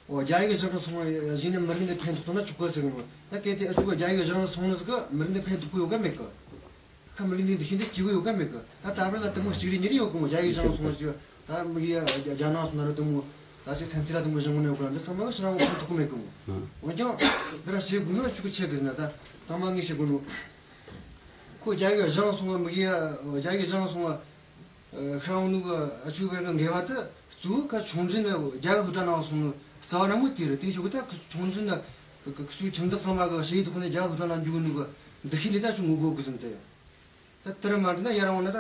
འོ། རྒྱ་ཡིག་སྦྱང་སོང་བ་ཞིག་ནས་མི་རིགས་འདི་ཕན་ཐོགས་ཐུབ་ན་ཆོག་གི་ཟེར་གི་མོ། ད་གལ་ཏེ་ཨུ་ཚུགས་རྒྱ་ཡིག་སྦྱང་སོང་ནི་ཟིག་གི་མི་རིགས་འདི་ཕན་ཐོགས་གི་ཡོད་ག་མེད་གི། ཁ་མི་རིགས་འདི་འདི་ཤེས་འདི་སྐྱིད་གི་ཡོད་ག་མེད་གི། ད་ད་བར་ལ་དེ་མོ་ཞིག་རེ་ཉེ་རེ་ཡོད་གི་མོ། རྒྱ་ཡིག་སྦྱང་སོང་བ་ཞིག་ད་མི་གི་རྒྱ་རྒྱ་ནག་སོང་ན་ར་དེ་མོ་ད་ཅིག་ཚན་རྩལ་ལ་དེ་མོ་སྦྱང་གི་ནས་ཡོད་གི་ར། འདི་ཚང་མ་ཕྱིར་རང་ཕན་ཐོགས་གི་མེད་གི་མོ། འོན་ཀྱང་འདི་ར་བྱེད་དགོས་ནོ་ཆོག་གི་ཆེ་གི་ཟེར་ན། ད་དང་མ་ངས་བཤད་དགོས་ནོ། ཁོ་རྒྱ་ཡིག་སྦྱང་སོང་བ་མི་གི་རྒྱ་ཡིག་སྦྱང་སོང་བ། ཨ། ཤ་འུ་ནུ་གི་ཨ་ཆུ་བེར་གི་འགལ་བ་དེ་གཙོ་བོ་ཁ་ཆུང་འདྲིས་ནས་རྒྱ་གི་སློབ་གྲྭ་ནང་སོང་ནོ་རྩ་བ་ནས་མོ་དེ་རེད། དེ་ཞོག་གི་ད་ཁ་ཆུང་འདྲིས་ནས་ཁ་ཁ་ཆུ་ཁྱིམ་བདག་ཚང་མ་གི་ཞེ་ཡི་དུ་ཁོ་ནས་རྒྱ་གི་སློབ་གྲྭ་ནང་འཇུག་གི་ནུ་གི་འདུ་ཤེས་ལས་ད་ཆུ་ངུ་གོ་གི་ཟིན་ཏེ། ད་དེ་ར་མ་འདྲི་ན་ཡར་འོང་ན་ད། ད་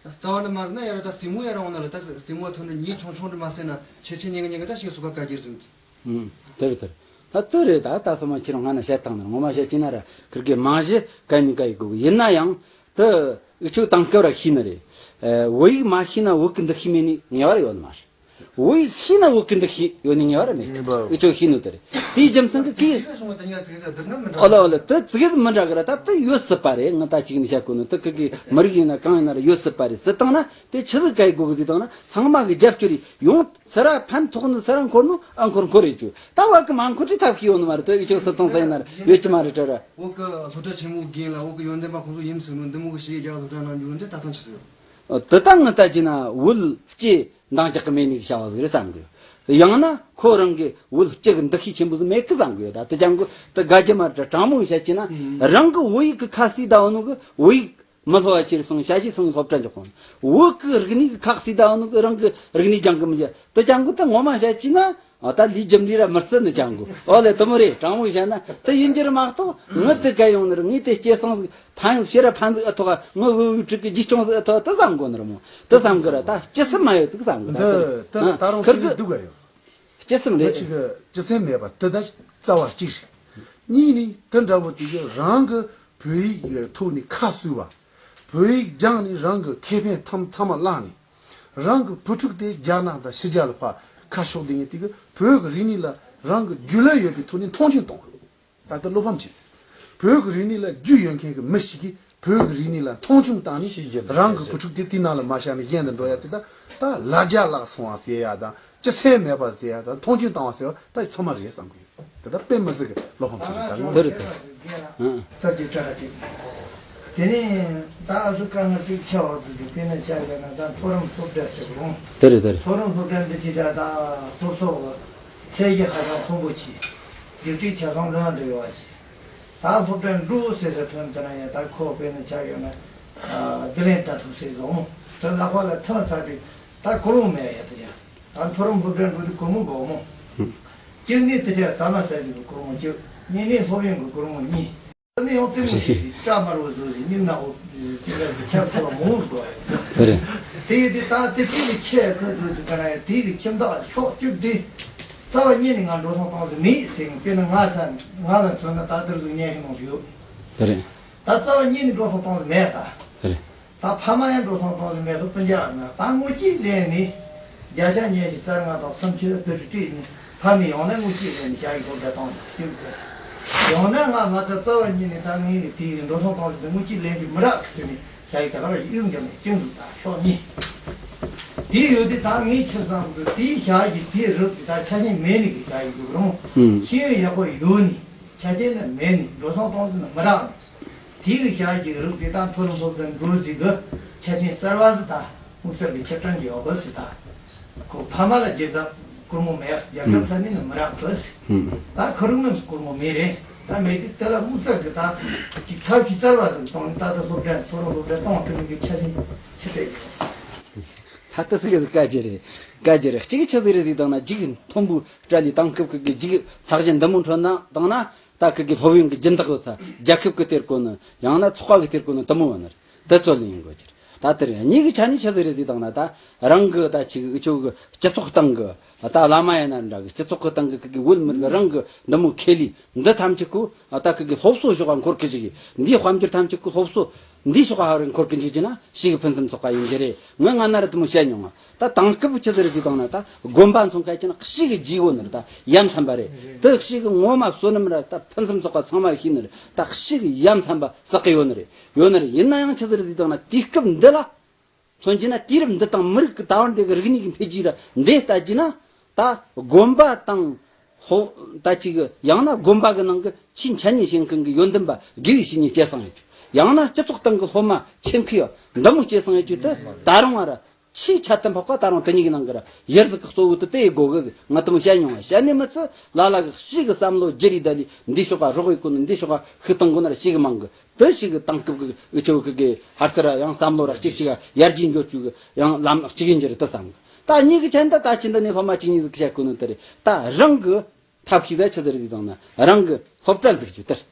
རྩ་བ་ནས་མ་འདྲི་ན་ཡར་ད་སྲིང་མོ་ཡར་འོང་ན་ལ་ད་སྲིང་མོ་ཐོན་ནས་ཉིན་ཆུང་ཆུང་འདྲི་མ་ཟེར་ན་ཆེ་ཆེ་ཉེ་གི་ཉེ་གི་ད་ཞེ་སུ་ག་ག་རྒྱུ་ཟིན་ཏེ། ཨུམ། དེ་རེད་དེ་རེད། ད་དེ་རེད། ད་ད་སོ་མ་ཁྱེད་རང་ང་ན་བཤད་སྟངས་ནི་ངོ་མ་བཤད་ཀྱི་ན་ར་ཁིར་གི་རྨང་གཞི་ག་ནི་ག་ཡི་གོ་གི། ཡིན་ན་ཡང་དེ་འུ་ཆོ་དེང་སྐབས་ར་ཤེས་ནི་རེད། ཨ། བོད་ཡིག་མ་ཤེས་ན་བོད་གི་འདུ་ཤེས་མེད་ནི་ངེས་པར་ཡོད་ནི་མ་རེད། བོད་ཡིག་ཤེས་ན་བོད་གི་འདུ་ཤེས་ཡོད་ནི་ངེས་པ་ར་མེད་གི། ངེས་པ། འུ་ཆོ་ཤེས་ནི་དེ་རེད། དེའི་རྒྱུ་མཚན་གི་གི། ཨོ་ལེ་ཨོ་ལེ། དེ་ཙི་གེ་མི་འདྲ་གི་ར། ད་དེ་ཡོད་སྲིད་པ་རེད། ང་ད་ཅིག་ནི་བཤད་གོ་ནི། དེ་ཁིར་གི་མི་རིགས་ཡིན་ན་གང་ཡིན་ན་ར་ཡོད་སྲིད་པ་རེད་ཟེར་བཏང་ན། དེ་ཆི་ཟིག་ག་ཡི་གོ་གི་ཟེར་བཏང་ན། ཚང་མ་གི་རྒྱབ་སྐྱོར་ཡོང་། སུ་ར་ཕན་ཐོགས་ནི་སུ་ར་འཁོར་ནོ་ཨ་འཁོར་འཁོར་རེད་ཅུ། ད་བ་གི་མ་འཁོར་ཅི་ཐབས་ཤེས་ཡོད་ནི་མ་རེད། དེ་ཡི་ཅུ་སུ་གཏོང་ས་ཡིན་ན་ར་ཡོད་ཀྱི་མ་རེད་དྲ་ར། བོད་གི་སློབ་གྲྭ་ཆེན་མོ་གི་ལ་བོད་གི་ཡོན་ཏན་པ་ཁོང་ཚོ་ཡིན་ཟེར་ནོ་འདི་མོ་གི་ཞིག་རྒྱ་སློབ་གྲྭ་ནང་འཇུག་ནོ་འདི་ད་ཐང་ཆི་ཟིག་ཡོད། དེ་ད་ངི་ལྟ་ཅི་ན་བོད་སྐྱེ་འདང་རྒྱག་གི་མེད་ནི་གི་བྱ་བ་ཟིག་རེད་བསམ་གི་ཡོད། ཡང་ན་ཁོ་རང་གི་བོད་སྐྱེ་གི་འདུ་ཤེས་ཆེན་པོ་ཟིག་མེད་གི་བསམ་གི་ཡོད། ད་དེ་ཅང་གི་དེ་དགའ་རྒྱུ་མ་རེད་དྲ། དྲང་མོ་བཤད་ཅི་ན་རང་གི་བོད་ཡིག་གི་ཁ་གསོས་ད་བ་ནོ་གི་བོད་ཡིག་མི་སློབ་བ་ཅིར་སོང་ཞ་ཞི་སོང་སློབ་གྲྭ་འཇོག་གོ་ནོ། བོད་གི་རིག་གནས་གི་ཁ་གསོས་ད་བ་ནོ་གི་རང་གི་རིག་གནས་སྦྱང་གི་མི་འཇུག། དེ་ཅང་གི་དེ་ངོ་མ་བཤད་ཅི་ན། ཨ། ད་ལས་རྒྱུ་འབྲས་ར་མི་བརྩི་ནི་ཅང་གི། ཨོ་ལེ། དེ་མོ་རེད། དྲང་མོ་བཤད་ན་དེ་ཡིན་རྒྱུ་རེད་མ་གཏོགས། ངི་དེ་ག་ཡོང་ནི་རེད། ངི་དེ་སྐྱེ་སོང་ཟིག་ཕན་ཡོད་ཕྱིར་ར་ཕན་ཟིག་ཨེ་ཐོགས། ངི་བུ་བུ་ཕྲུག་གི་རྗེས་སྐྱོང་ཟིག་ཨེ་ཐོགས། དེ་བསམ་གོ་ནི་རེད་མོ། དེ་བསམ་གི་ར། ད་སྐྱེ་སེམས་མ་ཡོད་ཟིག་བསམ་གི། ད་འདི་དེ་ད་ད་རུང་ཁིར་ཁིར་གི་གི་སྡུག་ག་ཡོད། སྐྱེ་སེམས་རེད། མི་གཅིག་གི་སྐྱེ་སེམས་མེད་པ་དེ་ད་རྩ་བ་གཅིག་རེད། གཉིས་ནི་དེ་འདྲ་བོ་དེ་གི་རང་གི་བོད་ཡིག་གི་ཐོག་ནས་ཁ་གསོས་པ། བོད་ཡིག་སྦྱངས་ནས་རང་གི་ཁེ་ཕན་ཐམ་ཚང་མ་བླངས་ནས། རང་གི་བུ་ཕྲུག་དེ་རྒྱ་ནག་དང་ཕྱི་རྒྱལ་ལ་ཕར་ཁ་ཕྱོགས་བསྡད་མཁན་དེ་གི་བོད་ཀྱི་རིག་གནས་ལ་རང་གི་རྒྱུས་ལོན་ཡོད་པའི་ཐོག་ནས་མཐོང་ཆུང་གཏོང་བ། ད་ལྟ་བློ་ཕམ་བྱེད། བོད་ཀྱི་རིག་གནས་ལ་རྒྱུས་ཡོད་མཁན་གྱི་མི་ཞིག་གིས་བོད་ཀྱི་རིག་གནས་ལ་མཐོང་ཆུང་བཏང་ནས། ཤེས་རྒྱུ་རང་གི་བུ་ཕྲུག་དེ་དེའི་ནང་ལ་མ་བཞག་ནས་གཞན་དུ་འགྲོ་ཡ་དེ། ད་ད་ལ་རྒྱ་བརླག་སོང་བ་ཟེར་ཡ་དང་། སྐྱེ་སེམས་མེད་པ་ཟེར་ཡ་དང་། མཐོང་ཆུང་བཏང་བ་ཟེར་བ་ད་ཚང་མ་རེད་བསམ་གི་ཡོད། དེ་ད་དཔེ་མི་སྲིད་གི་བློ་ཕམ་ཞིག་རེད། ད་ངོ་། དེ་རེད་དེ། ཨང་། ད་ཅིག་ཁྲ་ཅིག་དེ་ནས་ད་ཨ་སུ་དཀའ་ངལ་ཅིག་ཆེ་བ་ཟིག་གི་དཔེར་ན་ཆ་བཞག་ན། ད་མཐོ་རིམ་སློབ་གྲྭ་ཟེར་རུང་། དེ་རེད་དེ་རེད། མཐོ་རིམ་སློབ་གྲྭ་འདི་ཅིག་ད་ད་སློབ་གསོ་གི་ཚད་གཞི་ཧ་ཅང་མཐོན་པོ་ཆེ། སྒྲིག་ཁྲིམས་ཆ་ཚང་ལོན་འདྲ་ཡོད་པ་ཞིག་ད་སློབ་གྲྭ་འགྲོ་ཟེར་ཟེར་ཐོན་དེ་ན་ཡ། ད་ཁོ་དཔེར་ན་ཆ་ཡོད་ན་བསྡུ་ལེན་ལྟ་ཐུབ་ཟེར་བཟོ་མོ། ད་ལག་པ་ལ་ཐོན་ཚར་དུས་ད་གུ་རུ་མོ་མེད་ཡ། དེ་ཡ་ད་མཐོ་རིམ་སློབ་གྲྭ་འགྲོ་དུས་གུ་རུ་མོ་དགོས་མོ། གཅིག་ནི་དེ་ཆ་ཟ་མ་ཟ་ཟིག་གི་གུ་རུ་མོ་གཅིག་གཉིས་ནི་སློབ་ཡོན་གི་གུ་རུ་མོ་གཉིས། ནི་ཡང་རྩེད་མོ་ཟིག་ཟིག་སྐྲ་དམར་བོ་བཟོ་ཟིག་སྙིང་ནག་པོ་ཟིག་ཟིག་ལ་ཟིག་ཆབ་སྲིད་པ་མང་བོ་དགོས་ཡ། དེ་རེད། དེ་ཡི་དེ་ད་དེ་དེ་གི་ཆེ་ཁོ་ཚོ་དེ་ག་ར་ཡ། དེ་གི་ཁྱིམ་བདག་ཤོག་གཅིག་དེ། རྩ་བ་ཉིད་ནས་ང་འགྲོ་སོང་གཏོང་ཟིག་མེད་ཟེར། དཔེར་ན་ང་ཚ་ང་ལ་མཚོན་ན་ད་དེར་ཟིག་ཉན་ཤེས་ནོ་ཟིག་ཡོད། དེ་རེད། ད་རྩ་བ་ཉིད་ནས་འགྲོ་སོང་གཏོང་ཟིག་མེད་ད། དེ་རེད། ད་ཕ་མ་ཡང་འགྲོ་སོང་གཏོང་ཟིག་མེད་དོ། སྤུན་ཀྱག་ང་ད་དངུལ་གཅིག་ལེན་ནས་བརྒྱ་ཆ་ཉི་ཤུ་རྩ་ལྔ་དང་སུམ་ཅུ་དེ་དྲུག་སྤྲད་ནས་ཕ་མས་ཡང་ན་དངུལ་གཅིག་ལེན་ནས་བྱ་ཡི་སློབ་གྲྭ་བཏང་ཟིག་ཡོད་གི། ཡང་ན་ང་ང་ཚ་རྩ་བ་ཉིད་ནས་ད་ངས་ནས་དེ་འགྲོ་སོང་གཏོང་ཟིག་དེ་དངུལ་གཅིག་ལེན་རྒྱུ་མི་རག་གི་ཟེར་ནས་བྱ་ཡི་ད་ག་ར་ཡིད་འགྱུར་ནས་སྐྱོན་འཛུགས་ད་ཤོག་གཉིས། དེ་ཡོད་དུས་ད་ངས་ཆི་བསམ་གི། དེའི་བྱ་ཡི་དེའི་རིགས་དེ་ད་ཆ་རྐྱེན་མེད་ནི་གི་བྱ་ཡི་འདུག་རུང་། ཤེས་ཡོན་ཡག་པོ་ཡོད་ནི། ཆ་རྐྱེན་ནི་མེད་ནི། འགྲོ་སོང་གཏོང་ཟིག་ནི་མི་རག་ནི། དེ་གི་བྱ་གི་རིགས་དེ་དག་མཐོ་རིམ་སློབ་གསོ་འགྲོ་ཟིག་གི་ཆ་རྐྱེན་གསར་བ་ཟིག་དང་། དམིགས་བསལ་གྱི་ཕྱིར་དྲན་གྱི་ཡོད་པ་ཟིག་དང་། ཁོ་ཕ་མ་ལ་རྒྱབ་ད་སྒོར་མོ་མེད། རྒྱབ་ད་ས་ནི་ནི་མི་རག་པ་ཟིག་ད་ཁོ་རང་ནི་སྒོར་མོ་མེད་རེད། ད་མེད་དུས་དེ་ལ་དམིགས་བསལ་གྱི་ད་ཅིག་ཐབས་ཤེས་གསར་བ་ཟིག་གཏོང་ནས། ད་ལྟ་སློབ་གྲྭ་མཐོ་རིམ་སློབ་གྲྭ་གཏོང་ཐུབ་མི་གི་ཆ་རྐྱེན་ཆི་སྤྲད་དགོས། ད་ལྟ་ཟིག་གི་བཀའ་རྒྱུ་རེད། བཀའ་རྒྱུ་རེད། གཅིག་ཆི་ཟིག་རེད་ཟིག་བཏང་ན། རྒྱུགས་མཐོན་པོ་སྤྲད་ལས་དེང་སྐབས་ཀྱི་རྒྱུགས་ཚད་གཞི་འདི་མོ་འཕྲོད་ན་བཏང་ན། ད་ཁི་གི་སློབ་ཡོན་གི་སྦྱིན་བདག་ཡོད་ས་རྒྱལ་ཁབ་གི་སྟེར་གོ་ནི། ཡང་ན་ཚོགས་པ་གི་སྟེར་གོ་ནི་དེ་མོ་ཡོད་ནི་རེད། དེ་ཚོ་ལེན་དགོས་རྒྱུ་རེད། ད་དེ་རེད། གཉིས་གི་ཆ་ནས་ཆི་ཟིག་རེད་ཟིག་བཏང་ན། ད་རང་གི་ད་ཅིག་འུ་ཆོ་གི་སྤྱི་ཚོགས་སྟེང་གི། ད་བླ་མ་ཡིན་ན་འདྲ་གི། སྤྱི་ཚོགས་གི་སྟེང་གི་ཁི་གི་བོད་མི་རིགས་རང་གི་འདི་མོ་ཁེ་ལས་འདི་ཐམས་ཅད་ཁོ། ད་ཁི་གི་སློབ་གསོ་ཕྱོགས་ཀ་འཁོར་གི་ཅིག་གི། འདིའི་དཔལ་འབྱོར་ཐམས་ཅད་ཁོ་སློབ་གསོ་འདིའི་ཕྱོགས་ཀ་ཧ་རེ་འཁོར་གི་འཇུག་རྒྱུ་ན་ཞིག་གི་ཕུན་སུམ་ཚོགས་པ་ཡིན་རྒྱུ་རེད། ངས་སྔ་ན་ར་དེ་མོ་བཤད་མྱོང་ང་། ད་དེང་སྐབས་ཆི་ཟིག་རེད་ཟིག་བཏང་ན། ད་དགོན་པ་ཚོང་ཁ་ཅན་ཞིག་གི་རྗེས་བོ་ནི་རེད། ད་ཡ་མཚན་པ་རེད། དེ་ཞིག་གི་ངོ་མ་བསོད་ནམས་ར་ད་ཕུན་སུམ་ཚོགས་པ་ཚང་མ་ཤེས་ནི་རེད། ད་ཞིག་གི་ཡ་མཚན་པ་བསགས་གི་ཡོད་ནི་རེད། ཡོད་ནི་རེད། ཡིན་ན་ཡང་ཆི་ཟིག་རེད་ཟིག་བཏང་ན། དུས་སྐབས་འདི་ལ་མཚོན་གྱི་ན། དུས་རབས་འདི་དང་མི་རིགས་ཀྱི་ད་བར་འདི་གི་རིག་གནས་ཀྱི་འཕེལ་རྒྱས་ར་འདི་ལྟ་གྱི་ན། ད་དགོན་པ་དང་། ཧོ། ད་ཅིག་ཡང་ན་དགོན་པ་གི་ནང་གི་ཆེས་འཆད་ཉན་བྱེད་མཁན་གི་ཡོན་ཏན་པ་དགེ་བའི་བཤེས་གཉེན་སྐྱེད་སྲིང་ཡེད་རྒྱུ། ཡང་ན་སྤྱི་ཚོགས་སྟེང་གི་སློབ་མ་ཆེད་མཁས་འདི་མོ་སྐྱེད་སྲིང་ཡེད་རྒྱུ་དེ་ད་རུང་བ་ར། ཆེས་ཁྱད་དུ་འཕགས་པ་ད་རུང་དེ་གཉིས་ཀྱི་ནང་གི་ར་ཡར་ཟིག་གི་གཙོ་བོ་དེ་དེ་ཡེད་དགོ་གི་ཟེར། ང་དེ་མོ་བཤད་མྱོང་བ། བཤད་ནས་མི་ཚད་ལ་ལ་གི་ཞེ་གི་བསམ་བློ་བསྒྱུར་ཡེ་ད་ལི་འདི་ཕྱོགས་ག་རོགས་ཡེད་དགོ་ནི། འདི་ཕྱོགས་ག་ཤུགས་གཏོང་དགོ་ནི་ར་ཞེ་གི་མང་གི། དེ་ཞེ་གི་དེང་སྐབས་གི་འུ་ཆོ་གི་གི་ཧར་ཚུར་ར་ཡང་བསམ་བློ་ར་གཅིག་གཅིག་ག་ཡར་རྒྱས་འགྱོ་བཅུག་གི་ཡང་ལམ་གཅིག་ཡིན་རྒྱུ་རེད་དེ་བསམ་གི། ད་གཉིས་ཀྱི་ཆ་ནས་ད་ད་ཅི་འདི་ནས་སློབ་མ་གཅིག་གཉིས་ཟིག་གི་བཤད་གོ་ནི་དེ་རེད། ད་རང་གི་ཐབས་ཤེས་ད་ཆི་ཟིག་རེད་ཟེར་དང་ན། རང་གི་སློབ་གྲྭ་འཛུགས་རྒྱུ་དེ་རེད།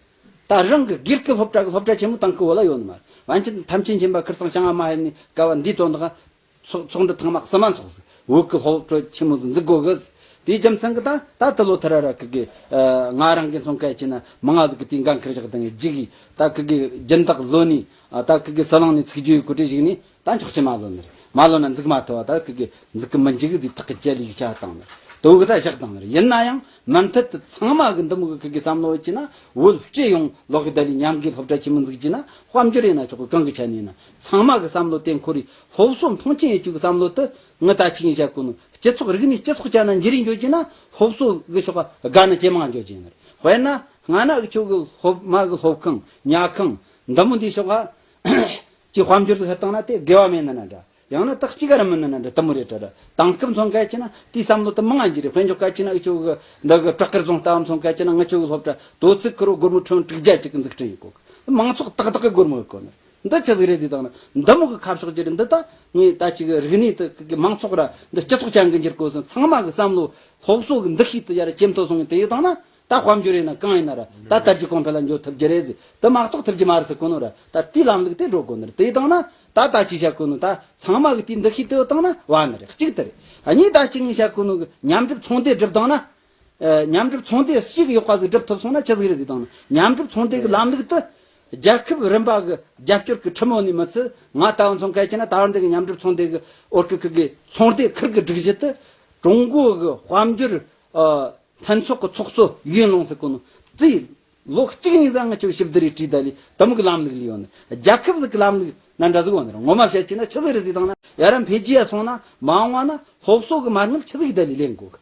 ད་རང་གི་སྒེར་གྱི་སློབ་གྲྭ་གི་སློབ་གྲྭ་ཆེན་མོ་དེང་སྐབས་བོད་ལ་ཡོད་ནི་མ་རེད། པཎ་ཆེན་ཐམས་ཅད་མཁྱེན་པ་ཁིར་ཚང་བྱང་ང་མ་ཧེ་ནི་ཀ་བ་འདི་དོན་དག་ཚོགས་ཚོགས་འདུ་ཐེངས་མ་གསུམ་མ་འཚོགས་ཟིག། བོད་ཀྱི་སློབ་གྲྭ་ཆེན་མོ་ཟིག་འཛུགས་དགོ་གི་ཟེར། དེའི་རྒྱུ་མཚན་གི་ད་ད་དེ་ལོ་ཐ་ར་ར་གི་གི་ཨ་ང་རང་གི་མཚོན་སྐད་ཆ་ན་མང་ང་ཟིག་གི་དེའི་འགན་ཁུར་བཞག་དང་གི་ཅིག་གི་ད་གི་གི་སྦྱིན་བདག་ལོ་ནི་ཨ་ད་གི་གི་ཟི་ལིང་ནས་ཚིག་བརྗོད་གོ་སྒྲིག་ཞིག་ནི། ད་འཇོག་ཆེ་མ་ལོན་ནི་རེད། མ་ལོན་ན་འཛུགས་མ་ཐུབ་བ། ད་ཁི་གི་འཛུགས་གི་མི་འཇུག་གི་ཟིག་ཐག་གི་བཅད་ལས་ཡིག་ཆ་བཏང་ནི་རེད། དོ་གི་ད་བཞག་བཏང་ནི་རེད། ཡིན་ན་ཡང་མུ་མཐུད་དུ་ཚང་མ་གི་འདི་མོ་གི་ཁི་གི་བསམ་བློ་ཡོད་ཀྱི་ན། བོད་སྤྱི་ཡོངས་ལོག་གི་ད་ལི་མཉམ་གི་སློབ་གྲྭ་ཆེན་མོ་འཛུགས་ཀྱི་ན། དཔལ་འབྱོར་ཡིན་ན་ཆོག་གི། གང་གི་ཆ་ནས་ཡིན་ན་ཚང་མ་གི་བསམ་བློ་དེ་འཁོར་རེ། སློབ་གསོ་མཐོང་ཆེན་ཡེད་རྒྱུ་གི་བསམ་བློ་དེ་ང་ད་ཅིག་ཡིན་བཤད་གོ་ནོ། སྤྱི་ཚོགས་རིག་གནས་སྤྱི་ཚོགས་ཅན་ན་འགྱུར་རེ་འགྱོ་རྒྱུ་ན། སློབ་གསོ་གི་ཕྱོགས་ག་དགའ་ནི་ཇེ་མང་འགྱོ་རྒྱུ་ཡིན་ནི་རེད། དཔེར་ན་སྔ་ན་འུ་ཆོ་གི་སློབ་མ་གི་སློབ་ཁང་ཉལ་ཁང་འདི་མོ་འདི་ཕྱོགས་ག་ཅིག་དཔལ་འབྱོར་ཟིག་ཧ་བཏང་ན་དེ་དགེ་བ་མེད་ནི་ན་འདྲ། ཡང་ན་དག་ཅིག་ག་ར་མིན་ནི་ན་འདྲ། དེ་མོ་རེད་དྲ་ར། དེང་སྐབས་མཚོན་སྐད་ཆ་ན་དེའི་བསམ་བློ་དེ་མང་ང་འགྱུར་རེ། དཔེ་འཇོག་སྐད་ཆ་ན་འུ་ཆོ་གི་འདི་གི་བྲག་དཀར་རྫོང་ལྟ་བུ་མཚོན་སྐད་ཆ་ན། ང་ཆོ་གི་སློབ་གྲྭ་དོ་ཚིགས་ཁུ་རོ་སྒོར་མོ་ཁྲི་དྲུག་བརྒྱ་ཅིག་གི་འཛུགས་སྐྲུན་ཡེད་གོ་གི། མང་ཚོགས་ཏག་ཏག་གི་སྒོར་མོ་ཡེད་གོ་ནི། འདི་ཆི་ཟིག་རེད་ཟེར་དང་ན། འདི་མོ་གི་ཁ་ཕྱོགས་ཀྱི་རེད། འདི་ད་ངས་ད་ཅིག་རིག་གནས་དེ་གི་མང་ཚོགས་ར་འདི་སྤྱི་ཚོགས་ཅན་གི་འགྱུར་དགོས་ཟེར། ཚང་མ་གི་བསམ་བློ་སློབ་གསོ་གི་འདུ་ཤེས་དེ་ཡར་ཇེ་མཐོ་སོང་ངས་དེ་ཡེད་དང་ན། ད་དཔལ་འབྱོར་ཡིན་ན་གང་ཡིན་ན་ར། ད་དར་རྒྱས་གོང་འཕེལ་ལ་འགྱོ་ཐུབ་རྒྱུ་རེད་ཟེར། དེ་མ་གཏོགས་ཐུབ་རྒྱུ་མ་རེད་ཟེར་གོ་ནོ་ར། ད་དེའི་ལམ་ལུགས་དེ་འགྲོ་དགོས་ནི་རེད། དེ་ཡེད་དང་ན་ད་ད་ཅིག་བཤད་གོ་ནོ། ད་ཚང་མ་གི་དེའི་འདུ་ཤེས་དེ་ཡོད་དང་ན་བ་ནི་རེད། གཅིག་དེ་རེད། གཉིས་ད་ཅིག་ངས་བཤད་གོ་ནོ་གི་མཉམ་སྒྲུབ་ཚོང་སྡེ་སྒྲུབ་དང་ན། ཨ་མཉམ་སྒྲུབ་ཚོང་སྡེ་ཞིག་ཡོད་པ་ཟིག་སྒྲུབ་ཐུབ་སོང་ན་ཆི་ཟིག་རེད་ཟེར་དང་ན། མཉམ་སྒྲུབ་ཚོང་སྡེ་གི་ལམ་ལུགས་དེ་རྒྱལ་ཁབ་རིམ་པ་གི་རྒྱབ་སྐྱོར་གི་ཁྲིམས་འོག་ནས་མི་ཚད། ང་ད་བ་མཚོན་སྐད་ཆ་ན་ད་བར་འདི་གི་མཉམ་སྒྲུབ་ཚོང་སྡེ་གི་འོག་གི་ཁུལ་གི་ཚོང་སྡེ་ཁུལ་གི་སྒྲིག་གཞི་དེ་ཀྲུང་གོ་གི་དཔལ་འབྱོར་ཨ་ལྷན་ཚོགས་ཀྱི་ཚོགས་གཙོ་ཡུན་ལུང་ཟེར་གོ་ནོ། དེས་ལོ་གཅིག་གཉིས་ཙམ་ང་ཆོ་ཞིབ་བསྡུར་རེ་བྲིས་ད་ལི་དེ་མོ་གི་ལམ་ལུགས་ལས་ཡོད་ནི། རྒྱལ་ཁབ་ཟིག་གི་ལམ་ལུགས་ན་འདྲ་ཟིག་ཡོད་ནི་རེད། ངོ་མ་བཤད་ཀྱི་ན་ཆི་ཟིག་རེད་ཟེར་དང་ན། ཡ་ར་འཕེལ་རྒྱས་ཡ་སོང་ན་མ་འོངས་བ་ན་སློབ་གསོ་གི་མ་དངུལ་ཆི་ཟིག་ད་ལི་ལེན་དགོ་གི།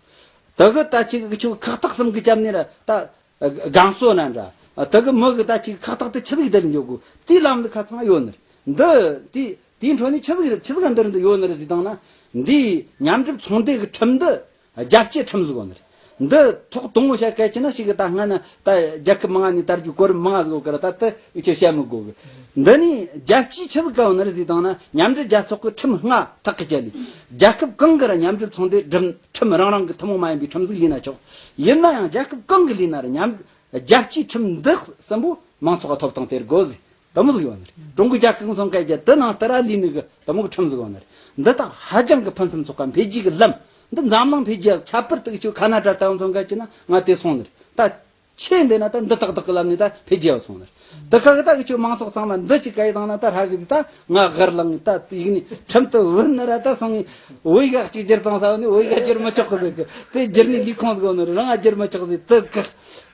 དེ་གི་ད་ཅིག་གི་ཆོ་ཁག་ཐེག་གསུམ་གི་རྒྱབ་ནས་ར་ད་རྒན་གསོ་ན་འདྲ། དེ་གི་མི་གི་ད་ཅིག་ཁག་ཐེག་དེ་ཆི་ཟིག་ད་ལི་འཇོག་དགོ། དེའི་ལམ་ལུགས་ཁ་ཚང་ཡོད་ནི་རེད། འདི་དེ་དེའི་འཕྲོ་ནས་ཆི་ཟིག་རེད། ཆི་ཟིག་འདི་རེད་འདི་ཡོད་ནི་རེད་ཟེར་དང་ན། འདི་མཉམ་སྒྲུབ་ཚོང་སྡེ་གི་ཁྲིམས་འདི། རྒྱལ་སྤྱིའི་ཁྲིམས་ཟིག་ཡོད་ནི་རེད། འདི་ཐོག་དང་པོ་བཤད་སྐད་ཆ་ན་ཞིག་གི་ད་སྔ་ན་ད་རྒྱལ་ཁབ་མང་ང་ནས་དར་རྒྱུ་གོ་རིམ་མང་ང་ཟིག་ཡོད་ཀི་ར། ད་དེ་འུ་ཆོ་བཤད་མི་དགོ་གི། འདི་ནི་རྒྱལ་སྤྱིའི་ཆི་ཟིག་ག་ཡོད་ནི་རེད་ཟེར་དང་ན། མཉམ་འབྲེལ་རྒྱལ་ཚོགས་ཀྱི་ཁྲིམས་ལྔ་ཐག་གི་བཅད་ལས། རྒྱལ་ཁབ་གང་གི་ར་མཉམ་སྒྲུབ་ཚོང་སྡེ་སྒྲུབ་ཁྲིམས་རང་རང་གི་ཐུན་མོང་མ་ཡིན་པའི་ཁྲིམས་ཟིག་ལས་ན་ཆོག། ཡིན་ན་ཡང་རྒྱལ་ཁབ་གང་གི་ལས་ན་ར་མཉམ་རྒྱལ་སྤྱིའི་ཁྲིམས་འདི་གསུམ་པོ་མང་ཚོགས་ཀ་ཐོབ་ཐང་སྟེར་དགོ་ཟིག། དེ་མོ་ཟིག་ཡོད་ནི་རེད། ཀྲུང་གོའི་རྒྱལ་ཁབ་གི་མཚོན་སྐད་རྒྱ་དེ་ནང་ལྟར་ར་ལས་ནི་གི་དེ་མོ་གི་ཁྲིམས་ཟིག་ཡོད་ནི་རེད། འདི་དག་ཧ་ཅང་གི་ཕུན་སུམ་ཚོགས་པ། འཕེལ་རྒྱས་གི་ལམ་འདི་འཛམ་གླིང་འཕེལ་རྒྱས་ཁྱད་པར་དུ་ཆོ་ཁ་ན་ཌ་ལྟ་བུ་མཚོན་སྐད་ཆ་ན་ང་དེ་སོང་ནི་རེད། ད་ཆེ་འདི་ན་ད་འདི་ཏག་ཏག་གི་ལམ་ནས་ད་འཕེལ་རྒྱས་སོང་ནི་རེད། དེ་ཁ་གི་ད་གི་ཆོ་མང་ཚོགས་ཚང་མ་འདི་ཅིག་ག་ཡི་དང་ན་ད་ཧྲ་གི་ཟིག། ད་ང་གར་ལངས་ད་ཡིག་ནི་ཁྲིམས་དུ་བུད་ནི་ར། ད་སོང་ངི་བོད་ཡིག་གཅིག་བསྒྱུར་བཏང་ས་བོ་ནི་བོད་ཡིག་བསྒྱུར་མི་ཆོག་གི་ཟིག་གི། དེ་བསྒྱུར་ནི་ལས་ཁུངས་ཟིག་ཡོད་ནི་རེད། རང་ང་བསྒྱུར་མི་ཆོག་ཟིག། དེ་གི་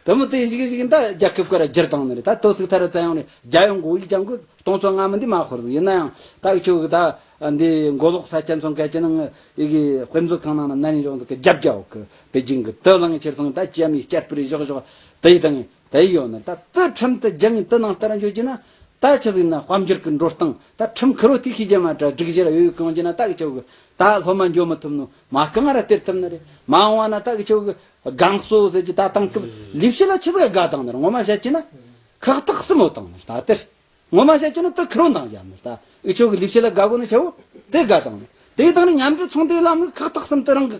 དེ་མོ་དེ་ཞིག་ཞིག་ད་རྒྱལ་ཁབ་ཀ་ར་བསྒྱུར་བཏང་ནི་རེད། ད་དོ་ཚིགས་ཐ་ར་ཙ་ཡང་རེད། རྒྱལ་ཡོངས་གི་བོད་ཡིག་སྦྱང་གི་སྟོང་ཚོ་ལྔ་མིན་འདི་མ་ཤོར་ཟིག། ཡིན་ན་ཡང་ད་འུ་ཆོ་གི་ད་འདི་མགོ་ལོག་ས་ཆ་མཚོན་སྐད་ཆ་ན་ཡི་གེ་དཔེ་མཛོད་ཁང་ནང་ན་ན་ནིང་ཞོག་འདི་གི་རྒྱབ་རྒྱ་འོག་གི་པེ་ཅིང་གི་དེ་ལ་ངས་ཁྱེར་སོང་། ད་ཅི་ཡ་མི་བསྐྱར་སྤེལ་ཞོག་ཞོག་དེ་ཡི་ད་ངས་དེ་ཡི་ཡོད་ནི། ད་དེ་ཁྲིམས་དེ་སྦྱང་ངས་དེ་ནང་ལྟར་འཇོག་རྒྱུ་ན། ད་ཆི་ཟིག་ན་དཔལ་འབྱོར་གི་འགྲོ་སྟངས་ད་ཁྲིམས་ཁུར་བོ་དེ་ཤེས་རྒྱུ་མ་དྲ་སྒྲིག་གཞི་ར་ཡོད་ཡོད་གང་རྒྱུ་ན། ད་འུ་ཆོ་གི་ད་སློབ་མ་འཇོག་མི་ཐུབ་ནོ་མ་གང་ར་སྟེར་ཐུབ་ནི་རེད། མ་འོངས་བ་ན་ད་འུ་ཆོ་གི་རྒན་གསོ་ཟེར་གྱི་ད་དེང་སྐབས་ལས་བྱེད་ལ་ཆི་ཟིག་དགའ་བཏང་ནི་རེད། ངོ་མ་བཤད་རྒྱུ་ན་ཁག་ཐེག་གསུམ་ཡོད་བཏང་ནི་རེད། ད་དེར་ངོ་མ་བཤད་རྒྱུ་ན་དེ་ཁུར་བོ་འདང་བརྒྱབ་ནི་རེད། ད་འུ་ཆོ་གི་ལས་བྱེད་ལ་དགའ་བོ་ནི་ཆ་བོ་དེ་དགའ་བཏང་ནི་རེད། དེ་དང་ནི་མཉམ་འབྲེལ་ཚོང་སྡེའི་ལམ་ལུགས་ཁག་ཐེག་གསུམ་དེ་རང་གི་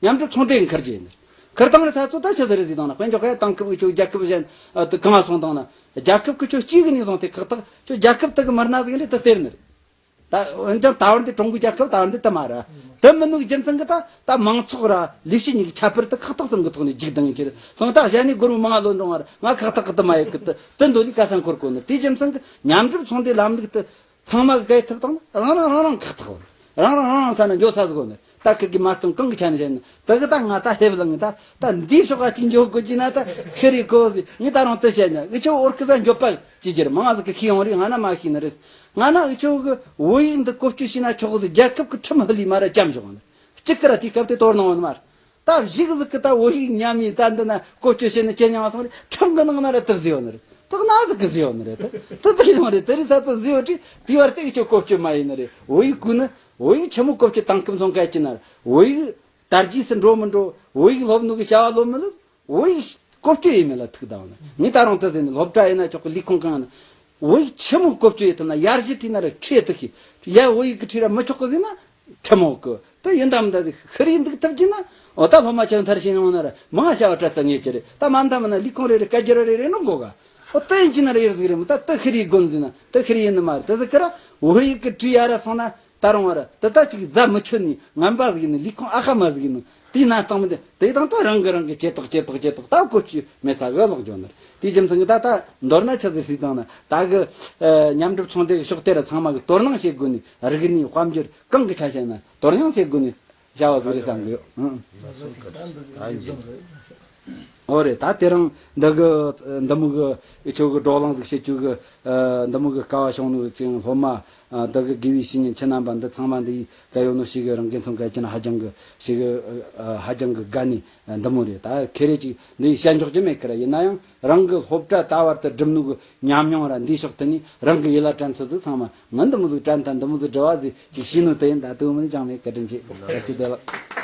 མཉམ་འབྲེལ་ཚོང་སྡེ་གི་འཁུར་རྒྱུ་ཡིན་ནི་རེད། འཁུར་བཏང་ནི་ད་ཚོ་ད་ཆི་ཟིག་རེད་ཟེར་དང་ན། དཔེ་འཇོག་ག་ཡ་དེང་སྐབས་འུ་ཆོ་རྒྱལ་ཁབ་གཞན་དེ་གང་ང་སོང་བཏང་ན། རྒྱལ་ཁབ་ཀྱི་ཆོ་གཅིག་གི་ནས་བཟུང་སྟེ་ཁག་ཐེག་ཆོ་རྒྱལ་ཁབ་དེ་གི་མི་སྣ་ཟིག་རེད་དེ་སྟེར་ནི་རེད། ད་འོན་ཀྱང་ད་བར་འདི་ཀྲུང་གོའི་རྒྱལ་ཁབ་ད་བར་འདི་དུ་མ་ར་དུ་མི་ནུག་རྒྱུ་མཚན་གི་ད་ད་མང་ཚོགས་ར་ལས་བྱེད་གཉིས་ཀྱི་ཁྱད་པར་དུ་ཁག་ཐེག་གསུམ་གི་ཐོག་ནས་འཇིག་དང་ཡིན་གྱི་རེད། སོང་ད་གཞན་ནས་སྒོར་མོ་མང་ང་ལོན་རུང་བ་ར་ང་ཁག་ཐེག་གི་དུ་མ་ཡོད་གི། དུ་དུ་འདོད་ལས་ག་ས་འཁོར་གོ་ནི། དེའི་རྒྱུ་མཚན་གི་མཉམ་འབྲེལ་ཚོང་སྡེའི་ལམ་ལུགས་དུ་ཚང་མ་གི་ག་ཡི་ཐུབ་དང་ན་རང་རང་རང་རང་ཁག་ཐེག་གོ་ནི། རང་རང་རང་རང་ས་ན་འགྱོ་ས་ཟིག་གོ་ནི། ད་ཁི་གི་མ་སྟོང་གང་གི་ཆ་ནས་བཤད་ན་ད་གི་ད་ང་ད་ཧེབ་ལ་ངི་ད་ད་འདིའི་ཕྱོགས་ག་ཅིག་འགྱོ་དགོས་ཀྱི་ན་ད་ཁི་རི་གོ་ཟི། ངི་ད་རང་དུ་བཤད་ན་འུ་ཆོ་བོད་གི་ད་འགྱོད་པ་ཅི་རྒྱུ་རེད། མང་ང་ཟིག་གི་ཤེས་ཡོང་རེད། ང་ན་མ་ཤེས་ནི་རེད། ང་ན་འུ་ཆོ་གི་བོད་ཡིག་འདི་བཀོལ་སྤྱོད་བྱས་ན་ཆོག་གི་ཟིག། རྒྱལ་ཁབ་གི་ཁྲིམས་ཧི་ལི་མ་ར་ཅམ་ཞོག་ནི་གཅིག་གི་ར་དེའི་སྐབས་དེ་དོར་གནང་བ་ནི་མ་རེད། ད་བཞུགས་ཟིག་གི་ད་བོད་ཡིག་ཉམས་ཡིན། ད་འདི་ན་བཀོལ་སྤྱོད་བྱེད་ནི་ཁྱེད་མཉམ་པ་སོང་རེད། ཁྲིམས་གི་ནང་ན་ར་དེ་བཟོས་ཡོད་ནི་རེད། དེ་གནའ་ཟིག་གི་བཟོས་ཡོད་ནི་རེད། དེ་དེ་དེ་ཡོང་རེད། དེ་རིང་ས་ཚོ་བཟོས་ཡོད་དུས་དེའི་བར་དེ་གི་ཁྱོད་བཀོལ་སྤྱོད་མ་ཡིན་ནི་རེད། བོད་ཡིག་གོ་ནི། བོད་ཡིག་ཆི་མོ་བཀོལ་སྤྱོད་བཏང་སྐབས་སོང་གལ་ཆེ་ན་རེད། བོད་ཡིག་དར་རྒྱས་སུ་འགྲོ་མི་འགྲོ། བོད་ཡིག་སློབ་ནོ་གི་བྱ་བ་སློབ་མི་སློབ། བོད་ཡིག་བཀོལ་སྤྱོད་ཡེད་མེད་ལ་ཐུག་བསྡད་ཡོད་ནི། ངས་ད་རུང་དེ་ཟེར་ནི། སློབ་གྲྭ་ཡིན་ན་ཆོག་གི། ལས་ཁུངས་གང་ཡིན་ན། བོད་ཡིག་ཆི་མོ་བཀོལ་སྤྱོད་ཡེད་ཐུབ་ན། ཡར་གཞི་ཁྲིད་ན་ར་ཁྲིད་ཐུབ་གི། ཡ་བོད་ཡིག་གི་ཁྲིད་ར་མི་ཆོག་གི་ཟེར་ན། ཁྲིམས་འོག་གི། དེ་ཡིན་དམ་ད་ཤི་རི་འདུག་ཐུབ་རྒྱུ་ན། འོ་ད་སློབ་མ་ཆོ་མཐར་ཕྱིན་ཡོང་ན་ར་མང་བྱ་བ་སྤྲད་ད་ངེས་ཀྱི་རེད། ད་མ་མཐའ་མ་ན་ལས་ཁུངས་རེ་རེ་སྐད་སྒྱུར་རེ་རེ་ནོ་དགོ་ག། འོ་དེ་ཡིན་གྱི་ན་ར་ཡོད་ཟིག་རེད་མོ། ད་དེ་ཤི་རི་དགོན་ཟིན་ན་དེ་ཤི་རི་ཡིན་ནི་མ་རེད། དེ་ཟིག་གི་ར་བོད་ཡིག་གི་ཁྲིད་ཡ་ར་སོང་ན། ད་རུང་བ་ར་དེ་ད་ཅིག་རྫ་མི་ཆོད་ནི་ངན་པ་ཟིག་ཡིན་ནི། ལས་ཁུངས་ཨ་ཁ་མ་ཟིག་ཡིན་ནི། དེའི་ནང་སྟེང་མི་དེ་དེ་དང་ད་རང་གི་རང་གི་ཇེ་དག་ཇེ་དག་ཇེ་དག་ད་བཀོལ་སྤྱོད་མེད་ཚ་གི་ལོག་འགྱོ་ནི་རེད། དེའི་རྒྱུ་མཚན་གི་ད་ད་མདོར་ན་ཆི་ཟིག་ཟིག་དང་ན། ད་གི་ཨ་མཉམ་འབྲེལ་ཚོགས་འདུ་གི་ཕྱོགས་དེ་ར་ཚང་མ་གི་དོ་སྣང་བྱེད་དགོས་ནི། རིག་གནས་དཔལ་འབྱོར་གང་གི་ཆ་བྱས་ན་དོ་སྣང་བྱེད་དགོས་ནི་བྱ་བ་ཟིག་རེད་བསམ་གི་ཡོད། ཨང་། འོ་རེད། ད་དེ་རིང་འདི་གི་འདི་མོ་གི་ཁྱོད་གི་བགྲོ་གླེང་ཟིག་བྱེད་རྒྱུ་གི་ཨ་འདི་མོ་གི་སྐལ་བ་བྱུང་ནོ་ཅིག་སློབ་མ། ཨ་འདི་གི་དགེ་བའི་བཤེས་གཉེན་ཁྱེད་རྣམ་པ་འདི་ཚང་མ་འདི་ག་ཡོད་ནོ་ཞིག་གི་རང་གི་མཚོན་གལ་ཆེ་ན་ཧ་ཅང་གི་ཞིག་གི་ཨ་ཧ་ཅང་གི་དགའ་ནི་འདི་མོ་རེད། ད་ཁེ་རེ་ཅིག་འདི་བཤད་འཇོག་རྒྱུ་མེད་ཁི་ར། ཡིན་ན་ཡང་རང་གི་སློབ་གྲྭ་ད་བར་དུ་སྒྲུབ་ནོ་གི་ཉམས་མྱོང་ར་འདིའི་ཕྱོགས་དེ་ནས་རང་གི་ཡིད་ལ་དྲན་ཚོད་ཚོད་ཚང་མ་ངན་འདི་མོ་ཟིག་དྲན་ད་འདི་མོ་ཟིག་འདྲི་བ་ཟིག་ཅིག་ཤེས་ནོ་དེ་ཡིན། ད་དུ་མི་ནི་ཅང་མེད། བཀའ་དྲིན་ཆེ། བཀའ་དྲིན་བདེ་ལེགས།